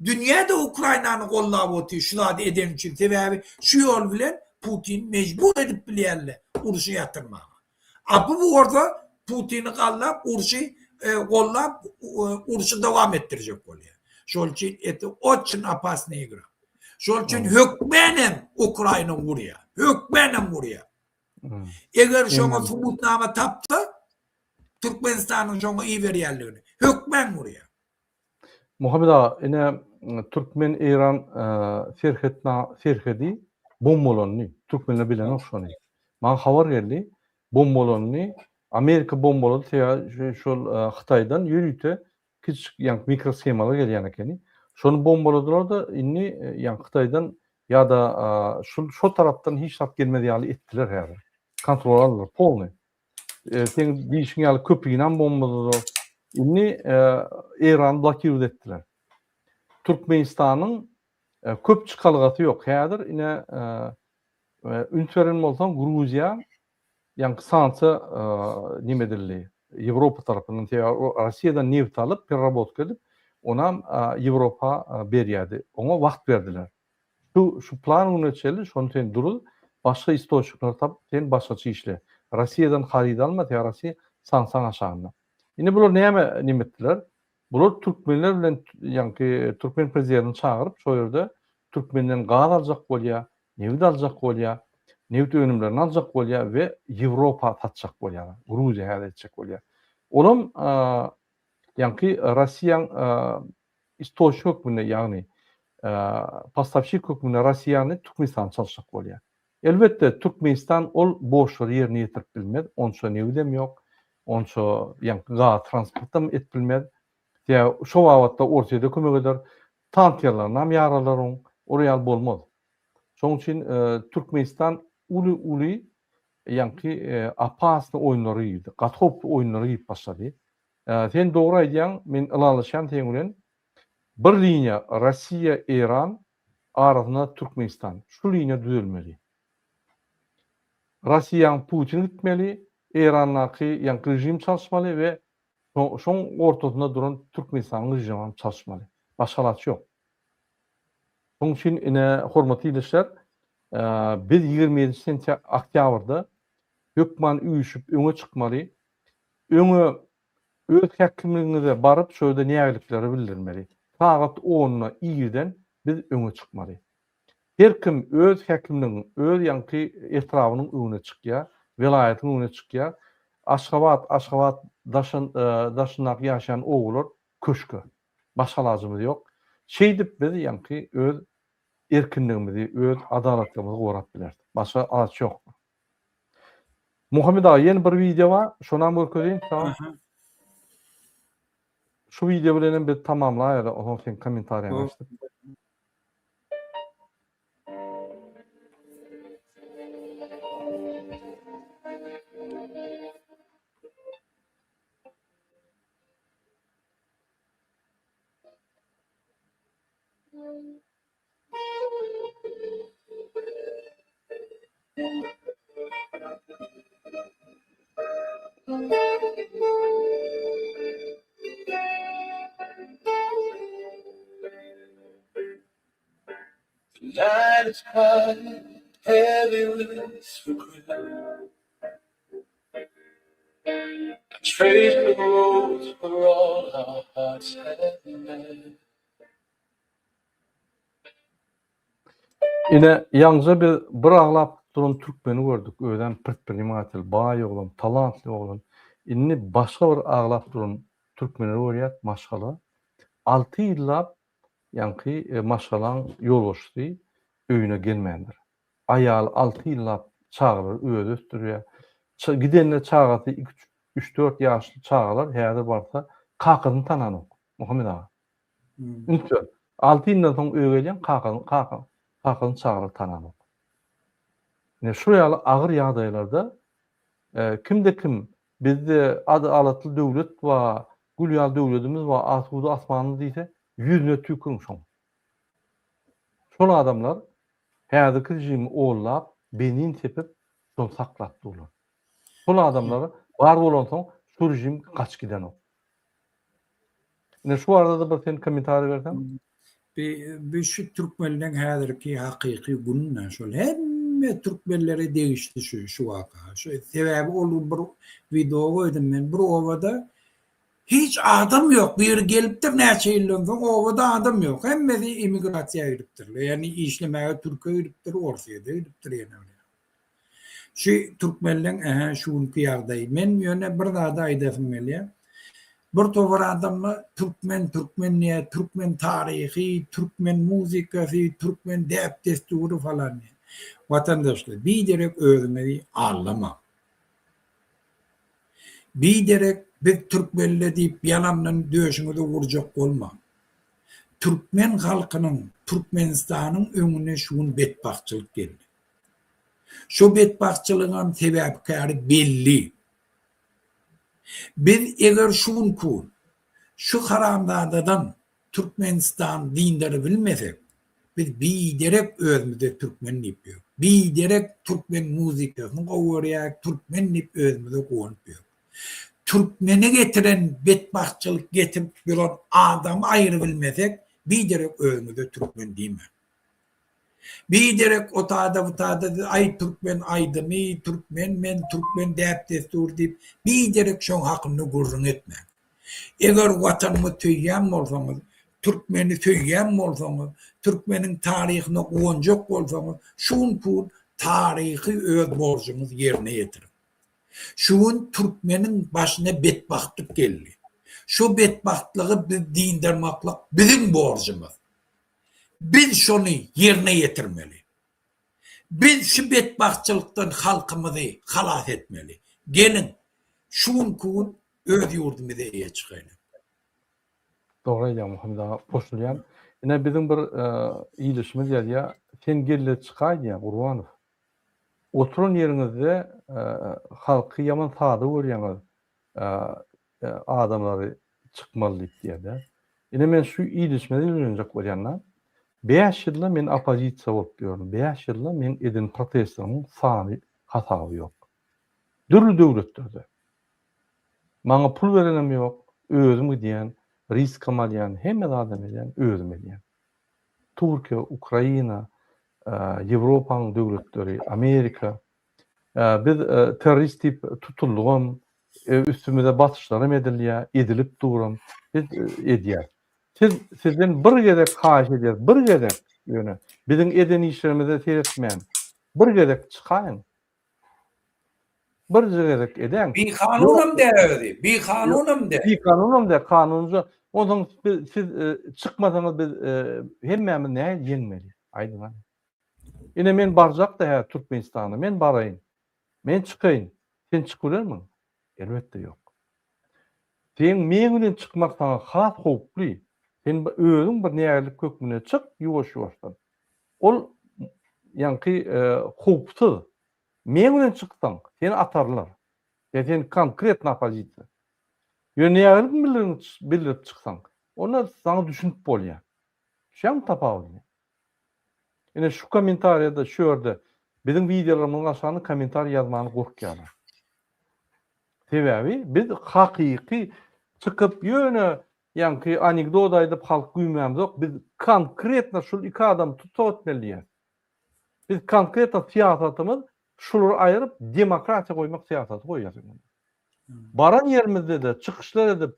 Dünýä-de Ukrainany gollap otyr şu zady edeni üçin. Sebäbi şu ýol bilen Putini mejbur edip bilýärler urşy ýatyrmaga. A bu bolsa Putini gallap urşy gollap urşy dowam etdirjek bolýar. Şol üçin eti oçin opasnyý igra. Şol üçin hökmänem Ukraina urýar. Hökmänem urýar. Eger şoňa subutnama tapsa, Türkmenistanyň şoňa iberýänligini hökmän urýar. Muhammet aga, ine türkmen-eýran serhedi bombalandy. Türkmenler bilenok şony. Maňa habar geldi, bombalandy. Amerika bombalady, sebäbi şol Hytaýdan ýörite kiçijik ýaňky mikroshemalar gelýän ekeni. Şony bombaladylar-da, indi ýaňky Hytaýdan ýa-da şul şo tarapdan hiç zat gelmez ýaly etdiler häzir. Kontrol aldylar polny. Seň diýşiň ýaly köprünam bombaladylar. Indi Eýrany blokirowat etdiler. Türkmenistanyň köp çykalgasy ýok. Häzir ine üns beren bolsaň Gruziýa Ýaňky sanksiýa neme edildi? Ýewropa tarapyndan sebäbi Rossiýadan nebit alyp, pererabotka edip, onam Ýewropa berýärdi. Oňa wagt berdiler. Şu şu plan gününe çenli şony sen duruz, başga istoçnikleri tap, sen başgaça işle. Rossiýadan haryt alma, sebäbi Rossiýa sanksiýaň aşagynda. Indi bular näme neme etdiler? Bular türkmenler bilen ýaňky türkmen prezidentini çagyryp, şo ýerde türkmenden gaz aljak bolýar, nebit aljak bolýar, nebit önümlerini aljak bolýar we Ýewropa satjak bolýarlar. Gruziýa häzir etjek bolýar. Olam ýaňky Rossiýaň istoçnik hökmünde, ýagny postawşik hökmünde Rossiýany Türkmenistany çalyşjak bolýar. Elbetde, Türkmenistan ol borçlary ýerine ýetirip bilmez, onça nebidem ýok, onça ýaňky gaz transportam edip bilmez. Sebäbi şo babatda Orsýede kömek eder, tankerlarinam ýaralar oň, ol ýaly bolmaz. Şonuň üçin Türkmenistan uly-uly ýaňky opasny oýunlara girdi, gaty howply oýunlara girip başlady. Sen dogry aýdýaň, men ylalaşýan seň bilen. Bir liniýa Rossiýa, Eýran, arasynda Türkmenistan. Şu liniýa düzelmeli. Rossiýaň Putin gitmeli, Eýrandaky ýaňky režim çalyşmaly we şoň ortasynda duran Türkmenistanyň režimam çalyşmaly. Başga alaç ýok. Şoň üçin ine hormatly ildeşler, biz 27 sentýabr oktýabrda hökman üýşüp öňe çykmaly. Öňe Öz häkimligiňize baryp şo ýerde nägilikleri bildirmeli. Sagat onda irden biz öňe çykmaly. Her kim öz häkimligiň, öz ýaňky etrabynyň öňüne çykýar, welaýatyň öňüne çykýar. Aşgabat, Aşgabat daşyn daşyndaky ýaşaýan obalar köşke. Başga alajymyz ýok. Şeýdip biz ýaňky öz erkinligimizi, öz adalatlygymyzy gorap bileris. Başga alaç ýok. Muhammet aga ýene bir wideo bar, şonam görkezeýin saňa. Şu wideo bilen hem biz tamamlaýaly, onsoň seň kommentariýaňy eşidip. Ine, ýaňja biz bir aglap duran türkmeni gördük, özem predprinimatel, baý oglan, talantly oglan. Indi başga bir aglap duran türkmenleri görýäs, maşgala. Alty ýyllap ýaňky maşgalaň ýolbaşçysy öýüne gelmändir. Aýaly alty ýyllap çagalary özi ösdürýär. Gidende çagasy iki, üç-dört ýaşly çagalar häzir barsa kakasyny tananok, Muhammet aga. Üns ber. Alty ýyldan soň öýe gelýän kakasyny kaka kakasyny çagalar tananok. Ine şu ýaly agyr ýagdaýlarda kimde kim bizde adalatly döwlet bar, gül ýaly döwledimiz bar, asuda asmanymyz diýse, ýüzüne tüýküriň şoň. Şol adamlar häzirki režimi ollap, benzin sepip, şony saklap durlar. Şol adamlar bar bolansoň şu režim gaçyp gidenok. Ine şu barada-da bir sen kommentariý berseň. Bi bi şu türkmenleň häzirki hakyky gününe şol hemme türkmenlere degişli şu şu waka. Şu sebäbi ol bir wideo goýdum men bir obada hiç adam ýok biri gelipdir näçe ýyldan soň obada adam ýok hemmesi emigrasiýa gidipdirler ýagny işlemäge türke gidipdir orsyýede gidipdir ýene bir Şu türkmenleň ähä şu günki ýagdaýy. Men ýöne bir zady aýdasym gelýär. Bir topar adamlar türkmen türkmen diýýär, türkmen taryhy, türkmen muzykasy, türkmen däp-dessury falan diýýär. Watandaşlar, biderek özüňizi aldamaň. Biderek biz türkmenler diýip ýalandan döşüňize urjak bolmaň. Türkmen halkynyň, Türkmenistanyň öňüne şu gün betbagtçylyk geldi. Şu betbagtçylygyňam sebäpkäri belli. Biz eger şu günki gün şu haramzadadan Türkmenistany dyndarybilmesek, biz biderek özümize türkmen diýip ýörük. Biderek türkmen muzykasyny gowy görýärik, türkmen diýip özümize guwanyp ýörük. Türkmene getiren betbagtçylyk getirip duran adamy aýyrybilmesek, biderek özüňize türkmen diýmäň. Biderek otada butada aý türkmen aýdymy, türkmen men, türkmen däp-dessury diýip biderek şoň hakynda gürrüň etmäň. Eger watanyňy söýýän bolsaňyz, türkmeni söýýän bolsaňyz, türkmeniň taryhyna guwanjak bolsaňyz şu günki gün taryhy öz borjuňyzy ýerine ýetiriň. Şu gün türkmeniň başyna betbagtlyk geldi. Şu betbagtlygy biz dyndarmaklyk biziň borjumyz. Biz şony ýerine ýetirmeli. Biz şu betbagtçylykdan halkymyzy halas etmeli. Geliň, şu günki gün öz ýurdumyza eýe çykaýlyň. Dogry aýdýaň Muhammet aga, goşulýan. Ine biziň bir ildeşimiz ýazýar, sen gelde çykaý diýýär Gurbanow. Oturan ýeriňizde halky ýaman sada görýäňiz. Adamlary çykmaly diýip diýýär-de. Ine men şu ilişmede ýüzlenjek bolýan-da. Bäş ýylda men oppozisiýa bolup ýörün. Bäş ýylda meň eden protestlerimiň sany hasaby ýok. Dürli döwletlerde. Maňa pul berenem ýok, özüm gidýän, riskam alýan, hemme zadam edýän, özüm edýän. Türkiýe, Ukraina, Ýewropanyň döwletleri, Amerika. Biz terrorist diýip tutuldygam, üstümize basyşlaram edilýär, edilip duram. Biz edýäris. Siz sizden bir gezek haýyş edýäris, bir gezek ýöne biziň eden işlerimize seretmän, bir gezek çykaýyň. Birje gezek edäň. Bikanunam däl özi. Bikanunam däl. Bikanunam däl, kanunja. Onsoň siz çykmasaňyz biz hemmämiz nähili ýeňmeli? Aýdyň hany. Ine men barjak-da häzir Türkmenistana. Men baraýyn. Men çykaýyn. Sen çykyp bilermiň? Elbetde ýok. Seň meň bilen çykmak saňa has howply. Sen özüň bir nägilelik hökmünde çyk ýuwaş-ýuwaşdan. Ol ýaňky howpsuz. Meň bilen çyksaň, seni atarlar. Ýa sen konkretno oppozisiýa. Ýöne nägilelik bildirip çyksaň, onda saňa düşünip bolýar. Düşýäňmi tapawudyny? Ine şu kommentariýada şu ýerde biziň wideolarymyzyň aşagynda kommentariý ýazmany gorkýarlar. Sebäbi biz hakyky çykyp ýöne ýaňky anekdot aýdyp halk güýmämzok biz konkretno şul iki adamy tussag etmeli diýýäs. Biz konkretno syýasatymyz şulary aýyryp demokratiýa goýmak syýasaty goýýas öňünde. Baran ýerimizde-de çykyşlar edip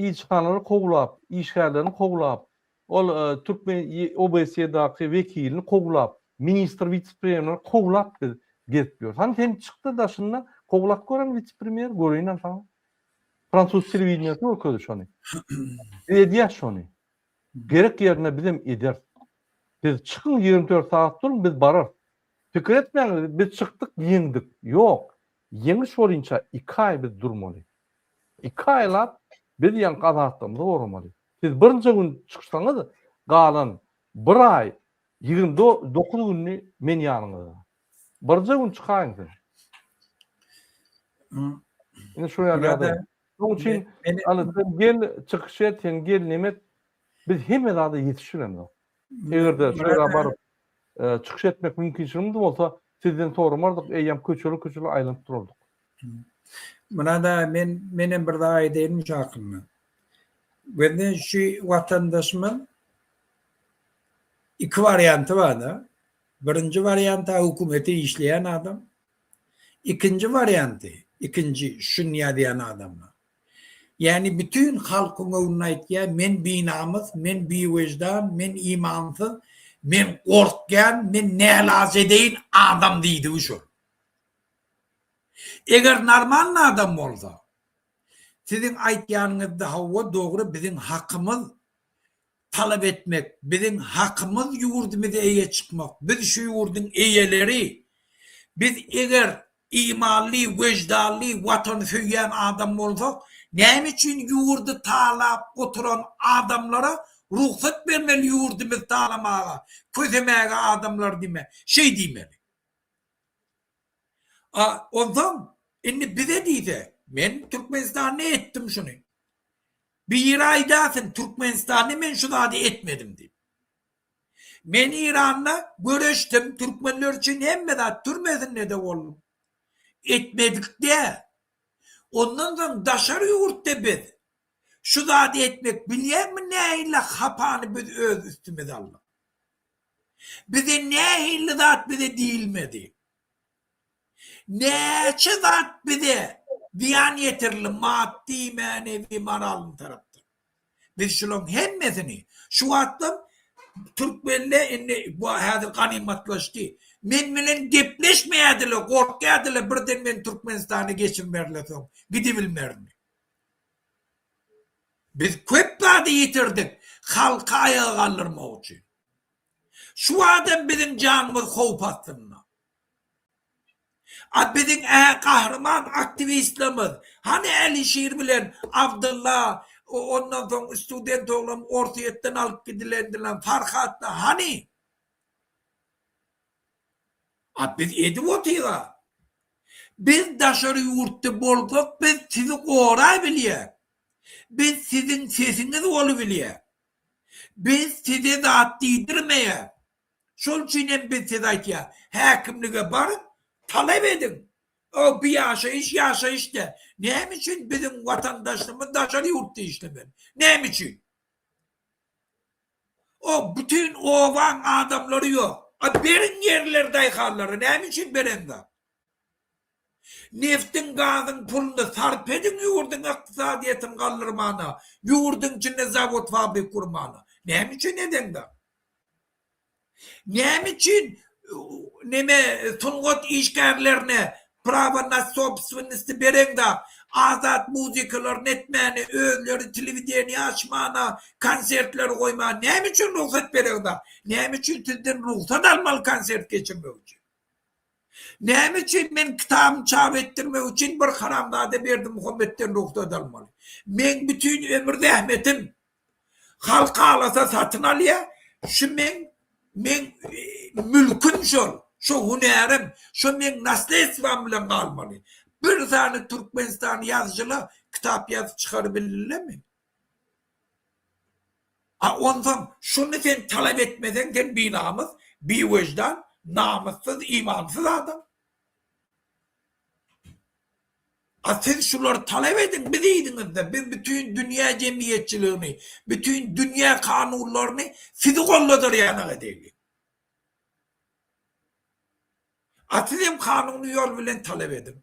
ilçihanalary kowlap, işgärlerini kowlap, Ol türkmen OBSE-daky wekilini kowlap, ministr witse-premýerleri kowlap biz gezip ýörüs. Hany sen çykda daşynda kowlap gör hany witse-premýeri göreýin hany saňa. Fransuz telewideniýesi görkezdi şony. Biz edýäs şony. Gerek ýerinde bizem ederis. Siz çykyň 24 sagat duruň biz bararys. Pikir etmäň biz çykdyk ýeňdik. Ýok. Ýeňiş bolynça 2 aý biz durmaly. 2 aýlap biz ýaňky azatlygymyzy goramaly. Siz birinji gün çyksaňyz galan bir aý 29 gününi men ýanyňyzda. Birje gün çykaýyň siz. Indi şu ýaly ýagdaý. Şonuň üçin aly sen gel çykyş et, sen gel neme et. Biz hemme zada ýetişiremzok. Eger-de şu ýere baryp çykyş etmek mümkinçiligimiz bolsa, sizden soramardyk, eýýäm köçeli-köçeli aýlanyp durardyk. Myrat aga men menem bir zat aýdaýynmy şu hakynda. Gözle şu watandaşymyz iki warianty barda. Birinji warianty hökümete işleýän adam. Ikinji warianty, ikinji şuny ýazýan adamlar. Ýagny bütin halkyň öňünde aýtýar, men binamys, men biwejdan, men imansyz, men gorkýan, men nälajedeýin adam diýdigi şol. Eger normalny adam bolsa, siziň aýtýanyňyzda hawa dogry biziň hakymyz talap etmek, biziň hakymyz ýurdumyza eýe çykmak, biz şu ýurduň eýeleri, biz eger imanly, weždanly, watany söýýän adam bolsak, näme üçin ýurdy talap oturan adamlara rugsat bermeli ýurdumyzy talamaga, kösemäge adamlary diýme, şeý diýmeli. A onsoň indi bize diýse, men Türkmenistanda etdim şuny. Biri aýdasyn Türkmenistanda men şu zady etmedim diýip. Men Iranda göreşdim, türkmenler üçin hemme zat türmesinde-de boldum. Etmedik däl. Ondan soň daşary ýurtda biz şu zady etmek bilýäňmi nähili hapany biz öz üstümize aldyk. Bize nähili zat bize diýilmedi. Näçe zat bize zyýan ýetirildi maddy, mänewi, moralny tarapdan. Biz şularyň hemmesini şu wagtlam türkmenler indi bu häzir ganymatlaşdy. Men bilen gepleşmeýärdiler, gorkýardylar birden meni Türkmenistana geçirmerler soň gidibilmerin. Biz köp zady ýitirdik halky aýaga galdyrmak üçin. Şu wagtam biziň janymyz howp astynda. A biziň ä gahryman aktiwistlerimiz hany Älişir bilen Abdylla ondan soň student oglan Orsýetden alyp gidilendiler Farhatlar hany? A biz edip otyga. Biz daşary ýurtda bolsak biz sizi gorabilýäk. Biz siziň sesiňiz bolubilýäk. Biz size zat diýdirmeýäs. Şol üçin hem biz size aýtýas, häkimlige baryň, talap ediň. O bu ýaşaýyş ýaşaýyş däl. Näme üçin biziň watandaşlarymyz daşary ýurtda işlemeli? Näme üçin? O bütin obaň adamlary ýok. A beriň ýerleri daýhanlara, näme üçin bereňzok? Neftiň gazyň puluny sarp ediň ýurduň ykdysadyýetini galdyrmana, ýurduň içinde zawod fabrik gurmana. Näme üçin edeňzok? Näme üçin neme sungat işgärlerine. Prawa na sobstwennosti bereňda azat muzykalaryny etmäne özleri telewideniýe açmana konsertleri goýmana näme üçin rugsat bereňda näme üçin sizden rugsat almaly konsert geçirmek üçin näme üçin men kitabymy çap etdirmek üçin bir haramzada Berdimuhametden rugsat almaly meň bütin ömür zähmetim Halk halasa satyn alýa, şu meň meň mülküm şol, şo hünärim, şo meň nasledstwam bilen galmaly. Bir sany Türkmenistan ýazyjyla kitap ýazyp çykarybildilermi? A onsoň şuny sen talap etmeseň sen binamys, biwejdan, namyssyz, imansyz adam. A siz şulary talap ediň, biz yzyňyzda, biz bütin dünýä jemgyýetçiligini, bütin dünýä kanunlaryny sizi golladar ýanak edeli. A siz hem kanuny ýol bilen talap ediň.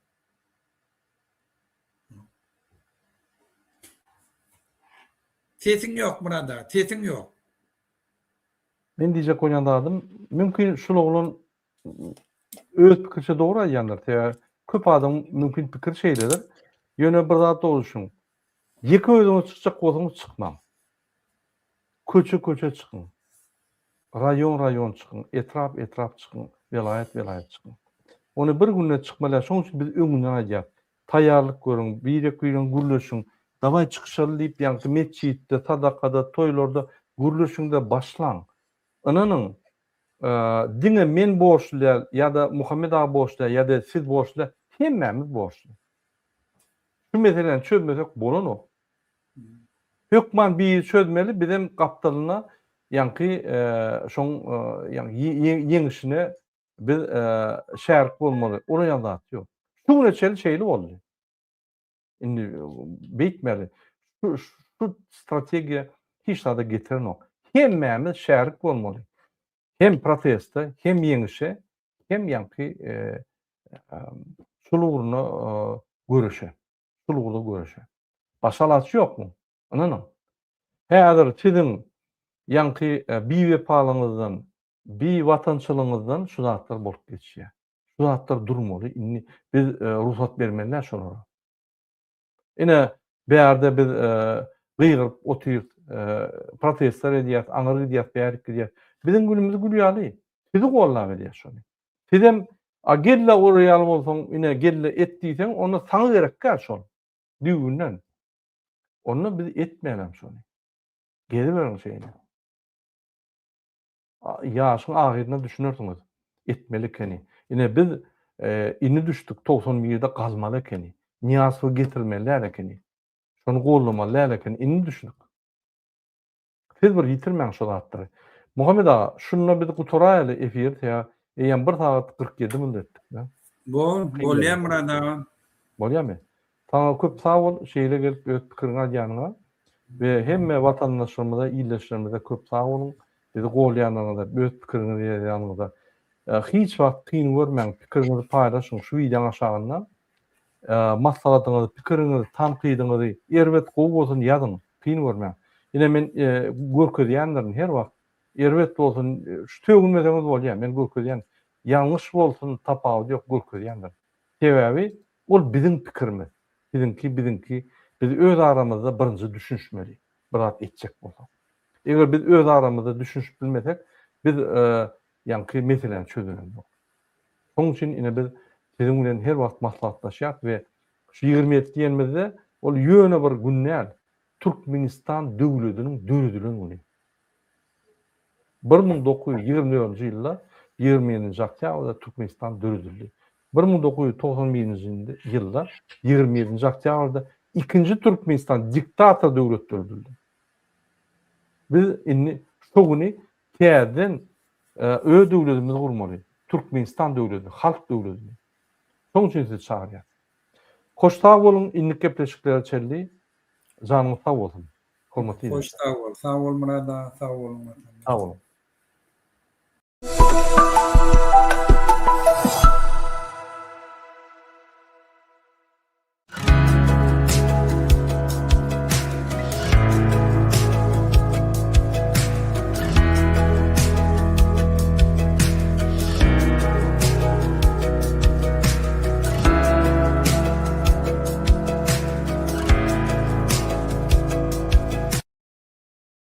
Sesiň ýok Myrat aga, sesiň ýok. Men diýjek bolýan zadym, mümkin şul oglan öz pikirçe dogry aýdýandyr. Sebäbi köp adamyň mümkin pikiri şeýledir. Ýöne bir zat dogry düşüniň. Ýeke özüňiz çykjak bolsaňyz çykmaň. Köçe-köçe çykyň. Raýon-raýon çykyň, etrap-etrap çykyň, welaýat-welaýat çykyň. Ony bir günde çykmaly däl. Şonuň üçin biz öňünden aýdýarys. Taýýarlyk görüň, birek-biregiň gürleşiň. Dawaý çykyşaly diýip ýaňky metjitde, sadakada, toýlarda gürleşiň-de başlaň. Ynanyň, diňe men borçly däl ýa-da Muhammet aga borçly däl ýa-da siz borçly däl, hemmämiz borçly. Şu meseläni çözmesek bolanok. Hökman biri çözmeli, bizem gapdalynda ýaňky şoň ýeňişine biz şärik bolmaly. Olar ýaly zat ýok. Şu güne çenli şeýle boldy. Indi beýtmeli. Şu şu strategiýa hiç zada getirenok. Hemmämiz şärik bolmaly. Hem proteste, hem ýeňişe, hem ýaňky şul ugrunda göreşe. Şul ugurda göreşe. Başga alaç ýok muň. Ynanyň. Häzir siziň ýaňky biwepalygyňyzdan, biwatançylygyňyzdan şu zatlar bolup geçýär. Şu zatlar durmaly. Indi biz rugsat bermeli däl şolara. Ine, bärde biz gygyryp otyrys, protestler edýäris, aňyr gidýäris, bärik gidýäris. Biziň günümiz gül ýaly. Sizi gollap edýäris şony. Sizem a gel-le olar ýaly bolsaň, ine gel-le et diýseň, onda saňa gerek däl şol. Düýbünden. Onda biz etmälem şony. Geziberiň şeýle. Ýaşyň ahyrynda düşünersiňiz. Etmeli ekeni. Ine biz indi düşdük 91-de galmaly ekeni. Nyýazowy getirmeli däl ekeni. Şony gollamaly däl ekeni. Indi düşündik. Siz bir ýitirmäň şo zatlary. Muhammet aga, şunda biz gutaraýaly efiri sebäbi eýýäm bir sagat 47 minut etdik. Bol, bolýar Myrat aga. Bolýarmy? Saňa köp sag bol şeýle gelip öz pikiriňi aýdýanyňa we hemme watandaşlarymyza ildeşlerimize köp sag boluň bizi golýanyňyza öz pikiriňizi ýazýanyňyza hiç wagt kyn görmäň pikiriňizi paýlaşyň şu wideoň aşagynda maslahatyňyzy pikiriňizi tankydyňyzy erbet gowy bolsun ýazyň kyn görmäň ine men görkezýändirin her wagt erbet bolsun şu sögünmeseňiz bolýar men görkezýän ýalňyş bolsun tapawudy ýok görkezýändirin sebäbi Ol biziň pikirimiz. Siziňki, biziňki. Biz öz aramyzda birinji düşünişmeli, bir zat etjek bolsak. Eger biz öz aramyzda düşünişip bilmesek, biz ýaňky meseläni çözelemzok. Şonuň üçin ine biz siziň bilen her wagt maslahatlaşýarys we şu 27 diýenimizde ol ýöne bir gün däl, Türkmenistan döwlediniň döredilen güni. 1924-nji ýylda 27-nji oktýabrda Türkmenistan döredildi. 1991-nji ýylda 27-nji oktýabrda ikinji Türkmenistan diktator döwlet döredildi. Biz indi şu güni täzeden öz döwletimizi gurmaly. Türkmenistan döwletini, halk döwletini. Şonuň üçin sizi çagyrýas. Hoş sag boluň, indiki gepleşiklere çenli janyňyz sag bolsun. Hormatly Hoş sag bol. Sag bol Myrat aga, sag boluň. Sag boluň.